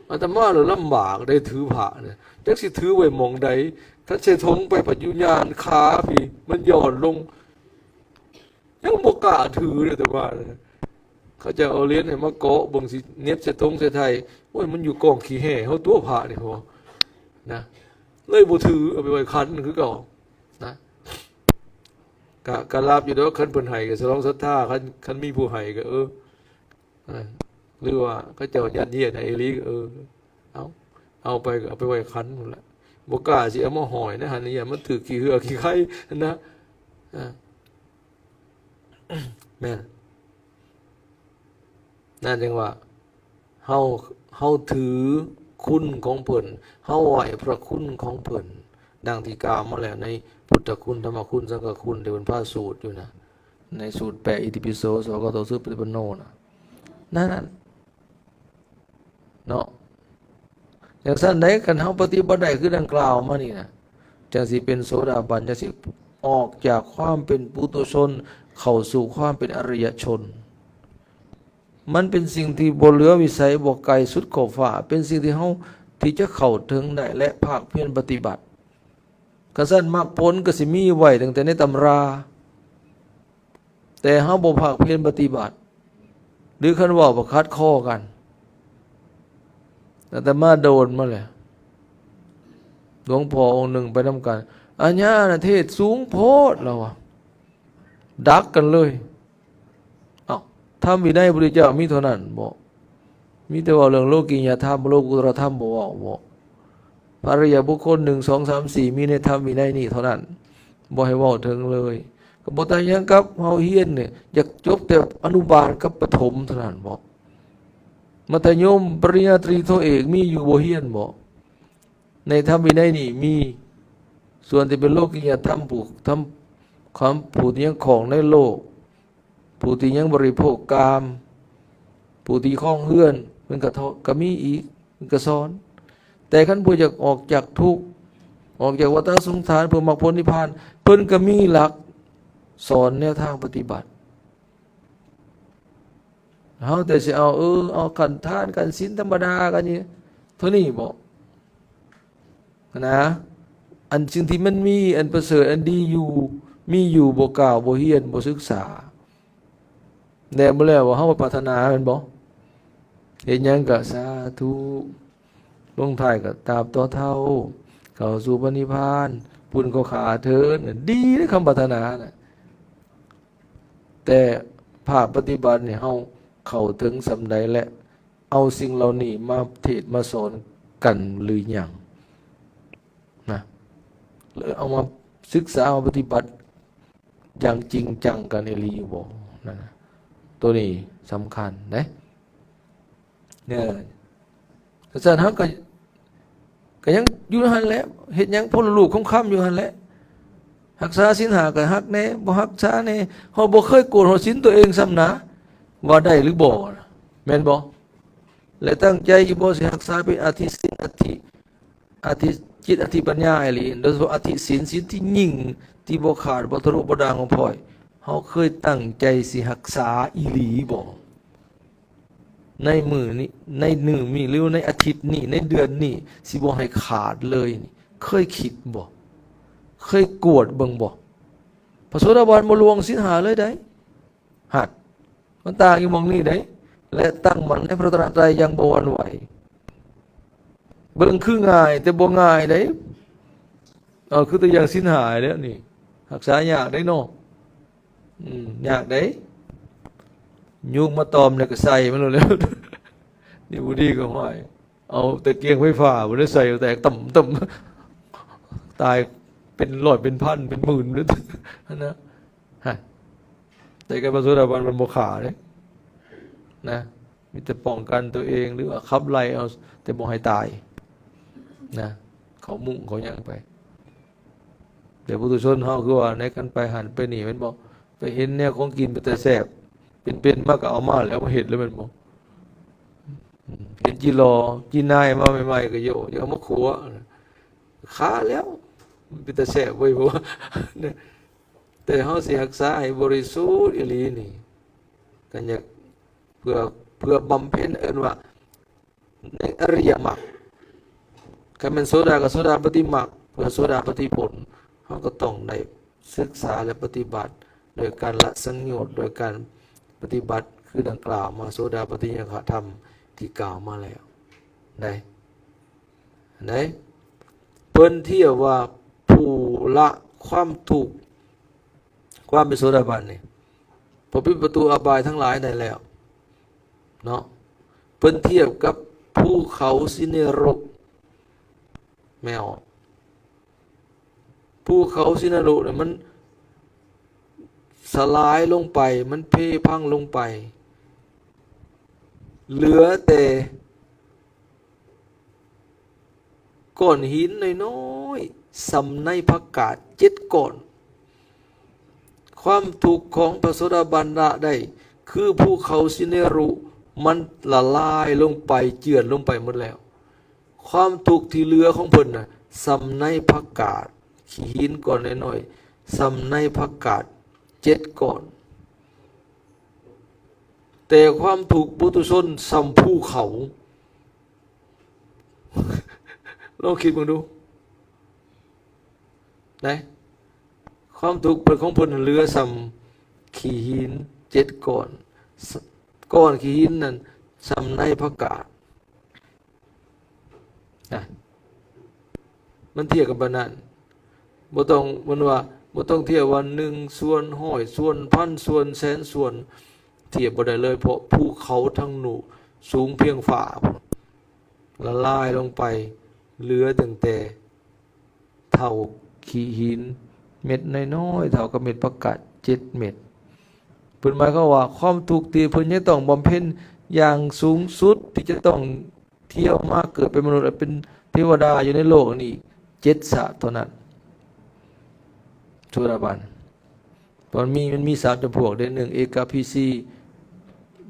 ອາດຕະມາລະລຳບາກໄດ໋ ຖືພະນະ, ຈັກຊິຖືໄວ້ໝ່ອງໃດ. ຄັນໃສ່ຖົງໄປ ພັດຢູ່ຍ່ານຂາພີ້ ມັນຢ່ອນລົງ, ຍັງບໍ່ກ້າຖືເລີຍ. ອາດຕະມາ ເຂົາເຈົ້າເອົາຫຼຽນໃຫ້ມາເກາະເບິ່ງ ຊິເໜັບໃສ່ຖົງໃສ່ໄຖ, ໂອ້ຍ ມັນຢູ່ກອງຂີ້ແຮ່ເຮົາຕົວະພະນີ້ ເຂົາວ່ານະ, ເລີຍບໍ່ຖື, ເອົາໄປໄວ້ຂັນຄືເກົ່ານະ. ກະ ກະລາບຢູ່ດອກ, ຄັນເພິ່ນໃຫ້ກໍສະໜອງສັດທາ, ຄັນ ຄັນມີຜູ້ໃຫ້ກໍ ເອີ ເອີ ຫຼືວ່າເຂົາເຈົ້າຍັດເຢີຍດໃຫ້ອີ່ຫຼີກໍ ເອີ ເອົາ ເອົາໄປກໍເອົາໄປໄວ້ຂັນພຸ້ນລະ, ບໍ່ກ້າຊິເອົາມາຫ້ອຍໃນຫັ້ນ ຢ້ານມັນຖືກຂີ້ເຫື່ອຂີ້ໄຂ່ຫັ້ນນະ. ອ່າ ແມ່ນ ນັ້ນຈັ່ງວ່າ ເຮົາ ເຮົາຖືຄຸນຂອງເພິ່ນ, ເຮົາໄຫວ້ພະຄຸນຂອງເພິ່ນ, ດັ່ງທີ່ກ່າວມາແລ້ວໃນພຸດທະຄຸນ, ທຳມະຄຸນ, ສັງຄະຄຸນ ທີ່ເພິ່ນພາສູດຢູ່ນະ, ໃນສູດແປອິຕິປິໂສ ສະວາກາໂຕ ສຸປະຕິປັນໂນນະ, ນັ້ນ ນັ້ນເນາະ. ຈັ່ງຊັ້ນໃດ ຄັນເຮົາປະຕິບັດໄດ້ຄືດັ່ງກ່າວມານີ້ນະ, ຈັ່ງຊິເປັນໂສດາບັນ, ຈັ່ງຊິອອກຈາກຄວາມເປັນປຸຖຸຊົນ ເຂົ້າສູ່ຄວາມເປັນອະລິຍະຊົນ. ມັນເປັນສິ່ງທີ່ບໍ່ເຫຼືອວິໄສ, ບໍ່ໄກສຸດຂອບຟ້າ, ເປັນສິ່ງທີ່ເຮົາທີ່ຈະເຂົ້າເຖິງໄດ້ ແລະ ພາກພຽນປະຕິບັດ. ຄັນຊັ້ນ ມັກຜົນກໍຊິມີໄວ້ຕັ້ງແຕ່ໃນຕຳລາ, ແຕ່ເຮົາບໍ່ພາກພຽນປະຕິບັດ, ຫຼື ຄັນເວົ້າກໍຂັດຄໍກັນ. ອາດຕະມາໂດນມາແລ້ວ, ຫຼວງພໍ່ອົງໜຶ່ງໄປນຳກັນ, ອາຍານະເທດສູງໂພດ ລາວວ່າ, ດັກກັນເລີຍ. ເອົ້າ ທຳວິໄນພະພຸດທະເຈົ້າມີເທົ່ານັ້ນບໍ? ມີແຕ່ເວົ້າເລື່ອງໂລກິຍະທຳ, ໂລກຸດຕະທຳບໍ່ເວົ້າບໍ? ພະອະລິຍະບຸກຄົນ ໜຶ່ງ ສອງ ສາມ ສີ່ ມີໃນທຳວິໄນນີ້ເທົ່ານັ້ນ, ບໍ່ໃຫ້ເວົ້າເຖິງເລີຍ. ກໍບໍ່ຕ່າງຫຍັງກັບເຮົາຮຽນນີ້, ຢາກຈົບແຕ່ອະນຸບານກັບປະຖົມເທົ່ານັ້ນບໍ? ມັດທະຍົມ, ປະລິນຍາຕຣີ, ໂທເອກ ມີຢູ່ບໍ່? ຮຽນບໍ? ໃນທຳວິໄນນີ້ມີ, ສ່ວນທີ່ເປັນໂລກິຍະທຳ, ຜູ້ທຳຄວາມ, ຜູ້ທີ່ຍັງຂ້ອງໃນໂລກ, ຜູ້ທີ່ຍັງບໍລິໂພກກາມ, ຜູ້ທີ່ຄອງເຮືອນ, ເພິ່ນກໍເທາະ, ກໍມີອີກ, ເພິ່ນກໍສອນ. ແຕ່ຄັນຜູ້ຢາກອອກຈາກທຸກ, ອອກຈາກວັດຕະສົງສານ, ເພື່ອມັກຜົນນິບພານ, ເພິ່ນກໍມີຫຼັກສອນແນວທາງປະຕິບັດ. ເຮົາແຕ່ຊິເອົາ, ເອີ, ເອົາຂັ້ນທານ, ຂັ້ນສິນທຳມະດາ, ກັນນີ້ ເທົ່ານີ້ບໍ? ນະ, ອັນສິ່ງທີ່ມັນມີ, ອັນປະເສີດ, ອັນດີຢູ່, ມີຢູ່, ບໍ່ກ່າວ, ບໍ່ຮຽນ, ບໍ່ສຶກສາ, ແລ້ວບໍ່ແລ້ວວ່າເຮົາປາດຖະໜາແມ່ນບໍ່? ເຮັດຫຍັງກະສາທຸ, ລົງທ້າຍກະຕາບຕໍ່ເທົ່າ, ເຂົ້າສູ່ພະນິບພານ, ປຸນກໍຂ້າເທີນ, ດີເດ້ຄຳປາດຖະໜານະ. ແຕ່ພາກປະຕິບັດນີ້ ເຮົາເຂົ້າເຖິງສ່ຳໃດ ແລະ ເອົາສິ່ງເຫຼົ່ານີ້ມາເທດມາສອນກັນຫຼືຍັງນະ? ຫຼືເອົາມາສຶກສາ ເອົາມາປະຕິບັດຢ່າງຈິງຈັງກັນອີ່ຫຼີຢູ່ບໍ່? ນັ້ນນະ, ໂຕນີ້ສຳຄັນເດ້. ເອີ ກະຊັ້ນເຮົາກໍ ກໍຍັງຢູ່ຫັ້ນແຫຼະ, ເຮັດຫຍັງພົນລະລູກຄົງຄຳຢູ່ຫັ້ນແຫຼະ, ຮັກສາສິນຫ້າກໍຮັກແດ່, ບໍ່ຮັກສາແດ່, ເຮົາບໍ່ເຄີຍກວດຫົວສິນຕົວເອງຊ້ຳນະ ວ່າໄດ້ຫຼືບໍ່, ແມ່ນບໍ່? ແລະ ຕັ້ງໃຈຢູ່ບໍ່ ຊິຮັກສາເປັນອະທິສິນ, ອະທິ, ອະທິຈິດ, ອະທິປັນຍາອີ່ຫຼີ, ໂດຍສະເພາະອະທິສິນ, ສິນທີ່ຍິ່ງ, ທີ່ບໍ່ຂາດ, ບໍ່ທະລຸ, ບໍ່ດ່າງ, ບໍ່ຜ່ອຍ, ເຮົາເຄີຍຕັ້ງໃຈຊິຮັກສາອີ່ຫຼີບໍ່? ໃນມື້ນີ້, ໃນມື້ນີ້ ຫຼືໃນອາທິດນີ້, ໃນເດືອນນີ້ ຊິບໍ່ໃຫ້ຂາດເລີຍນີ້ ເຄີຍຄິດບໍ່? ເຄີຍກວດເບິ່ງບໍ່? ພະໂສດາບັນບໍ່ລ່ວງສິນຫ້າເລີຍໃດ໋. ຫັ້ນ ມັນຕ່າງຢູ່ໝ່ອງນີ້ໃດ໋ ແລະ ຕັ້ງໝັ້ນໃນພະລັດຕະນະໄຕຢ່າງບໍ່ຫວັ່ນໄຫວ. ເບິ່ງຄືງ່າຍ ແຕ່ບໍ່ງ່າຍໃດ໋. ເອົາ ຄືຕົວຢ່າງສິນຫ້າແລ້ວນີ້ ຮັກສາຍາກໃດ໋ເນາະ. ອືມ ຍາກເດ້. ຍຸງມາຕອມແລ້ວກໍໃສ່ມັນໂລດແລ້ວ. ດີບໍ່ດີກໍຫ້ອຍ ເອົາຕະກຽງໄຟຟ້າບໍ່ໄດ້ໃສ່ ແຕກຕ່ຳໆ ຕາຍເປັນຮ້ອຍເປັນພັນເປັນໝື່ນ ຫັ້ນນະ. ຮະ ແຕ່ການປະໂສດາບັນມັນບໍ່ຂ້າເດ້ນະ. ມີແຕ່ປ້ອງກັນຕົວເອງ ຫຼືວ່າຂັບໄລ່ເອົາ ແຕ່ບໍ່ໃຫ້ຕາຍນະ ເຂົ້າມຸ້ງເຂົ້າຫຍັງໄປ. ແຕ່ປຸຖຸຊົນເຮົາຄືວ່າ ໃນການໄປຫັ້ນໄປນີ້ແມ່ນບໍ່ ໄປເຫັນແນວຂອງກິນເປັນຕາແຊບ ເປັນໆມາກໍເອົາມາແລ້ວ ມາເຮັດແລ້ວແມ່ນບໍ່? ເຫັນຈີ່ລໍ ຈີ່ນາຍມາໃໝ່ໆ ກໍໂຍ ຢາກເອົາມາຂົ້ວ ຄາແລ້ວ ມັນເປັນຕາແຊບເວີຍ ເພາະວ່າ ແຕ່ເຮົາຊິຮັກສາໃຫ້ບໍລິສຸດອີ່ຫຼີນີ້ ກໍຢາກ ເພື່ອ ເພື່ອບຳເພັນ ເອີ້ນວ່າ ໃນອະລິຍະມັກ ຄັນແມ່ນໂສດາກໍໂສດາປະຕິມັກ ເພື່ອໂສດາປະຕິຜົນ ເຮົາກໍຕ້ອງໄດ້ສຶກສາ ແລະ ປະຕິບັດ ໂດຍການລະສັງໂຍດ ໂດຍການປະຕິບັດ ຄືດັ່ງກ່າວມາ ໂສດາປັດຕິຍະຄະທຳທີ່ກ່າວມາແລ້ວ ໄດ້ ໄດ້ ເພິ່ນທຽບວ່າຜູ້ລະຄວາມທຸກ ຄວາມເປັນໂສດາບັນນີ້ ເພາະປິດປະຕູອະບາຍທັງຫຼາຍໄດ້ແລ້ວເນາະ ເພິ່ນທຽບກັບພູເຂົາສິເນຣຸ ແມ່ນ ພູເຂົາສິເນຣຸນີ້ມັນສະຫຼາຍລົງໄປ ມັນເພພັງລົງໄປ ເຫຼືອແຕ່ ກ້ອນຫີນນ້ອຍໆ ສ່ຳໃນຜັກກາດເຈັດກ້ອນ. ຄວາມທຸກຂອງພະໂສດາບັນລະໄດ້ ຄືພູເຂົາສິເນຣຸ ມັນລະລາຍລົງໄປ ເຈື່ອນລົງໄປໝົດແລ້ວ. ຄວາມທຸກທີ່ເຫຼືອຂອງເພິ່ນນະ ສ່ຳໃນຜັກກາດ ຂີ້ຫີນກ້ອນນ້ອຍໆ ສ່ຳໃນຜັກກາດເຈັດກ້ອນ. ແຕ່ຄວາມທຸກປຸຖຸຊົນສ່ຳພູເຂົາ. ລອງຄິດເບິ່ງດູ ນະ ຄວາມທຸກເພິ່ນ ຂອງເພິ່ນເຫຼືອສ່ຳຂີ້ຫີນເຈັດກ້ອນ ກ້ອນຂີ້ຫີນນັ້ນສ່ຳໃນຜັກກາດ ນະ ມັນທຽບກັນປານນັ້ນ. ບໍ່ຕ້ອງ ມັນວ່າ ບໍ່ຕ້ອງທຽບວ່າໜຶ່ງສ່ວນຮ້ອຍ ສ່ວນພັນ ສ່ວນແສນ ສ່ວນ ທຽບບໍ່ໄດ້ເລີຍ ເພາະພູເຂົາທັງໜູສູງພຽງຟ້າ ລະລາຍລົງໄປ ເຫຼືອຕັ້ງແຕ່ເທົ່າຂີ້ຫີນເມັດນ້ອຍໆ ເທົ່າກັບເມັດຜັກກາດເຈັດເມັດ. ເພິ່ນໝາຍຄວາມວ່າ ຄວາມທຸກທີ່ເພິ່ນຍັງຕ້ອງບຳເພັນຢ່າງສູງສຸດ ທີ່ຈະຕ້ອງ ທ່ຽວມາເກີດເປັນມະນຸດ ແລະ ເປັນເທວະດາຢູ່ໃນໂລກນີ້ເຈັດຊາດເທົ່ານັ້ນ ໂສດາບັນ. ເພາະມັນມີ ມັນມີສາມຈຳພວກເດ້ ໜຶ່ງເອກະພີຊີ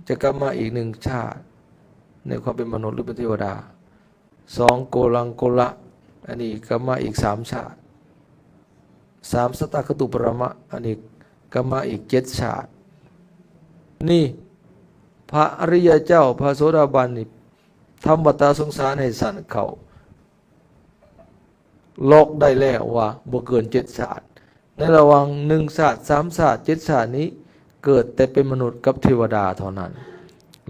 ຈະກັບມາອີກໜຶ່ງຊາດ ໃນຄວາມເປັນມະນຸດ ຫຼື ເປັນເທວະດາ, ສອງໂກລັງໂກລະ ອັນນີ້ກັບມາອີກສາມຊາດ, ສາມສະຕາຄະຕຸປະມະ ອັນນີ້ກັບມາອີກເຈັດຊາດ. ນີ້ ພະອະລິຍະເຈົ້າ ພະໂສດາບັນນີ້ ທຳວັດຕະສົງສານໃຫ້ສັ້ນເຂົ້າ ລັອກໄດ້ແລ້ວວ່າບໍ່ເກີນເຈັດຊາດ. ໃນລະຫວ່າງໜຶ່ງຊາດ ສາມຊາດ ເຈັດຊາດນີ້ ເກີດແຕ່ເປັນມະນຸດກັບເທວະດາເທົ່ານັ້ນ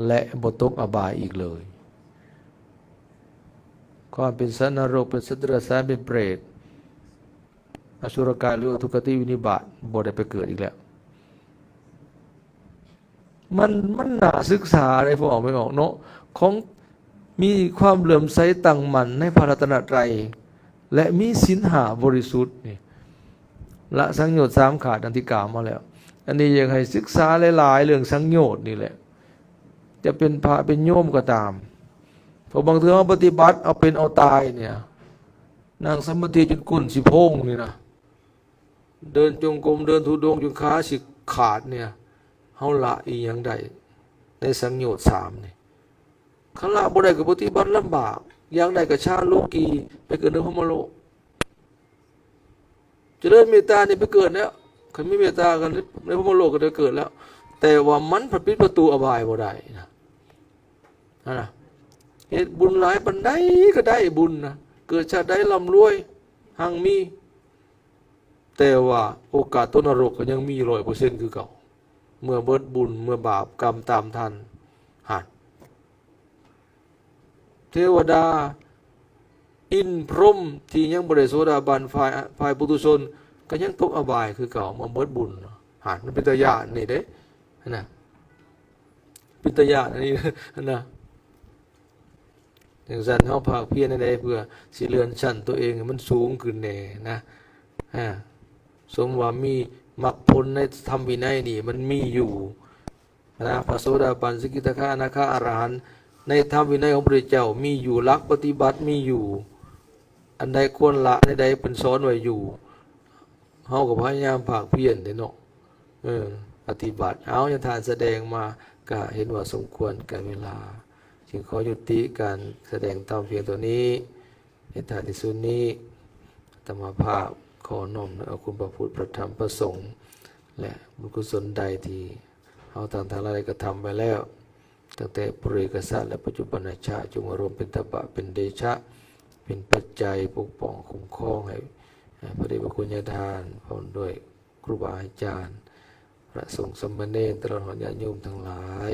ແລະ ບໍ່ຕົກອະບາຍອີກເລີຍ. ຄວາມເປັນສັດນະລົກ ເປັນສັດເດຍລະສານ ເປັນເປດ ອະສຸລະກາຍ ຫຼື ທຸກຄະຕິວິນິບາດ ບໍ່ໄດ້ໄປເກີດອີກແລ້ວ. ມັນ ມັນໜ້າສຶກສາເດ້ ພວກອອກໄປອອກເນາະ ຂອງມີຄວາມເຫຼື້ອມໃສຕັ້ງໝັ້ນໃນພະລັດຕະນະໄຕ ແລະ ມີສິນຫ້າບໍລິສຸດນີ້ ລະສັງໂຍດສາມຂາດ ດັ່ງທີ່ກ່າວມາແລ້ວ. ອັນນີ້ຢາກໃຫ້ສຶກສາຫຼາຍໆເລື່ອງສັງໂຍດນີ້ແຫຼະ ຈະເປັນພະເປັນໂຍມກໍຕາມ ເພາະບາງເທື່ອເຮົາປະຕິບັດເອົາເປັນເອົາຕາຍນີ້ ນັ່ງສະມາທິຈົນກົ້ນຊິໂພງນີ້ນະ ເດີນຈົງກົມ ເດີນທຸດົງຈົນຂາຊິຂາດນີ້ ເຮົາລະອີ່ຫຍັງໄດ້ໃນສັງໂຍດສາມນີ້? ຄັນລະບໍ່ໄດ້ກໍປະຕິບັດລຳບາກ ຢ່າງໃດກໍຊາໂລກີ ໄປເກີດໃນພົມມະໂລກ. ຈະເລີນເມດຕານີ້ໄປເກີດແລ້ວ ຄັນມີເມດຕາກັນໃນພົມມະໂລກກໍໄດ້ເກີດແລ້ວ ແຕ່ວ່າມັນພັດປິດປະຕູອະບາຍບໍ່ໄດ້ນະ ຫັ້ນນະ. ເຮັດບຸນຫຼາຍປານໃດກໍໄດ້ບຸນນະ ເກີດຊາດໃດລ່ຳລວຍຮັ່ງມີ ແຕ່ວ່າໂອກາດຕົກນະລົກກໍຍັງມີຮ້ອຍເປີເຊັນຄືເກົ່າ ເມື່ອເບິດບຸນ ເມື່ອບາບກຳຕາມທັນ. ຫັ້ນ ເທວະດາ ອິນ ພົມ ທີ່ຍັງບໍ່ໄດ້ໂສດາບັນ ຝ່າຍ ຝ່າຍປຸຖຸຊົນ ກໍຍັງຕົກອະບາຍຄືເກົ່າ ເມື່ອເບິດບຸນ. ຫັ້ນ ມັນເປັນຕາຢ້ານນີ້ເດ້ ຫັ້ນນະ ເປັນຕາຢ້ານອັນນີ້ ຫັ້ນນະ. ຈັ່ງຊັ້ນເຮົາພາກພຽນແນວໃດ ເພື່ອຊິເລື່ອນຊັ້ນຕົວເອງໃຫ້ມັນສູງຂຶ້ນແດ່ນະ. ອາ ສົມວ່າມີມັກຜົນໃນທຳວິໄນນີ້ ມັນມີຢູ່ນະ ພະໂສດາບັນ ສະກິດາຄາ ອະນາຄາ ອະລະຫັນ ໃນທຳວິໄນຂອງພະພຸດທະເຈົ້າມີຢູ່ ຫຼັກປະຕິບັດມີຢູ່ ອັນໃດຄວນລະ ໃນໃດເພິ່ນສອນໄວ້ຢູ່ ເຮົາກໍພະຍາຍາມພາກພຽນເດ້ເນາະ. ເອີ ປະຕິບັດ. ເອົາ ຍາທ່ານສະແດງມາ ກະເຫັນວ່າສົມຄວນແກ່ເວລາ ຈຶ່ງຂໍຍຸຕິການສະແດງທຳພຽງເທົ່ານີ້. ໃນທ້າຍທີ່ສຸດນີ້ ອາດຕະມາພາບຂໍນ້ອມເອົາຄຸນພະພຸດ ພະທຳ ພະສົງ ແລະ ບຸນກຸສົນໃດທີ່ເຮົາທັງ ທັງຫຼາຍໄດ້ກະທຳໄປແລ້ວ ຕັ້ງແຕ່ປະເວກະຊາດ ແລະ ປັດຈຸບັນນະຊາດ ຈົ່ງມາລວມເປັນຕະບະ ເປັນເດຊະ ເປັນປັດໄຈປົກປ້ອງຄຸ້ມຄອງໃຫ້ ໃຫ້ພະເດດພະຄຸນຍາທ່ານ ພ້ອມດ້ວຍ ຄູບາອາຈານ ພະສົງສາມະເນນ ຕະຫຼອດຮອດຍາດໂຍມທັງຫຼາຍ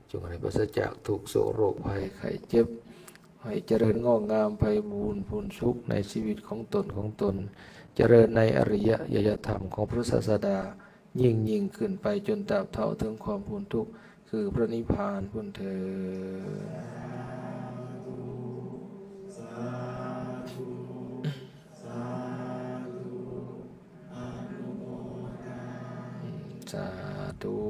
ຈົ່ງໃຫ້ປາສະຈາກທຸກໂສກໂລກໄພໄຂ້ເຈັບ ໃຫ້ຈະເລີນງອກງາມໄພບູນພູນສຸກໃນຊີວິດຂອງຕົນ ຂອງຕົນ ຈະເລີນໃນອະລິຍະຍະທຳຂອງພະສາສະດາ ຍິ່ງໆຂຶ້ນໄປຈົນຕາບເທົ່າເຖິງຄວາມພົ້ນທຸກ ຄືພະນິບພານພຸ້ນເທີນ. ສາທຸ.